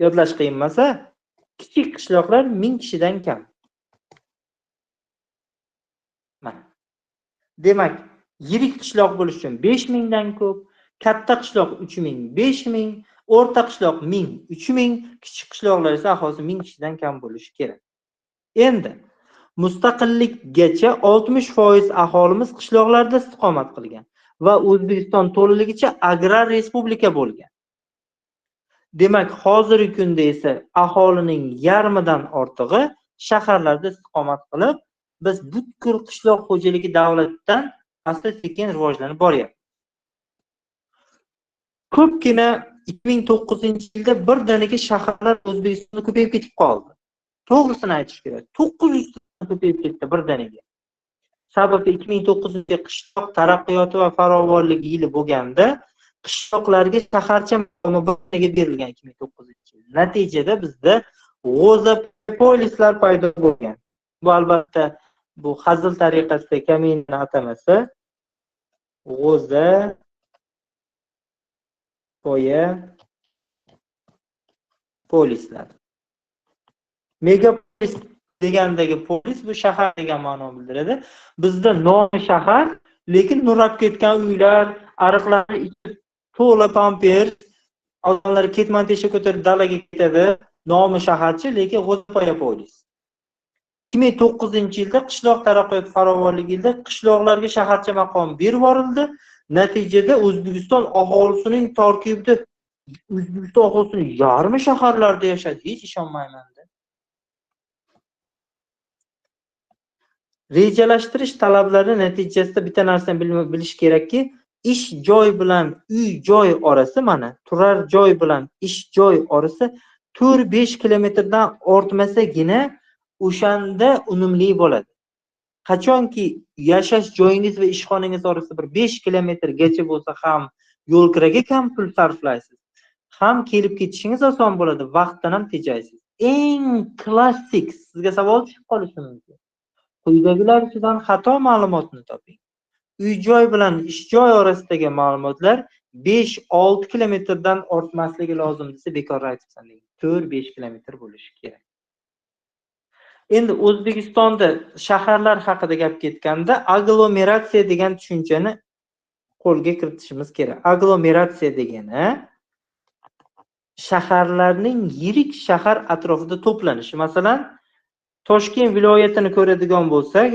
yodlash qiyin emas-a? Kichik qishloqlar 1000 kishidan kam. Mana. Demak, yirik qishloq bo'lish uchun 5000 dan ko'p, katta qishloq 3000, 5000, o'rta qishloq 1000, 3000, kichik qishloqlar esa aholisi 1000 kishidan kam bo'lishi kerak. Endi mustaqillikgacha 60% aholimiz qishloqlarda istiqomat qilgan va O'zbekiston to'laligicha agrar respublika bo'lgan. Demak, hozirgi kunda esa aholining yarmidan ortig'i shaharlarda istiqomat qilib, biz butkul qishloq xo'jaligi davlatidan asta-sekin rivojlanib boryapmiz. Ko'pgina 2009-yilda birdaniga shaharlar O'zbekistonda ko'payib ketib qoldi. To'g'risini aytish kerak, 900 ta ko'payib ketdi birdaniga. Sababi 2009-yil qishloq taraqqiyoti va farovonligi yili bo'lganda qishloqlarga shaharcha maqomi birdaniga berilgan 2009-yil. Natijada bizda g'o'zapolislar paydo bo'lgan. Bu albatta bu hazil tariqasida kamina atamasi. G'o'za poya polislar. Megapolis degandagi polis bu shahar degan ma'no bildiradi. Bizda nomi shahar, lekin nurab ketgan uylar, ariqlarni ichi to'la pampers, odamlar ketmon tesha ko'tarib dalaga ketadi. Nomi shaharchi, lekin g'o'zapoya polis. 2009-yilda qishloq taraqqiyoti farovonligi yilida qishloqlarga shaharcha maqom berib yuborildi. Natijada O'zbekiston aholisining tarkibida O'zbekiston aholisining yarmi shaharlarda yashadi. Hech ishonmayman. Rejalashtirish talablari natijasida bitta narsani bilish kerakki, ish joy bilan uy joy orasi, mana turar joy bilan ish joy orasi 4-5 kilometrdan ortmasagina o'shanda unumli bo'ladi. Qachonki yashash joyingiz va ishxonangiz orasida bir 5 kilometrgacha bo'lsa ham yo'l kiraga kam pul sarflaysiz, ham kelib ketishingiz oson bo'ladi, vaqtdan ham tejaysiz. Eng klassik sizga savol tushib qolishi mumkin. Quyidagilar ichidan xato ma'lumotni toping. Uy joy bilan ish joy orasidagi ma'lumotlar 5-6 kilometrdan ortmasligi lozim desa bekor aytibsan degan. 4-5 kilometr bo'lishi kerak. Endi O'zbekistonda shaharlar haqida gap ketganda aglomeratsiya degan tushunchani qo'lga kiritishimiz kerak. Aglomeratsiya degani shaharlarning yirik shahar atrofida to'planishi. Masalan, Toshkent viloyatini ko'radigan bo'lsak,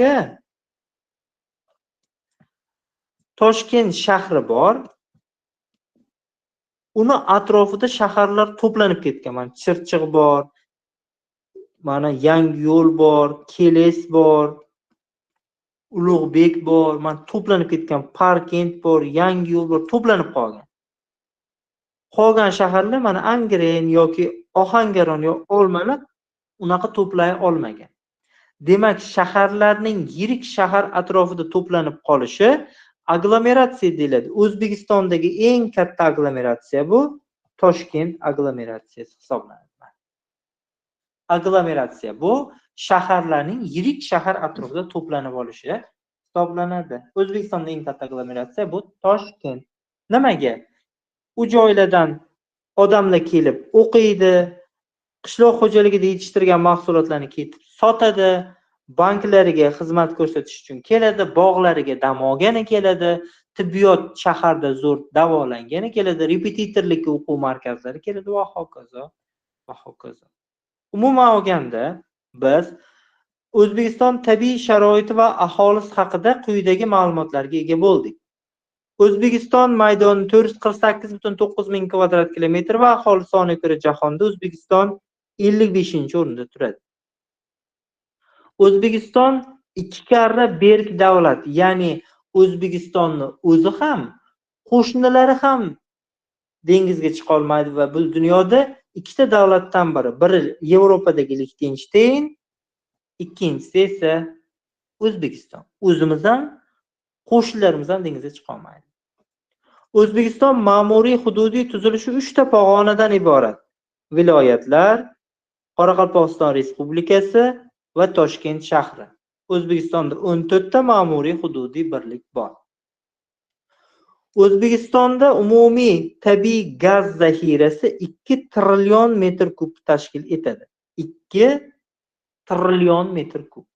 Toshkent shahri bor. Uni atrofida shaharlar to'planib ketgan. Mana Chirchiq bor, mana Yangiyo'l bor, Keles bor, Ulug'bek bor, mana to'planib ketgan, Parkent bor, Yangiyo'l bor, to'planib qolgan. Qolgan shaharlar mana Angren yoki Ohangaron yo Olmaliq unaqa to'play olmagan. Demak, shaharlarning yirik shahar atrofida to'planib qolishi aglomeratsiya deyiladi. O'zbekistondagi eng katta aglomeratsiya bu Toshkent aglomeratsiyasi hisoblanadi. Aglomeratsiya bu shaharlarning yirik shahar atrofida to'planib olishi hisoblanadi. O'zbekistonda eng katta aglomeratsiya bu Toshkent. Nimaga? U joylardan odamlar kelib o'qiydi, qishloq xo'jaligida yetishtirgan mahsulotlarni ketib sotadi, banklariga xizmat ko'rsatish uchun keladi, bog'lariga dam olgani keladi, tibbiyot shaharda zo'r davolangani keladi, repetitorlikka o'quv markazlari keladi va hokazo va hokazo. Umuman olganda biz O'zbekiston tabiiy sharoiti va aholisi haqida quyidagi ma'lumotlarga ega bo'ldik. O'zbekiston maydoni 448,9 ming kvadrat kilometr va aholi soniga ko'ra jahonda O'zbekiston 55-o'rinda turadi. O'zbekiston ikki karra berk davlat, ya'ni O'zbekistonni o'zi ham, qo'shnilari ham dengizga chiqa olmaydi va bu dunyoda ikkita davlatdan biri, biri Yevropadagi Lixtenshteyn, ikkinchisi esa O'zbekiston. O'zimiz ham, qo'shnilarimiz ham dengizga chiqa olmaydi. O'zbekiston ma'muriy hududiy tuzilishi 3 ta pog'onadan iborat. Viloyatlar, Qoraqalpog'iston Respublikasi va Toshkent shahri. O'zbekistonda 14 ta ma'muriy hududiy birlik bor. O'zbekistonda umumiy tabiiy gaz zaxirasi 2 trillion metr kub tashkil etadi. 2 trillion metr kub.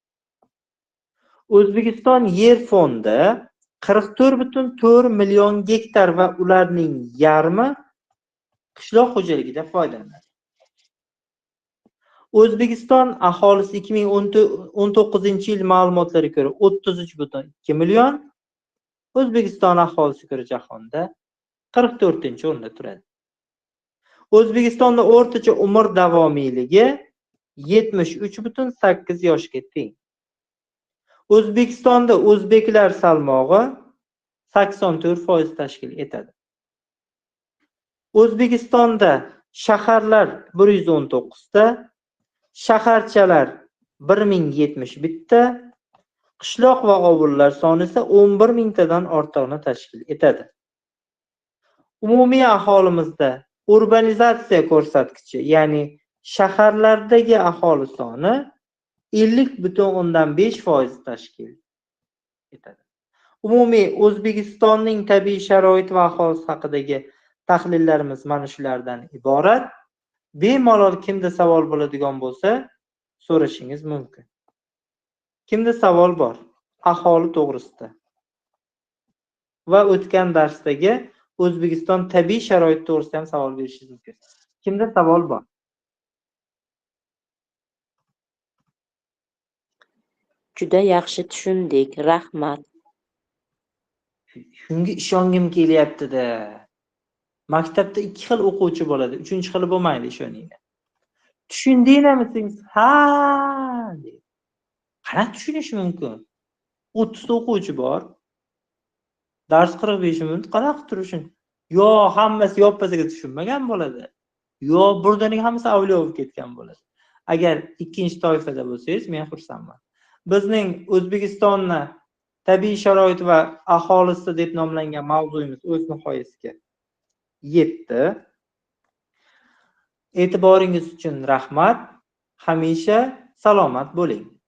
O'zbekiston yer fondi 44,4 million gektar va ularning yarmi qishloq xo'jaligida foydalanadi. O'zbekiston aholisi 2019-yil ma'lumotlariga ko'ra 33,2 million, O'zbekiston aholisi ko'ra jahonda 44-o'rinda turadi. O'zbekistonda o'rtacha umr davomiyligi 73,8 yoshga teng. O'zbekistonda o'zbeklar salmog'i 84% tashkil etadi. O'zbekistonda shaharlar 119 ta, shaharchalar 1071 ta, qishloq va ovullar soni esa 11 mingtadan ortiqni tashkil etadi. Umumiy aholimizda urbanizatsiya ko'rsatkichi, ya'ni shaharlardagi aholi soni 50,5% tashkil etadi. Umumiy O'zbekistonning tabiiy sharoiti va aholisi haqidagi tahlillarimiz mana shulardan iborat. Bemalol kimda savol bo'ladigan bo'lsa, so'rashingiz mumkin. Kimda savol bor? Aholi to'g'risida va o'tgan darsdagi O'zbekiston tabiiy sharoiti to'g'risida ham savol berishingiz mumkin. Kimda savol bor? Juda yaxshi tushundik, rahmat. Shunga ishongim kelyapti-da. Maktabda 2 xil o'quvchi bo'ladi, 3-xili bo'lmaydi, ishoninglar. Tushundingmi siz? Ha, deydi. Qanaqa tushunish mumkin? 30 ta o'quvchi bor. Dars 45 minut, qanaqa turishini? Yo hammasi yoppasiga tushunmagan bo'ladi, yo birdaniga hammasi avliyo bo'lib ketgan bo'ladi. Agar ikkinchi toifada bo'lsangiz, men xursandman. Bizning O'zbekistonni tabiiy sharoit va aholisi deb nomlangan mavzuyimiz o'z nihoyasiga yetdi. E'tiboringiz uchun rahmat. Hamisha salomat bo'ling.